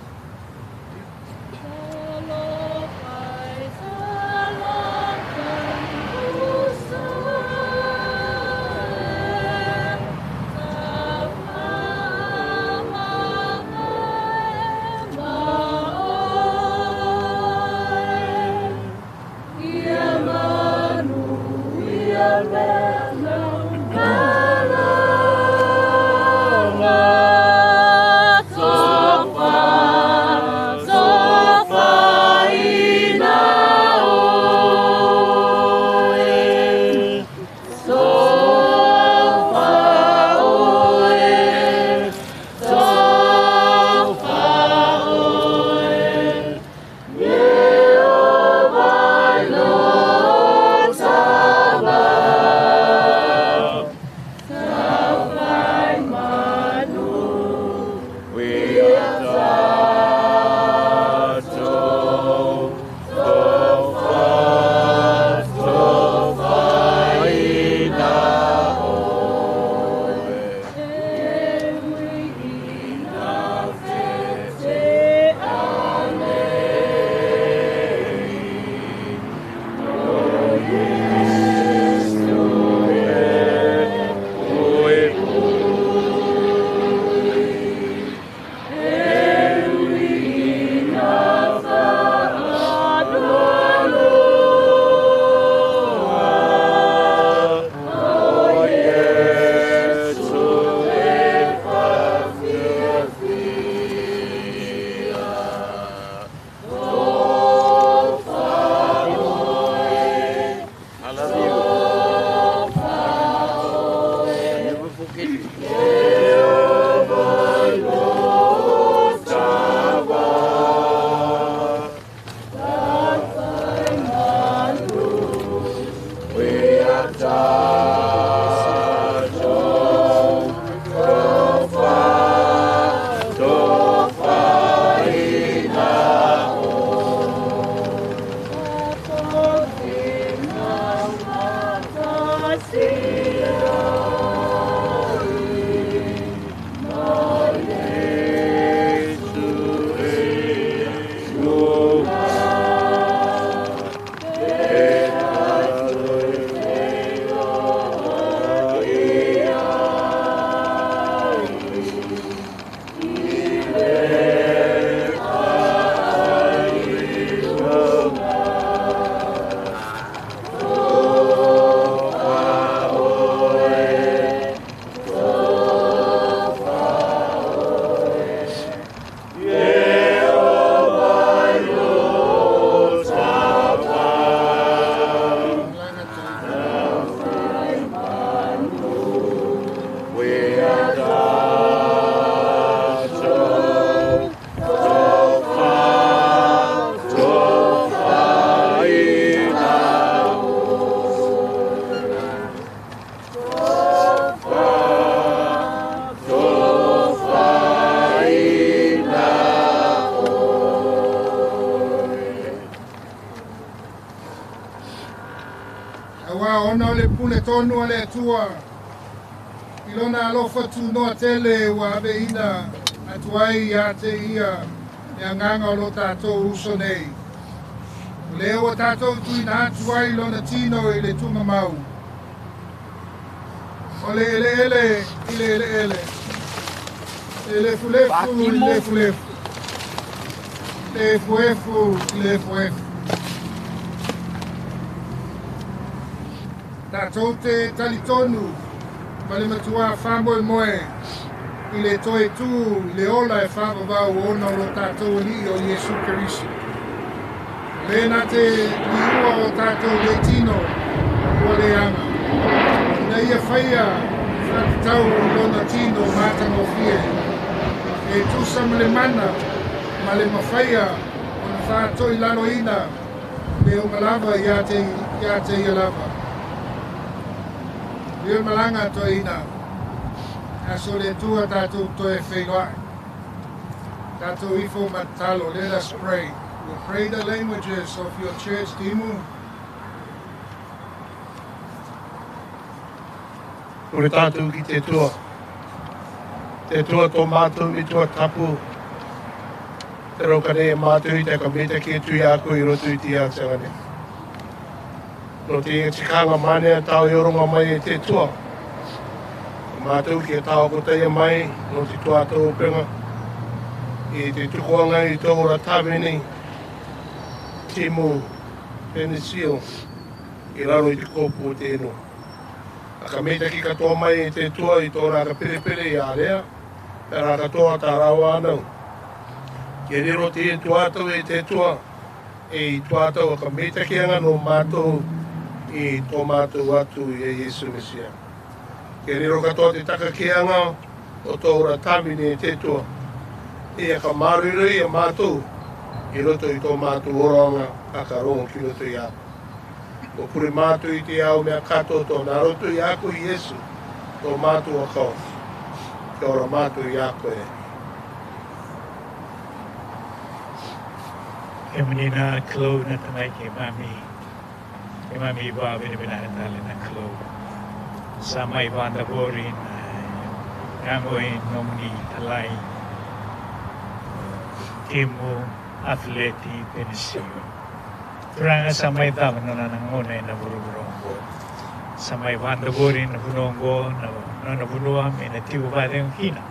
Auā ona o le pule tonu a le Atua i lona alofa tunoa tele ua aveina atu ai iā te ia le agaga o lo tatou uso nei. O lea ua tatou tuuina atu ai lona tino i le tugamau. O le eleele i le eleele, le lefulefu i le lefulefu, le efuefu i le efuefu. Tatou te talitonu ma le matuā faamoemoe i le toe tū i le ola e faavavau ona o lo tatou Alii o Iesu Keriso. O le na te liua o tatou leitino ua leaga, ina ia faia faatatau i lona tino matagofie, e tusa ma le mana ma le mafaia ona faatoilaloina le ogalava ia te Ia te ia lava. Ia malanga toeaina. Aso le Atua tatou toe feiloai. Tatou ifo ma tatalo. Let us pray. We'll pray the languages of your church, Timu. O le tātou ki te Atua. Te Atua tō mātou Matua tapu. Te rauka nei e mātou i te akamita ki atu i a koe i roto i te ātianga nei. Nō te inga tikanga manea tāu i oronga mai e te Atua. Ko mātou ki a tāu ko taia mai nō te tuātou openga i te tukuanga i tō ora tāmene Timu Penisio i raro i te kōpū o te enoa. A ka meitaki katoa mai e te Atua i tō rā ka perepere i a Rea, te rā katoa tā rāua anau. Kia riro te e tuātou e te Atua, e i tuātou a ka meitaki anga nō mātou i tō mātou atu i a Iesu Mesia. Kia riro katoa te takakeanga o tō ora tāmine e te Atua, e a ka māruirui a mātou i roto i tō mātou oranga a ka rongo ki roto i a koe. Kua pure mātou i te ao mea katoa tō nā roto i a koe Iesu, tō mātou whakaoti. Kia ora mātou i a koe. Ke mani na klou na tamai ke mami ke mami va vene vena hatale na klou sa mai vanda bori na rango e nomni talai timu athleti penisio. Turanga sa mai dava no na ngona na vuruvurongo. Sa mai vanda bori na vunongo na na vunua me na tiu vade hina.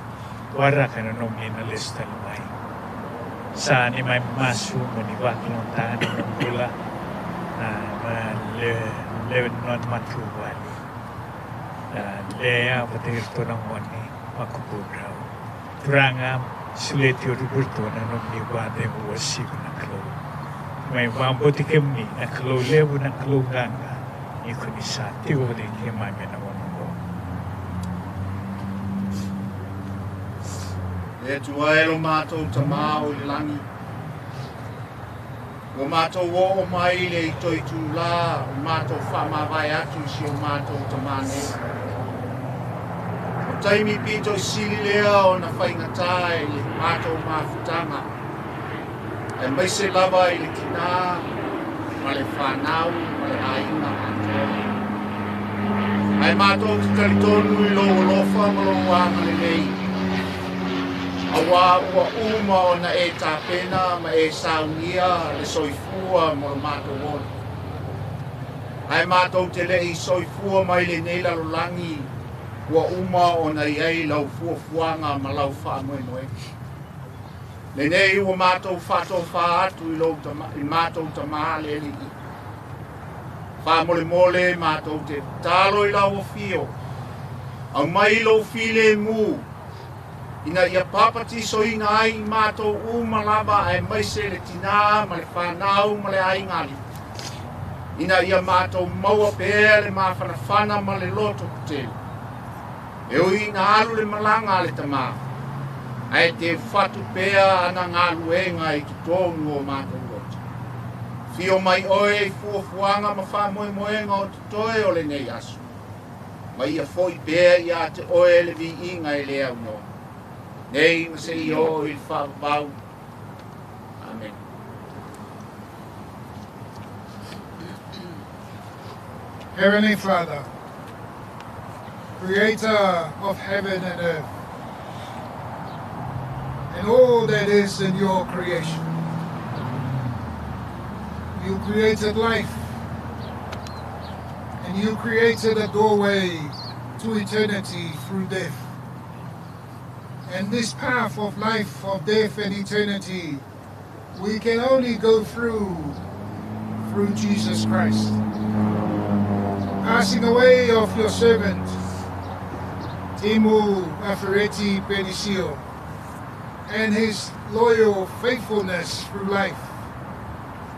Waraka na nomni na lesta mai. Sa ni mai masu mo ni vaklonta ni bula na na le le non matu wali. Le a vatirto na ngoni makupubrau. Turanga sileti o ruburto na nomni vade hua siku na klo. Mai wamboti kemni na klo lewu na klo ganga ni kunisa tigo de ke mai mena wongo. E Atua e lo mātou tamā o i le langi. Ua mātou oo mai i le i toi tūlā o mātou whaamavae atu i si o mātou tamā nei. O taimi pito i sili lea o na whaingatā i le mātou mafutanga. Ae maise lava i le tinā ma le whanau ma le aiga atoa. Ae mātou te talitonu i lou alofa ma lou agalelei. Auā ua uma ona e tapena ma e saunia le soifua mo le mātou ola. Ae mātou te le'i soifua mai lenei lalolagi ua uma ona i ai lau fuafuaga ma lau faamoemoega. Lenei ua mātou faatofā atu i lou tama, i mātou tamā le alii. Faamolemole mātou te tatalo i lau afio. Aumai lou filemu, ina ia papatisoina ai i mātou uma lava aemaise le tinā ma le whanau ma le aiga alii. Ina ia mātou maua pea le mafanafana ma le loto tetele. E ui ina alu le malaga a le tamā, ae te fatu pea ana galuega i totonu o mātou loto. Fio mai oe i fuafuaga ma faamoemoega o totoe o lenei aso. Ma ia foʻi pea iā te oe le viiga e le aunoa. Nei ma seia oo i le faavavau. Amen. Heavenly Father, creator of heaven and earth, and all that is in your creation. You created life, and you created a doorway to eternity through death. And this path of life, of death and eternity, we can only go through Jesus Christ. Passing away of your servant, Timu Afereti Penisio, and his loyal faithfulness through life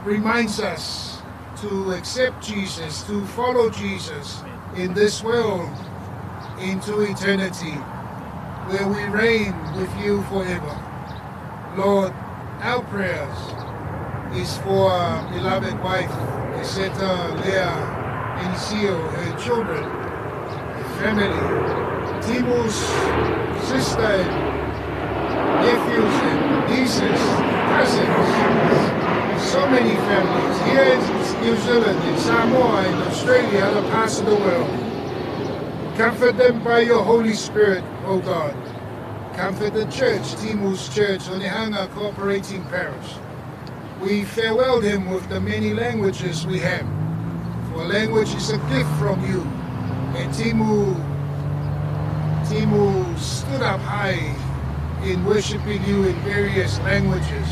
reminds us to accept Jesus, to follow Jesus in this world into eternity, where we reign with you forever. Lord, our prayers is for our beloved wife Lisetta, Leah, Eliseo, her children, her family, Timu's sister and nephews and nieces, cousins, so many families here in New Zealand, in Samoa, in Australia, other parts of the world. Comfort them by your Holy Spirit, O God. Comfort the church, Timu's church, Onehunga Cooperating Parish. We farewelled him with the many languages we have, for language is a gift from you. And Timu stood up high in worshiping you in various languages,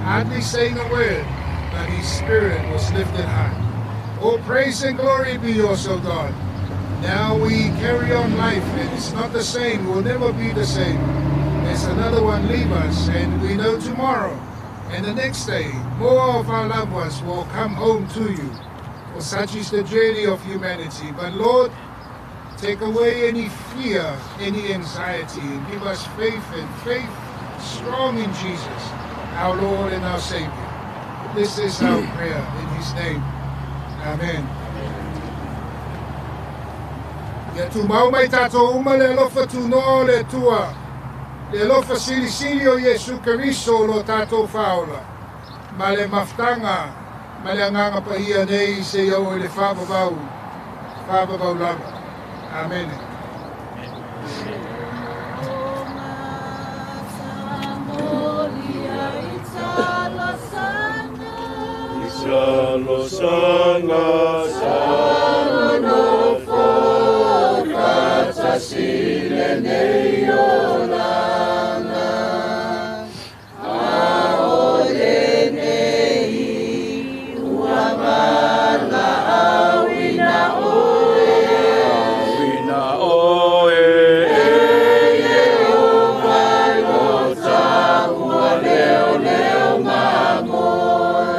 hardly saying a word, but his spirit was lifted high. All praise and glory be yours, O God. Now we carry on life, and it's not the same, will never be the same. There's another one leave us, and we know tomorrow and the next day, more of our loved ones will come home to you. For such is the journey of humanity. But Lord, take away any fear, any anxiety, and give us faith, and faith strong in Jesus, our Lord and our Savior. This is our prayer in His name. Amen. Ia tumau mai tātou uma le alofa tūnoa o le Atua, le alofa silisili o Iesu Keriso lo tātou whaola, ma le mafutanga, ma le anganga paia nei se iau i le whaavavau, whaavavau lava. Amen. Isalosanga sa fatasi lenei olanga aole nei ua valaauina oe wina oe e Ieova lo taua leo leo mamoe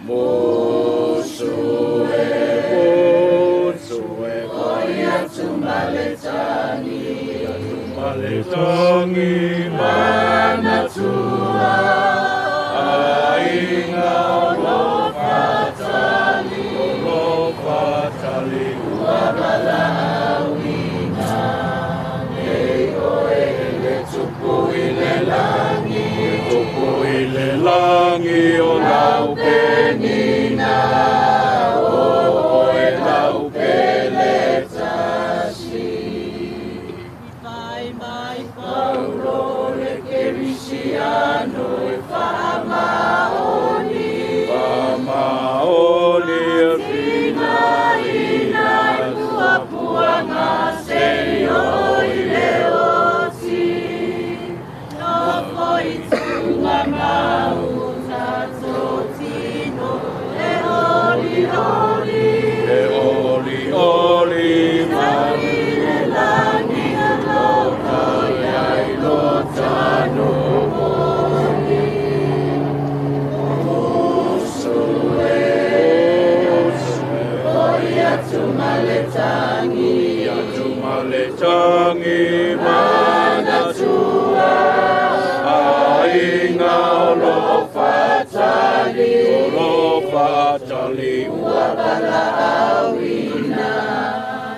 Mosue Mosue oia tumaletani tumaletani manatua aiga o fatali o fatali ua valaauina nei oe le tupu i le langi tupu i le langi o lau penina o oe lau pele tasi Mai mai paulo le kerisiano e faamaoni faamaoni e tina ina puapuaga seio i le oti nofo i tuga mauta totino e oli oli e oli oli mai le lagi alofa iai lo tanu moni Usue oia tumaletagi tumaletagi manatua aiga o lo fatali o lo fatali ua valaauina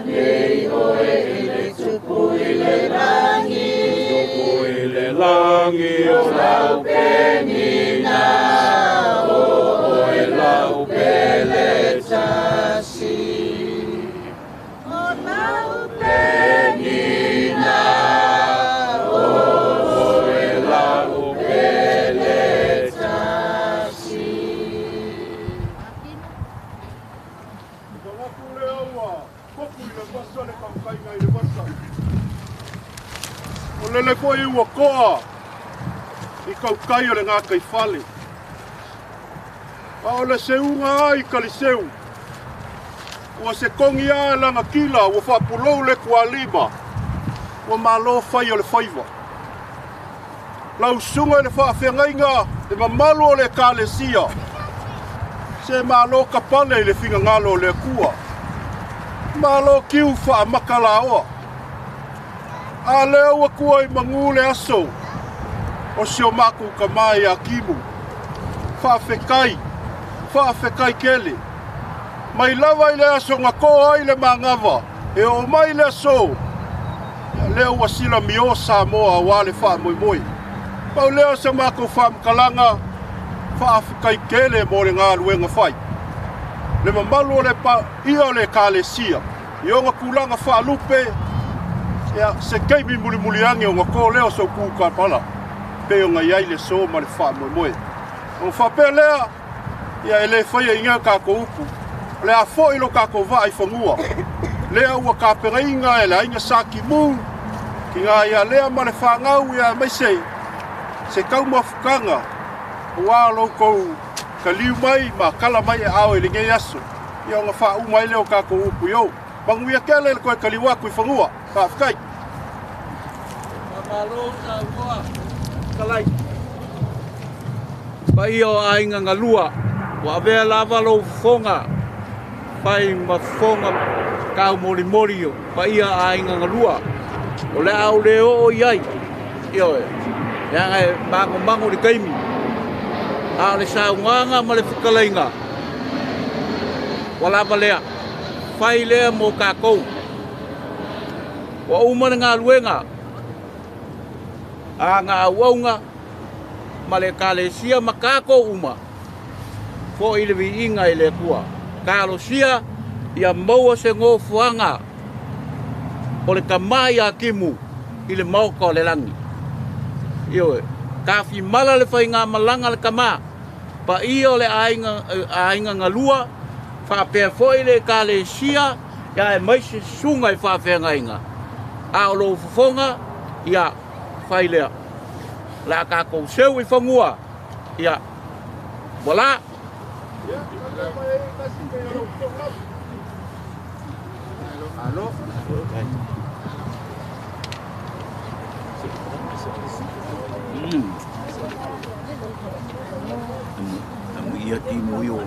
nei oe i le tupu i le langi tupu i le langi o lau penina o oe lau pele tasi o lau penina o oe lau pele tasi. O lele foi ua koa i kaukai o le ngā kai fale. A o le seunga ai ka le seu. Ua se kongi a langa kila ua whapulou le kua lima. Ua malo whai o le whaiwa. Lau sunga le whaawhengainga le mamalu o le kalesia. Se malo kapale i le whingangalo o le kua. Malo kiu wha makalaoa. A lea ua kua i mangu le aso. O sio maku ka mai a kimu. Whaawhekai, Faafetai tele. Mai lava i le aso na toa ai le manava, e oo mai le aso, ia lea ua silamio Samoa auā le faamoemoe. Pau lea o se matou faamatalaga, faafetai tele mo le galuega fai. Le mamalu o le paia o le Ekalesia i ona tulaga faalupe, ia, se taimi mulimuli ane ona to lea o se upu kapala, pei ona i ai le aso ma le faamoemoe. Ona faapea lea, ia e le faia i ina tatou upu, o le a foi lo tatou vaa i fanua, lea ua tapenaina e le aiga Sa Timu, tina ia lea ma le fanau, ia aemaise se taumafutaga, auā lo outou taliu mai ma tala mai e ao i lenei aso, ia ona faauma ai lea o tatou upu i o. Manuia tele le toe taliu atu i fanua. Faafetai. Faamalo saunoa fetalai. Paia o aiga galua, ua avea lava lou fofoga fai ma fofoga taumolimoli o paia aiga galua. O le a ou le oo i ai, ioe, leaga e magomago i le taimi. A o le saunoaga ma le fetalaiga, ua lava lea, fai lea mo tatou. Ua uma le galuega a na auauna ma le Ekalesia ma tatou uma, foi le viiga i le Atua. Talosia ia maua se nofoaga o le tama ia Timu i le maota o le lagi. Ioe, tafimala le faigamalaga le tama, paia o le aiga, aiga galua, faapea foi le Ekalesia, ia aemaise susuga i faafeagaiga. A o lou fofoga, ia fai lea. O le a tatou seu i fanua, ia, voilà. Ia timu i o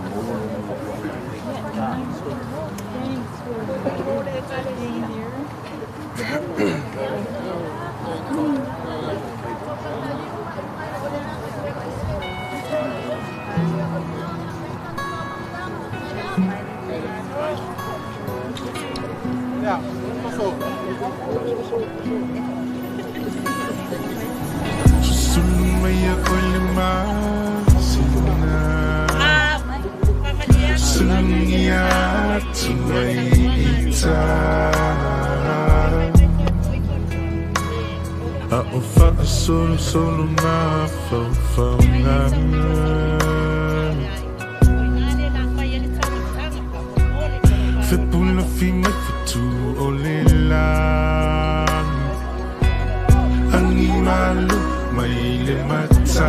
Susulu mai a oe le masina, Sulugia atu ai i tai. A o faasolosolo mafaufauga, Fepulafi mai fetu o le lagi, Agi malu mai le matagi.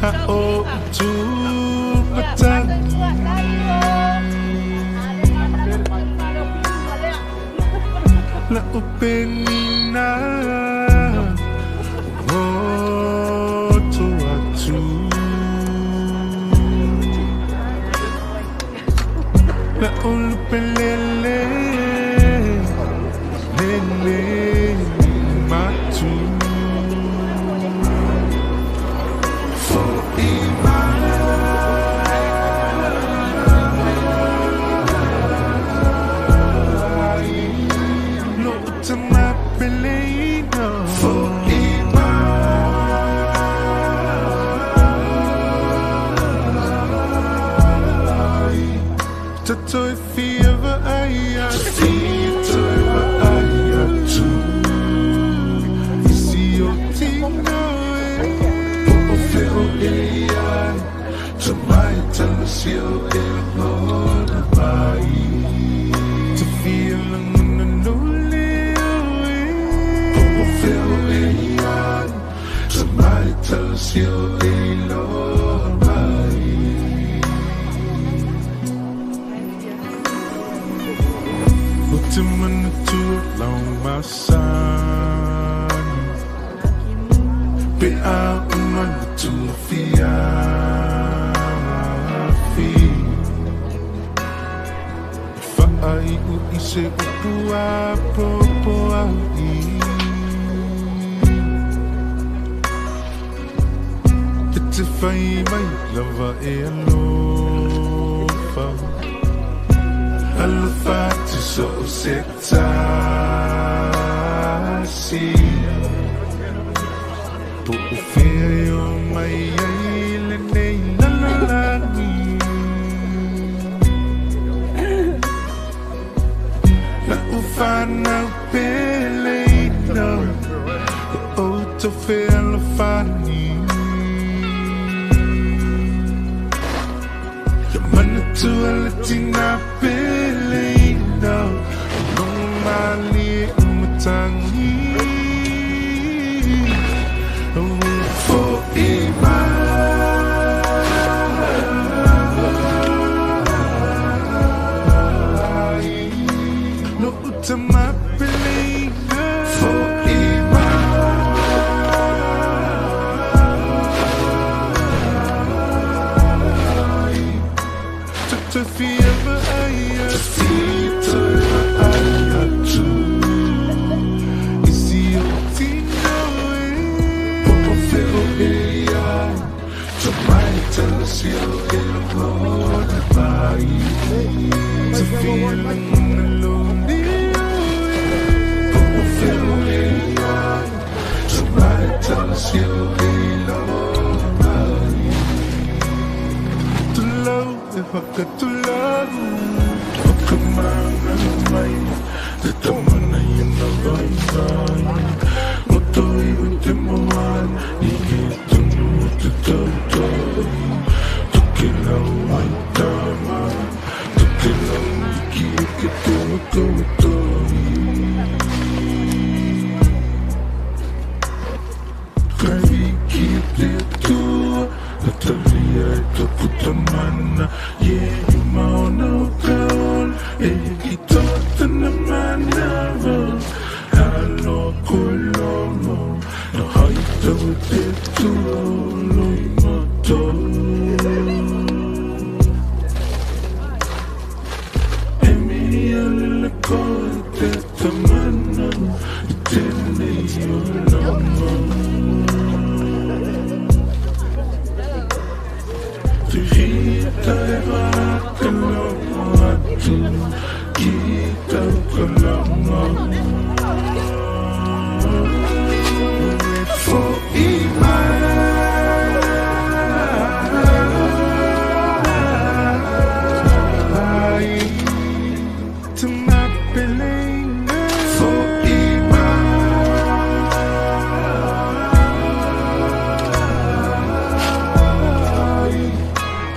A o utu patagi, La upenina o to atu. La ulupelele lele matu. Fo'i mai lo tama peleina. Fo'i mai Tatoi fia vaai atu, Tatoi vaai atu. Isi o tino e, po o feo e ai, Tamai talasio e lagona mai. Te fia lagona no leo e, po o feo e ai, Tamai talasio e loa mai. O te manatua lau masani, Pe a uma na tua fiafi, Faaiu i se upu a popo ai. Te whai mai lava e alofa. Alofa tu so o se tasi. Po o whea e o mai ai le nei lalani. La u whanau pele ina. E o tau whea alofani. Ia manatua le tina pele ina. Longo mali e umatangi. Fo'i mai. No uta mapeleina. Fo'i mai. Te fia vaai atu. Te vaai atu. I si o tino e. Popo whio e ai. Te mai tala si o e lona mai. Te fia lagona loni o e. Popo whio e ai. Te mai tala si o e lona mai. Tulau e whakatulau. Whakamana mai. Te tamana i na vai vai. Moto i o te moana. I ke tonu o te tautai. Toke lau ai tama. Toke lau iki e ke te whakautai. Kai wiki e te atua. Natalia e toku tamana. Ye maona o kaola. E hiki tōtana manawa. Alo kolomo. No haita o te atua loi mato. E mihi alele koe te tamana. I tēnei o lama. Te hita e whakalongo atu ki tau kalongo. Fo'i mai. Te mapeleina. Fo'i mai.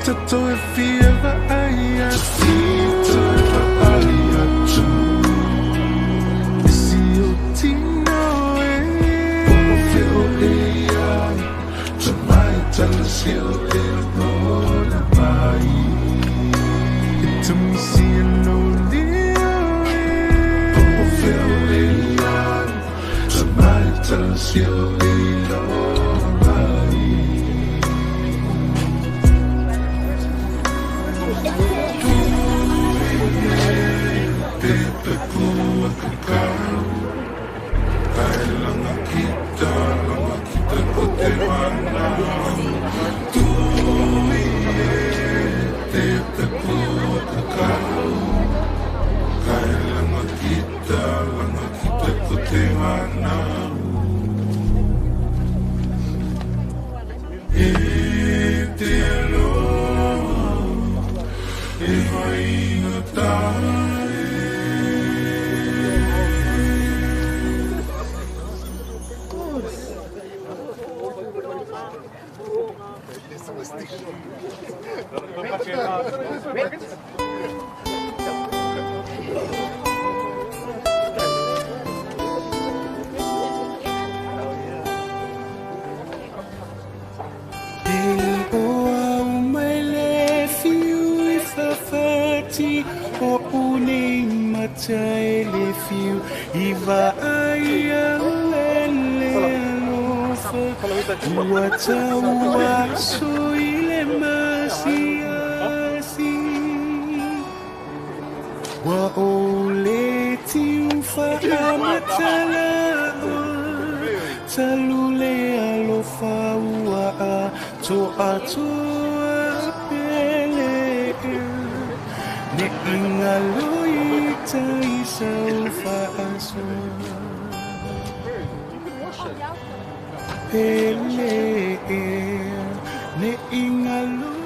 Tato e fia vaai atu. Vaai atu. E si o tino e. Popo whio e ai. Te mai tala si o e lona mai. E te misi e loli o e. Popo whio e ai. Te mai tala si o e lona mai. Te pekua kakau. Kai langa kita ko te mana. Tui e te pekua kakau. Kai langa kita ko te mana. E te aloha e vainga tai. O unei matai le fiu i vaai au e le alofa. Ua tau aso i le masiasi. Ua o le tiu whaamatala. Talu le alofa ua a to atua pele ne ingaloi tai sau faasoa pele ne ingaloi.